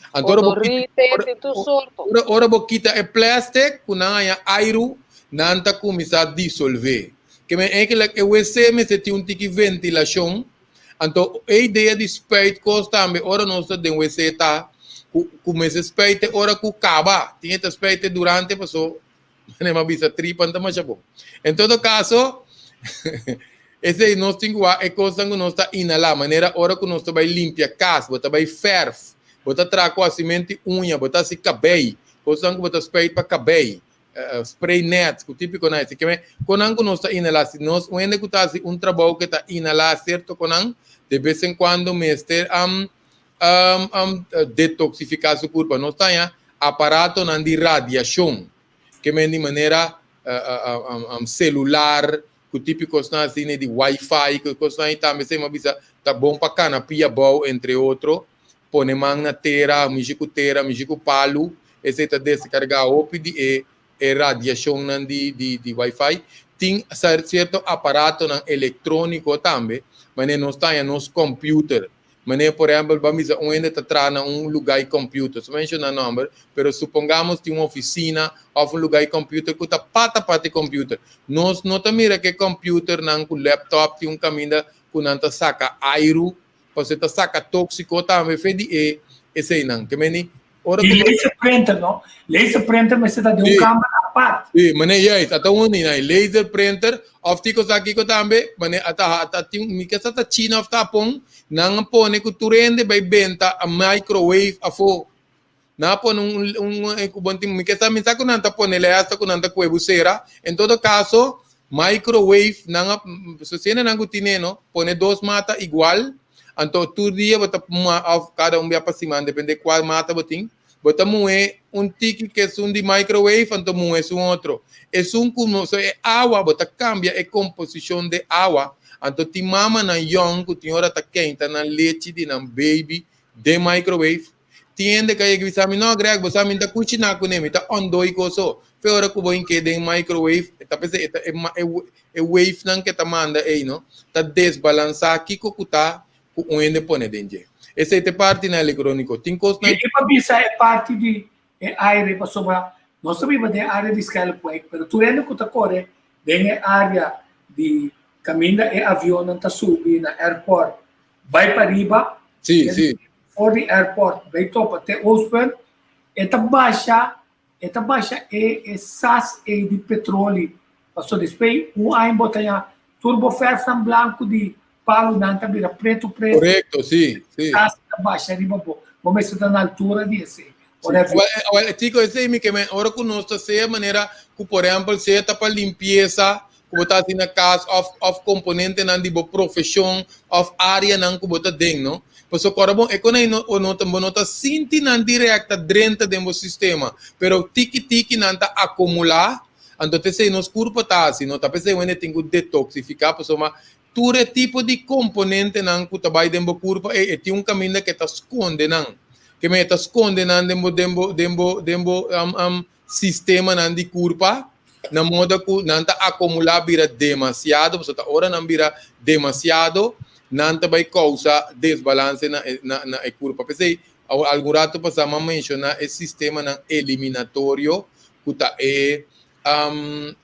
Anto ora bo kita, Odorite, tin tur sorto. ora, ora bo kita e plastic ku nan haña airu, nan ta kuminsá disolvé. Ke men eigenlijk e wc mester tin un tiki ventilashon. Anto e idea di spuit kos tambe ora nos ta den wc ta ku ku mester spuit te ora ku kaba. Tin e ta spuit te durante paso manera mi a bisa tripan ta masha bon. En todo kaso esei nos tin ku wak e kosnan ku nos ta inhalá manera ora ku nos ta bai limpia kas bo ta bai fèrf bo ta traha ku hasimenti uña bo ta hasi kabei kosnan ku bo ta spuit pa kabei spray net ku típiko nan esi keme konan ku nos ta inhalá si nos un hende ku ta hasi un trabou ke ta inhalá sierto konan de bes en kuando mester detoksifiká su kurpa nos ta haña aparatonan di radiashon ke men di manera selular ku típiko kosnan asina di wifi ku kosnan i tambe esei mi a bisa ta bon pa kana pia abou entre otro pone man na tera, mishi ku tera, mishi ku palu, esei ta deskargá hopi di e e radiashonnan di di di wifi. Tin sierto aparatonan elektróniko tambe, manera nos ta haña nos kòmpiuter. Manera por ehèmpel ban bisa un hende ta traha na un lugá di kòmpiuter, sin menshoná nòmber, pero supongamos tin un ofisina òf un lugá di kòmpiuter ku ta pata pata e kòmpiuter. Nos no ta mira ku e kòmpiuternan ku lèptòp tin un kaminda ku nan ta saka airu Pasobra ta saka tóksiko tambe fe di e eseinan. Ke meni ora ku. Laser printer no? Laser printer mester ta den un kamber apart. Si, mane juist, ata un di nan. Laser printer òf tiko sa kiko tambe, mane ata ata tin mi ke sa ta China òf ta Hapon, nan a pone ku tur hende bai benta a microwave afó. Nan a pone un un ku bon tin mi ke sa mi sa ku nan ta pone lei asta ku nan ta kue busera. En todo kaso microwave nan a sosiene nan ku tine no pone dos mata igual anto tur dia bo ta òf kada un bia pa siman depende kual mata bo tin bo ta muhe un tiki ku esun di microwave anto muhe esun otro esun ku no so e awa bo ta kambia e komposishon de awa anto tin mamanan yòn ku tin ora ta keinta nan lechi di nan baby den microwave. Tin hende ka yega bisa mi, No, Greg, bo sa mi no ta kushiná kuné, mi ta ondoi kos so. Fe ora ku bo hink'é den microwave, e ta p'esei e ta e e e wavenan ke ta manda ei no, ta desbalansá kiko ku ta ku un hende pone den dje. Esei ta e partinan elektróniko. Tin kosnan. E pa bisa e parti di e aire pasobra nos ta biba den área di Schelpwijk, pero tur hende ku ta kore den e área di kaminda e avionnan ta subi na airport bai pariba, Sí, sí. For di airport bay topa te Oostpunt, e ta basha, e ta basha e e sas ey di petroli. Paso despues un aña bo ta haña tur bo verfnan blanco di palunan ta bira preto preto. Correcto, sí, sí. Sas ta basha riba bo. Bo mester ta na altura di esey. Ora Wel, wel, chico, esey mi ke men, ora ku nos ta sea manera ku por ehempel sea ta pa limpiesa, ku bo ta hasi na kas òf òf komponentenan di bo profeshon òf áreanan ku bo ta den, no? Pasobra kòrda bon, e konai no o no ta bo no ta sinti nan dirèkt ta drenta den bo sistema, pero tiki tiki nan ta akumulá, anto ta esei nos kurpa ta hasi, no? Ta p'esei wende tin ku detoksifiká pasobra tur e tipo di komponentenan ku ta bai den bo kurpa ei e tin un kaminda ku e ta skonde nan, ke men e ta skonde nan den bo den bo den bo den bo sistemanan di kurpa na moda ku nan ta akumulá bira demasiado, pasobra ta ora nan bira demasiado nan ta bai kousa desbalanse na e na na e kurpa. P'esei algun rato pasá mi a menshoná e sistemanan eliminatorio ku ta e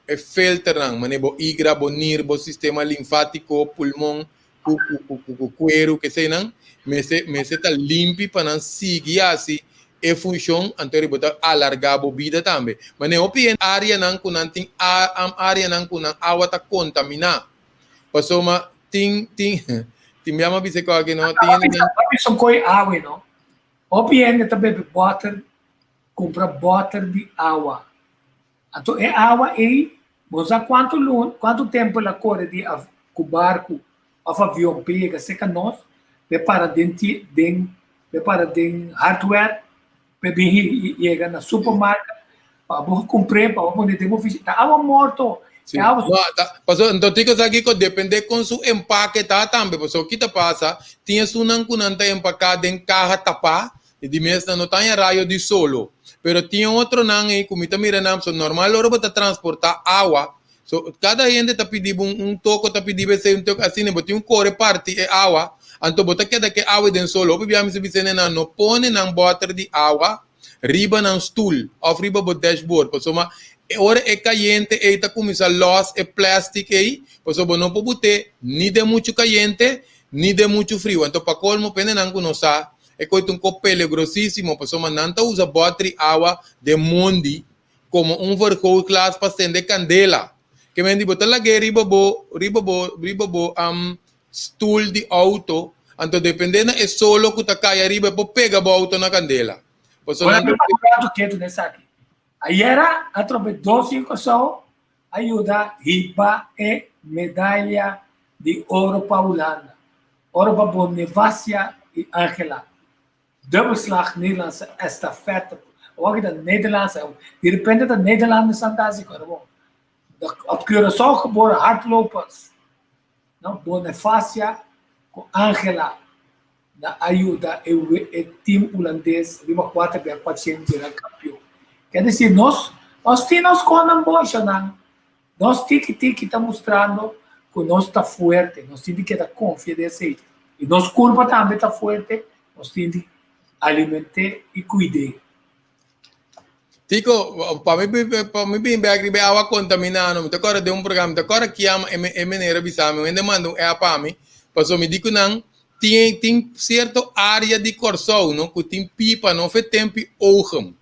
e filternan manera bo igra, bo nir, bo sistema linfátiko, pulmon ku ku ku ku kueru keseinan mester mester ta limpi pa nan sigui hasi e funshon anto riba ta alargá bo bida tambe. Manera hopi hende áreanan ku nan tin áreanan ku nan awa ta kontaminá pasobra tin tin tin bia mi a bisa e kòke no tin hende nan. Hopi son koi awe no. Hopi hende ta bebe bòter kumpra bòter di awa. Anto e awa ei, bo sa kuantu lun, kuantu tempu el a kore di av ku barku òf avion p'e yega serka nos, p'e para den ti den p'e para den hardware, p'e bin yega na supermarket pa bo kumpr'é, pa bo pone den bo frishider. Ta awa morto! Sí. No, ta, paso, anto tiko sa kiko depende kon su empake ta tambe, paso kita pasa, tin esunnan ku nan ta empaká den kaha tapá, i di mes nan no ta haña rayo di solo. Pero tin otronan ei ku mi ta mira nan, so normal ora bo ta transportá awa, so kada hende ta pidi bo un, un toko ta pidi bo esei, un toko asina, bo tin ku kore parti e awa, anto bo ta keda ke awa den solo. Hopi bia mi sa bisa nan, no pone nan bòter di awa riba nan stul of riba bo dashboard pasobra e ora e kayente ei ta kuminsá lòs e plastic ei pasobra bo no por but'é ni den muchu kayente ni den muchu friu. Anto pa kolmo pende nan ku no sa e koi ta un kos peligrosísimo pasobra nan ta usa bòtri awa den mondi komo un vergrootglas pa sende kandela. Ke men di bo ta lag'é riba bo riba bo riba bo Stoel di auto, anto depende na e solo ku ta kai ariba e por pega bo auto na kandela. Pasobra nan ta. Ora mi pasa un ratu ketu na esaki. Ayera atrobe dos yu Kòrsou a yuda hiba e medaya di oro pa Hulanda. Oro pa Bonevacia i Angela. Dubbelslag Nederlandse estafette. Awor aki ta Nederlandse. Di repente ta Nederlanders nan ta hasi kòrda bon. Op Curaçao geboren hardlopers. No, Bonifacia ku Angela na a yuda e e team hulandes riba kuater bia kuatshen bira kampion. Ke desir nos nos tin nos konan bon shanan. Nos tiki tiki ta mustrando ku nos ta fuerte, nos tin di keda konfia den esei. I nos kurpa tambe ta fuerte, nos tin di aliment'é i kuid'é. Tico, pa mi pa mi bin bek riba e awa contaminá no, mi ta kòrda den un programa, mi ta kòrda kiama e e meneer a bisa mi, un hende manda un app pa mi, pasobra mi di ku nan tin tin sierto área di Kòrsou no ku tin pipa no fe tempi ogen.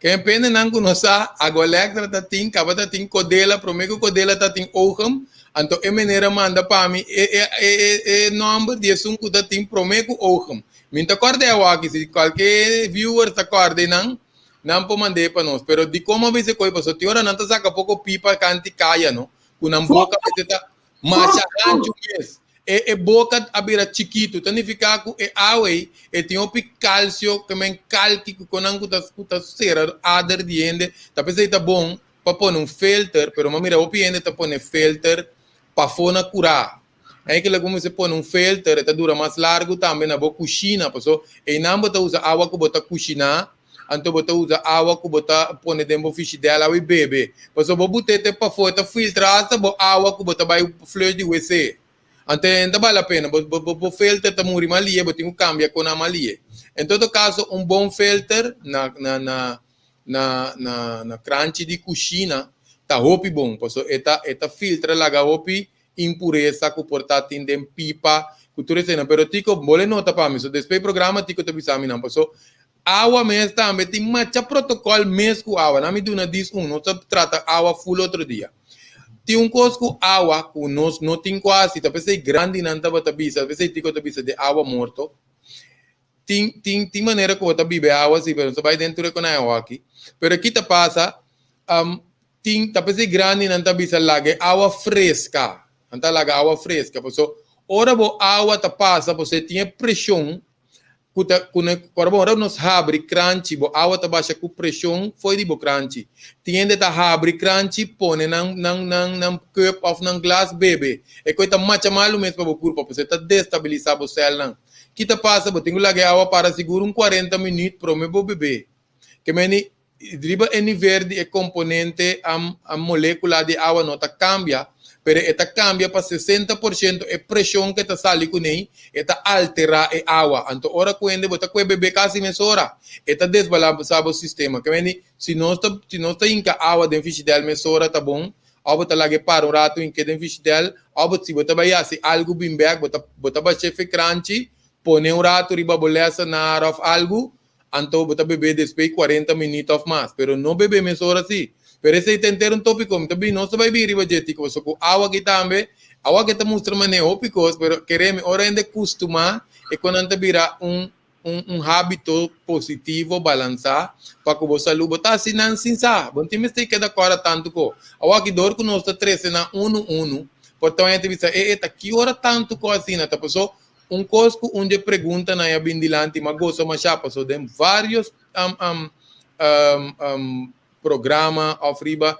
Ke hende nan ku no sa, Agua Electra ta tin, kaba ta tin Kodela, promé ku Kodela ta tin ogen, anto e meneer a manda pa mi e e e e nòmber di esun ku ta tin promé ku ogen. Mi ta kòrda e awaki, si kualke viewers ta kòrda einan, nan por mand'é pa nos. Pero dikon a bisa koe? Pasobra tin ora nan ta saka poko pipa kanti kaya, no? Ku nan boka mester ta masha hanchu mes. E e boka a bira chikitu, ta nifiká ku e awa ei e tin hopi kalsio, ke men kalki ku konan ku ta ku ta sera ader di hende. Ta p'esei ta bon pa pone un filter, pero mi a mira hopi hende ta pone filter pafó na kurá. Eigenlijk bo mester pone un filter, e ta dura mas largu tambe na bo kushina, paso einan bo ta usa awa ku bo ta kushiná, anto bo ta usa awa ku bo ta pone den bo fishidèl awa i bebe. Paso bo but'é te pafó e ta filtra asta bo awa ku bo ta bai flush di wc. Anto e no ta bal la pena, bo bo bo filter ta muri mas lihe, bo tin ku kambia konan mas lihe. En todo kaso un bon filter na na na na na na kranchi di kushina ta hopi bon, paso e ta e ta filtra laga hopi impuresa ku por ta tin den pipa ku tur eseinan pero Tico bo le nota pa mi so despues e programa Tico ta bisa mi nan paso awa mes tambe tin macha protocol mes ku awa nan mi duna dis un nos ta trata awa full otro dia tin un kos ku awa ku nos no tin ku hasi ta pesei grandinan tabata bisa pesei Tico ta bisa de awa morto tin tin tin manera ku bo ta bibe awa si pero nos ta bai den tur e konai awa aki pero ki ta pasa Tin ta p'esei grandinan ta bisa laga e awa freska. Nan ta laga awa freska paso ora bo awa ta pasa paso e tin e preshon ku ta ku ne ora bo ora nos habri kranchi bo awa ta basha ku preshon fo'i di bo kranchi. Tin hende ta habri kranchi pone nan nan nan nan cup òf nan glas bebe. E koi ta macha malu mes pa bo kurpa paso e ta destabilisa bo sèlnan. Ki ta pasa bo tin ku laga e awa para sigur un kuarenta minüt prome bo bebe. Ke meni Riba e nivel di e komponente a molekula di awa no ta kambia, pero e ta kambia pa 60% e preshon ku e ta sali kuné, e ta alterá e awa. Anto ora ku hende bo ta kue bebé kasi mesora, e ta desbalansá bo sistema. Ke mende si nos ta si nos ta hinka awa den fishidèl mesora ta bon, òf bo ta laga e para un ratu hink'é den fishidèl, òf bo si bo ta bai hasi algu bin bèk bo ta bo ta bash'é fe kranchi, pone un ratu riba bo lèsenar òf algu, Anto bo ta bebe despues 40 minuut of mas, pero no bebe mesora si. Pero esei ta henter un topico, mi ta bin, nos ta bai bin riba dje tiko, pasobra ku awa aki tambe, awa aki ta mustra manera hopi kos, pero kere mi ora hende kustuma e kon nan ta bira un un un habito positivo balansa pa ku bo salu, bo ta hasi nan sin sa, bo no tin mester keda kòrda tantu ko. Awa aki dor ku nos ta trese nan unu unu, por ta hende ta bisa e e ta ki ora tantu ko asina ta paso Un kos ku un dje preguntanan a bin dilanti m'a gosa mashá pasó den vários programa òf riba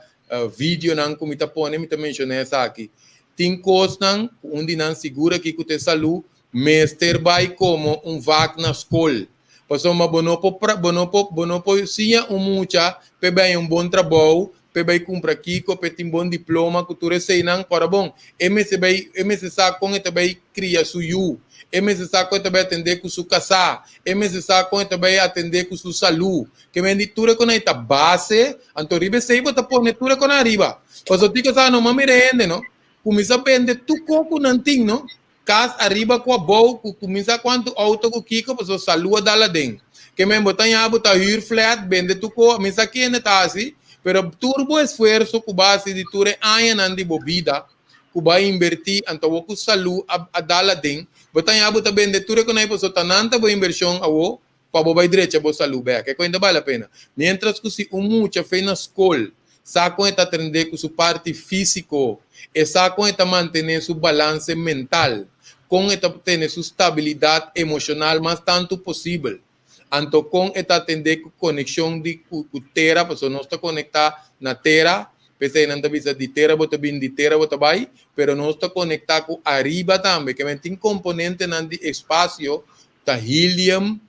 videonan ku mi ta pone mi ta menshoná esaki. Tin kosnan ku un di nan sigur aki ku ta e salú mester bai komo un vak na skol. Pasobra bo no por bo no por bo no por siña un mucha p'e bai un bon trabou, p'e bai kumpra kiko, p'e tin bon diploma ku tur eseinan. Ora bon, e mester bai e mester sa kon e ta bai kria su yu, e mester sa kon e ta bai atendé ku su kasá, e mester sa kon e ta bai atendé ku su salú. Ke men di tur e konan ei ta base, anto riba esei bo ta pone tur e konan ariba. Pasobra tin kos no mira hende no, kuminsá bende tur kos ku nan tin no, Kas ariba ku abou ku kuminsá kuantu outo ku kiko pasobra salu a dal aden. Ke men bo ta ña bo ta hür flat bende tur ko mi sa kende ta hasi pero tur bo esfuerso ku bo a hasi di tur e añanan di bo bida ku bo a inbertí anto awor ku salu a a dal aden bo ta ña bo ta bende tur e konai pasobra ta nan ta bo inbershon awor pa bo bai drecha bo salu bek e koin ta bale la pena. Mientras ku si un mucha fe na skol sa kon e ta atrende ku su parti físiko, e sa kon e ta mantené su balanse mental, kon e ta tene su stabilidat emoshonal mas tantu posibel, anto kon e ta atendé ku konekshon di ku tera, pasobra nos ta konektá na tera, p'esei nan ta bisa di tera bo ta bin, di tera bo ta bai, pero nos ta konektá ku ariba tambe, ke men tin komponentenan di espasio, ta helium,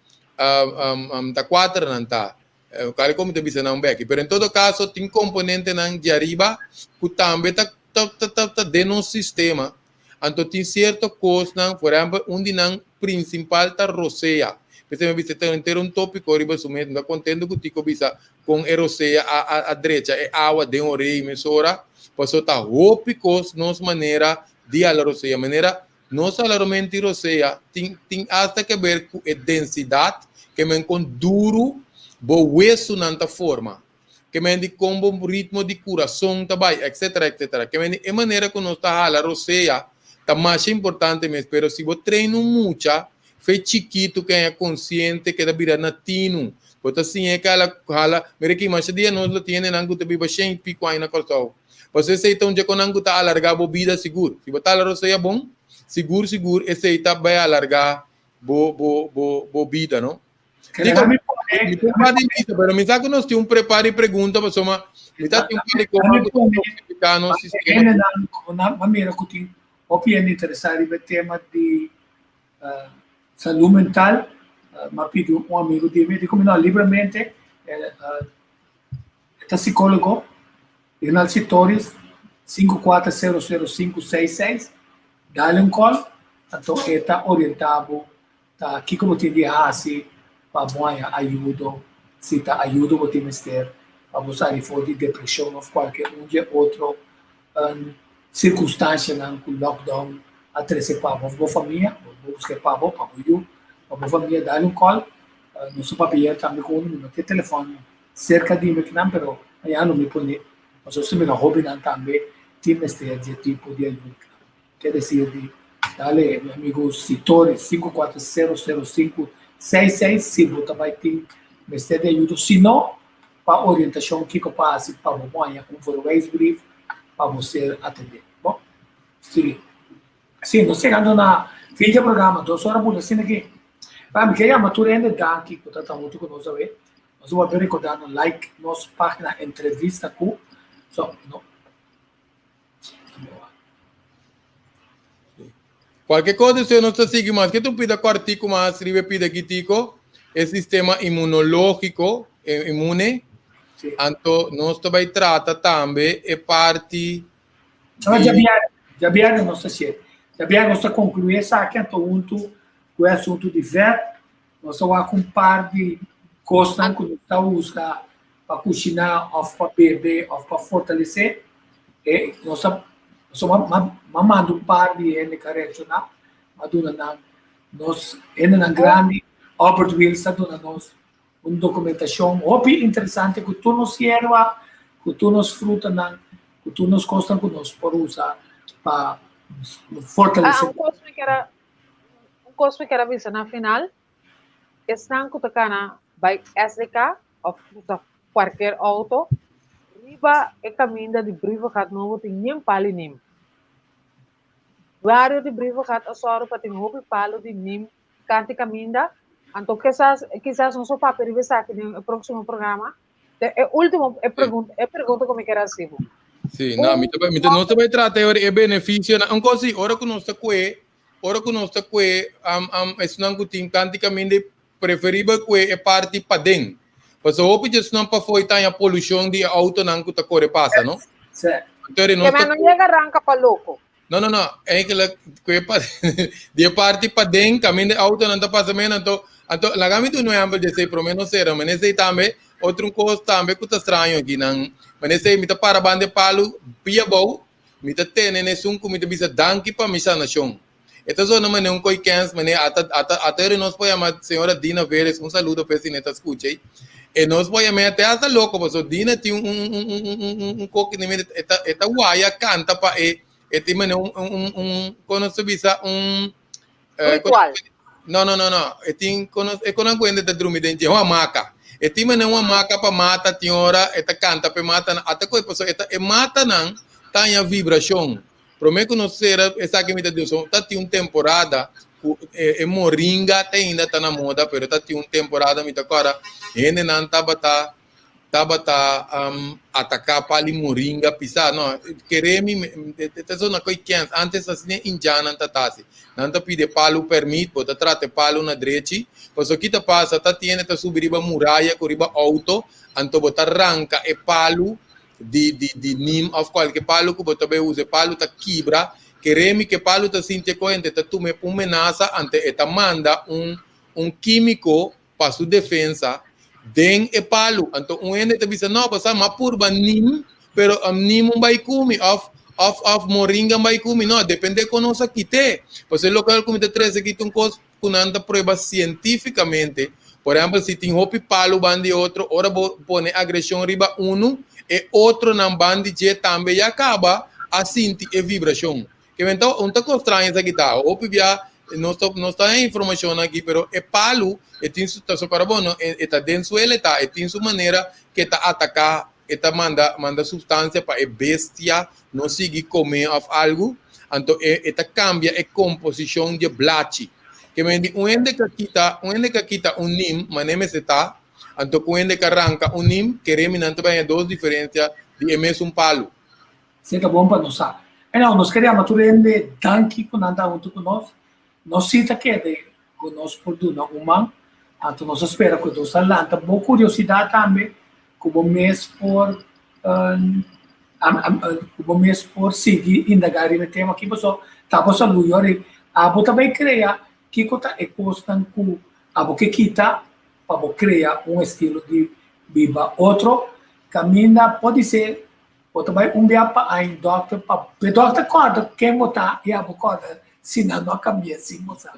ta kuater nan ta. Kare komo ta bisa nan beki. Pero en todo kaso tin komponentenan di ariba ku tambe ta ta ta ta den nos sistema. Anto tin sierto kosnan, por ehèmpel un di nan prinsipal ta rosea. P'esei mi a bisa ta henter un topiko riba su mes. Mi ta kontento ku Tico bisa kon e rosea a a a drecha e awa den orei mesora. Pasobra ta hopi kos nos manera di hala rosea. Manera No solamente rosea, tin tin asta ke ber ku e densidat, ke men kon duru bo wesunan ta forma, ke men di kon bo ritmo di kurason ta bai, etcetera, etcetera. Ke men di e manera ku nos ta hala rosea ta masha importante mes, pero si bo train un mucha fe chikitu ke haña konsiente ke ta bira na tinu, bo ta siña e ke hala hala, mira aki masha dia nos lo tin hendenan ku ta biba shen i piku aña na Kòrsou. Pasobra esei ta un dje konan ku ta alargá bo bida sigur. Si bo ta hala rosea bon, sigur sigur esei ta bai alargá bo bo bo bo bida, no? Digo, mi tin un par di lista, pero mi sa ku nos tin un prepar di pregunta pasobra mi ta tin un par di kos ku ta toksifiká nos sistema. Hendenan ku nan a mira ku tin hopi hende interesá riba e tema di salú mental, mi a pidi un amigu di mi, e di ku mi no, libremente E ta psicólogo, Ronald Sitoris, 5400566, dale un call, anto e ta orienta bo ta kiko bo tin di hasi pa bo haña ayudo, si ta ayudo bo tin mester pa bo sali for di depresion of cualke un dje otro circunstancianan cu lockdown a trece pa bo of bo famia, bo busca e pa bo, pa bo yu, pa bo famia, dale un call, nos ta papia tambe cu unu, mi no tin telefon. Serka di mi kinan pero mañana lo mi pone pasobra si mira hobennan tambe tin mester di e tipo di ayuda. Ke desir di dale mi amigo Sitore 5400566 si bo ta bai tin mester di ayuda si no pa orientashon kiko pa hasi pa bo por haña un verwijsbrief pa bo ser atende. Bon sigui. Si nos chegando na fin di e programa dos ora bula asina aki. Bai mi ke yama tur hende danki ku ta ta huntu ku nos awe. Nos a wòrdu rekordá no like nos página Entrevista ku so no. Kualke kos despues nos ta sigui mas ke ta un pida kòrtiku mas riba e pida kitico e sistema inmunológiko inmune anto nos ta bai trata tambe e parti No, djabièrnè, djabièrnè nos ta hasié. Djabièrnè nos ta konkluí esaki anto huntu ku e asuntu di vèt Nos ta wak un par di kosnan ku nos ta usa pa kushiná òf pa bebe òf pa fortalesé. E nos ta pasobra m'a manda un par di hende ku a reakshoná, m'a duna nan nos hendenan grandi, Albert Wils a duna nos un dokumentashon hopi interesante ku tur nos yerba, ku tur nos frutanan, ku tur nos kosnan ku nos por usa pa fortalesé. Ah, un kos mi kier a Un kos mi ker a bisa na final, esnan ku ta kana bai SDK òf usa kualker outo, riba e kaminda di Brievengat nobo tin nin palu di nim. Bario di Brievengat a sòru pa tin hopi palu di nim kanti kaminda, anto kisas kisas nos por papia riba esaki den e próksimo programa. E último e pregunta, e pregunta ku mi ker hasi bo. Sí, no, mi ta, mi ta, nos ta bai trata e beneficio na un cosa, ora ku nos ta kue, ora ku nos ta kue, am, am, esnan ku tin tanti kaminda preferibel kue e parti paden. Pasobra hopi di esnan pafó i taña polushon di e autonan ku ta kore pasa, no? Sí. Anto nos ta... no yega ranka pa loko. No, no, no. Eigenlijk, kue pa, di e parti paden, kaminda e autonan ta pasa men, anto, anto, laga mi duna un ehèmpel di esei, promé nos sera, ma esei tambe, otro kos tambe ku ta straño aki nan, ma esei mi ta para banda e palu pia abou, mi ta tene na esun ku mi ta bisa danki pa mi sanashon. E ta zona manera un koi kens, manera ata, ata, ata eri nos por yama señora Dina Veles, un saludo p'e si ne ta skucha ei. E nos por yama te hasta loko, pasobra Dina tin un, un, un, un, un, un, un koki di mira, e ta, e ta waya kanta pa e, e tin manera un, un, un, un, kon nos ta bisa, un, eh, Ritual. No, no, no, no. E tin kono, e kono kuende ta drumi den dje, un hamaka. E tin manera un hamaka pa mata, tin ora e ta kanta pa e matanan. Ata koe, pasobra e ta, e matanan ta haña vibrashon. Promé ku nos sera esaki mi ta di so ta tin un temporada ku e moringa te ainda ta na moda pero ta tin un temporada mi ta kòrda hendenan tabata tabata ataká pali moringa pisá no kere mi ta zona koi kens antes asina e indiannan ta ta hasi nan ta pidi e palu pèrmit bo ta trata e palu na drechi pasobra ki ta pasa ta tin hende ta subi riba muraya ku riba outo anto bo ta ranka e palu di di di neem of cualke palu cu bo ta bay usa e palu ta kibra keremi ke palu ta sinti e corente ta tuma e pa un menasa ante e ta manda un un kimico pa su defensa den e palu anto un hende ta bisa no bo sa mi a purba neem pero neem un bay cumi of of of moringa un bay cumi no depende con nos a kite pasobra e loke cu mi ta trece aki ta un cos ku nan ta prueba sientífikamente. Por ehèmpel, si tin hopi palu ban di otro, ora bo pone agreshon riba unu, e otronan ban di dje tambe ya kaba a sinti e vibrashon. Ke men ta un ta kos straño esaki ta. Hopi bia nos ta nos ta haña informashonnan aki, pero e palu e tin su ta sokora bo no e ta den suela e ta, e tin su manera ke ta ataká, e ta manda manda supstansia pa e bestia no sigui come of algu, anto e e ta cambia e composicion dje blachi. Ke men di un hende ka kita, un hende ka kita un nim, mane mester ta, anto ku un hende ka ranka un nim, kere mi nan ta bay haña dos diferencia di e mesun palu. Esei ta bon pa nos sa. Anyhow, nos kere yama tur hende danki ku nan ta huntu ku nos. Nos si ta kere ku nos por duna un man, anto nos a spera ku nos a lanta bo kuriosidat tambe ku bo mes por ku bo mes por sigui indagá riba e tema aki pasobra ta bo salú yori abo ta bai krea kiko ta e kosnan ku abo ke kita pa bo krea un estilo di biba otro kaminda podisé bo ta bai un bia pa aña dòkter pa e dòkter kòrda ken bo ta i abo kòrda si nan no a kambia sin bo sa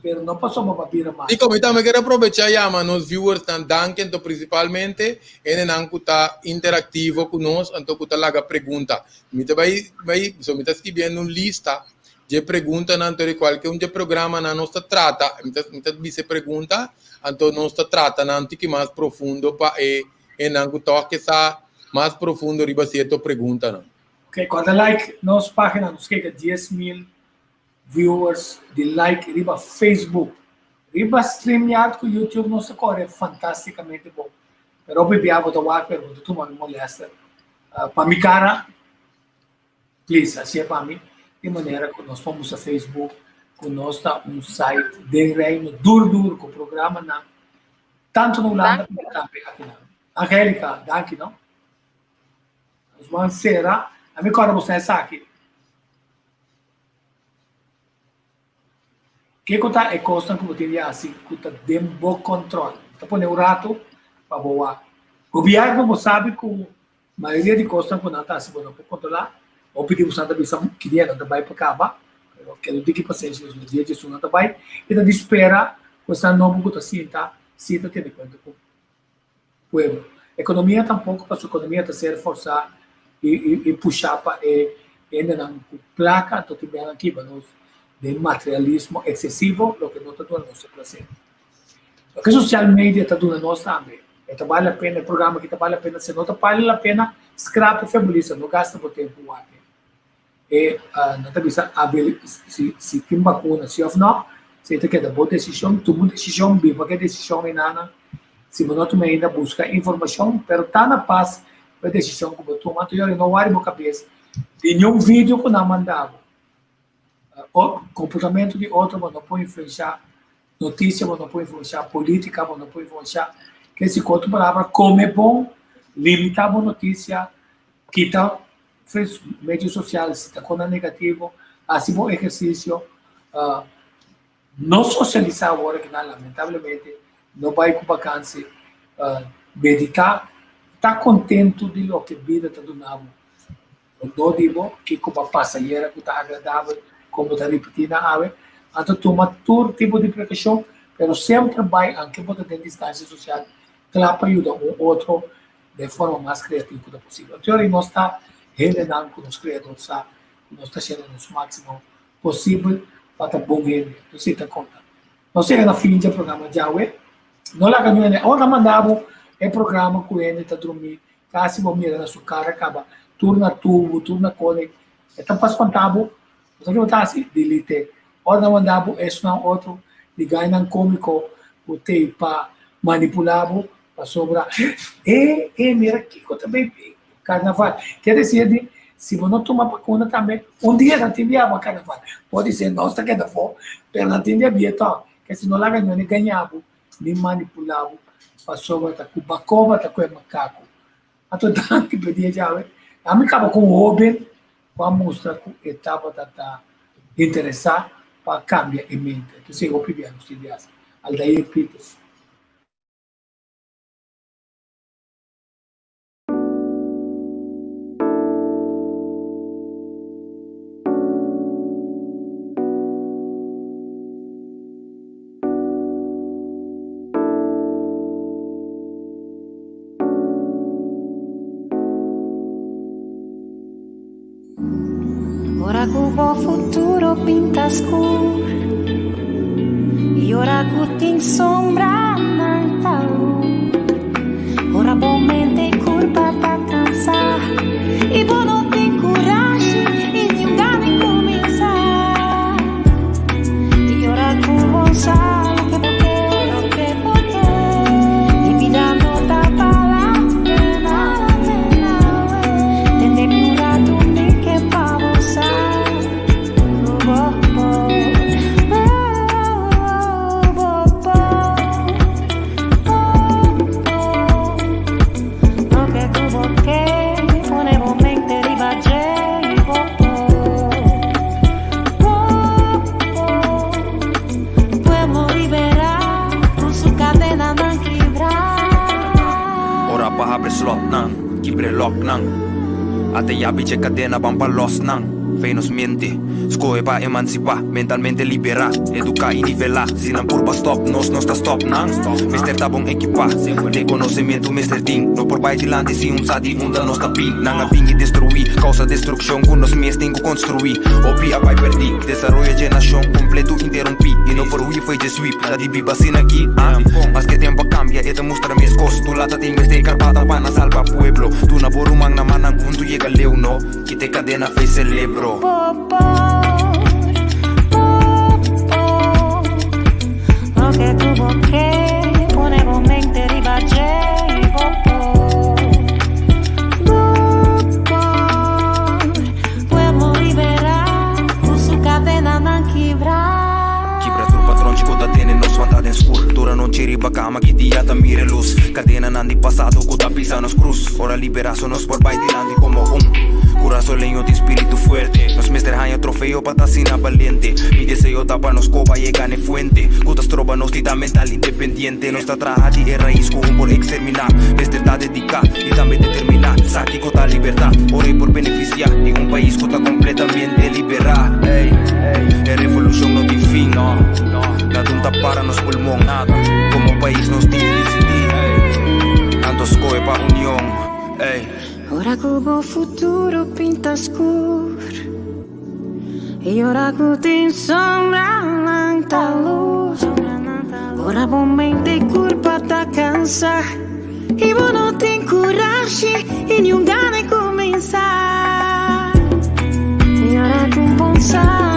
pero no pasobra bo a bira mal. Nico, mi tambe ker aprobecha yama nos viewersnan danki anto principalmente hendenan ku ta interactivo ku nos anto ku ta laga pregunta. Mi ta bai bai so mi ta skibiendo un lista dje preguntanan anto di kualke un dje programanan nos ta trata mi ta mi ta bisa e pregunta anto nos ta trata nan tiki mas profundo pa e hendenan ku tòg ke sa mas profundo riba sierto preguntanan. Ok, kòrda like nos pagina, nos kega 10,000 viewers di like riba Facebook. Riba StreamYard ku YouTube nos ta kore fantasticamente bon. Pero hopi bia bo ta wak pero bo ta tuma mi molester. Pa mi kara, please hasié pa mi di manera ku nos por mustra Facebook ku nos ta un site den Reino duru duru ku programanan tantu na Hulanda komo tambe akinan. Angelica, danki no. Nos ban sera. Ami kòrda bo sa esaki. Kiko ta e kosnan ku bo tin di hasi ku ta den bo kòntròl? Bo ta pone un ratu pa bo wak. Gobièrnu bo sabi ku mayoria di kosnan ku nan ta hasi bo no por kontrolá. Hopi di boso nan ta bisa ki dia nan ta bai pa kaba, pero keda un tiki pasenshi pasobra dia dje esun nan ta bai i ta di spera ku esnan nobo ku ta sinta si ta tene kuenta ku pueblo. Ekonomia tampoko pasobra ekonomia ta ser forsá i pushá pa e hendenan ku plaka, anto tin bianan kiba nos den materialismo eksesivo loke no ta duna nos e plaser. Loke social media ta duna nos tambe e ta bale la pena, e programa aki ta bale la pena, si no ta bale la pena skrap e febulista, no gasta bo tempu wak e. Nan ta bisa si tin bakuna si òf nò, esei ta keda bo desishon, tuma un desishon, biba ku e desishon enanan. Si bo no tuma ainda, buska informashon, pero ta na pas ku e desishon ku bo tuma. Anto yori no wari bo kabes di niun video ku nan manda bo. Komportamentu di otro bo no por influenshá, notisia bo no por influenshá, polítika bo no por influenshá. Ke si ku otro palabra, kome bon, limitá bo notisia, kita medio sosial si ta kona negativo, hasi bo ehersisio. No sosialisá awor aki nan lamentablemente no bai ku bakansi, meditá, ta kontentu di loke bida ta duna bo. Rondó di bo kiko bo a pasa ayera ku ta agradabel kon bo ta ripití nan awe. Anto tuma tur tipo di prekashon pero semper bai anke bo ta den distansia sosial kla pa yuda un otro den forma mas kreativo ku ta posibel. Anto yori nos ta hendenan ku nos Kreador sa ku nos ta hasiendo nos máksimo posibel pa ta bon hende. Anto si ta konta. Nos yega na fin dje programa djawe. No laga niun hende. Ora ta manda bo e programa ku hende ta drumí, kasi bo mira na su kara kaba tur na tubu, tur na kone. E ta pa spanta bo. Bo sa ke bo ta hasi? Delete. Ora ta manda bo esunnan otro di gainan komiko ku tei pa manipulá bo pasobra e e mira kiko ta bay Carnaval. Ker desir di si bo no tuma bakuna tambe un dia nan tin di aba carnaval. Podi ser nos ta keda afó pero nan tin di abia tòg. Ke si no laga ño ni gaña bo ni manipulá bo pasobra ta ku bakoba ta ku e makaku. Anto danki pa e dia djawe. Ami kaba ku un hóben ku a mustra ku e tabata ta interesá pa kambia e mente. Entonces hopi bia nos tin di hasi. Aldair Pietersz. Ora ku bo futuro pinta skur I ora ku tin sombranan ta lur Ora bo mente i kurpa ta kansá I bo no tin kurashi i niun gana di kuminsá I ora ku bo sa loke bo ke loke bo ke I bida no ta bala pena Tende mi un ratu mi ke pa bo sa ku bo por Bo por bo por Loke ku bo ke pone bo mente riba dje i bo por Bo por Pueblo liberá ku su kadenanan kibrá. Ora pa habri slotnan, kibr'e lòknan. Ata yabi dje kadena ban pa lòs nan. Fe nos mente, skohe pa emansipá, mentalmente liberá, eduká i nivelá. Si nan purba stòp nos, nos ta stòp nan. Mester ta bon ekipá, den konosementu mester tin. No por bai dilanti si un sa di unda nos ta bin. Nan a bin i destruí, kousa destrukshon ku nos mes tin ku konstruí. Hopi a bai pèrdí, desaroyo dje nashon kompletu interumpí. I no por hui fo'i dje sweep, ta di biba asina aki, ah. Maske tempu a kambia, e ta. Mustra meskos, tu lata tin mester karbata pa nan salba pueblo. Duna bo ruman na man nan huntu yega leu no kita e kadena fe celebro. Bo por, bo por, loke ku bo ke, pone bo mente riba dje i bo por. Bo por, pueblo liberá, ku su kadenanan kibrá. Kibra tur patronchi ku ta tene nos wanta den skur. Tur anochi riba kama ki dia ta mira e lus. Kadenanan di pasado ku ta pisa nos krus. Ora liberá so nos por bai dilanti komo un kurasoleño tin spiritu fuerte. Nos mester haña trofeo pa ta asina balente. Mi deseo ta pa nos koba yega n'e fuente ku ta stroba nos di ta mental independiente. Nos ta traha di e rais ku un por eksterminá. Mester ta dediká i tambe determiná. Sa kiko ta libertá ora e por benefisiá di un pais ku ta kompletamente liberá. Ey, e revolushon no tin fin, no. Nada un ta para nos pulmon. Komo pais nos tin disidí, ey. Anto skohe pa union, ey. Ora ku bo futuro pinta skur I ora ku tin sombranan ta lus Ora bo mente i kurpa ta kansa I bo no tin kurashi i niun gana di kuminsá I ora ku bo sa.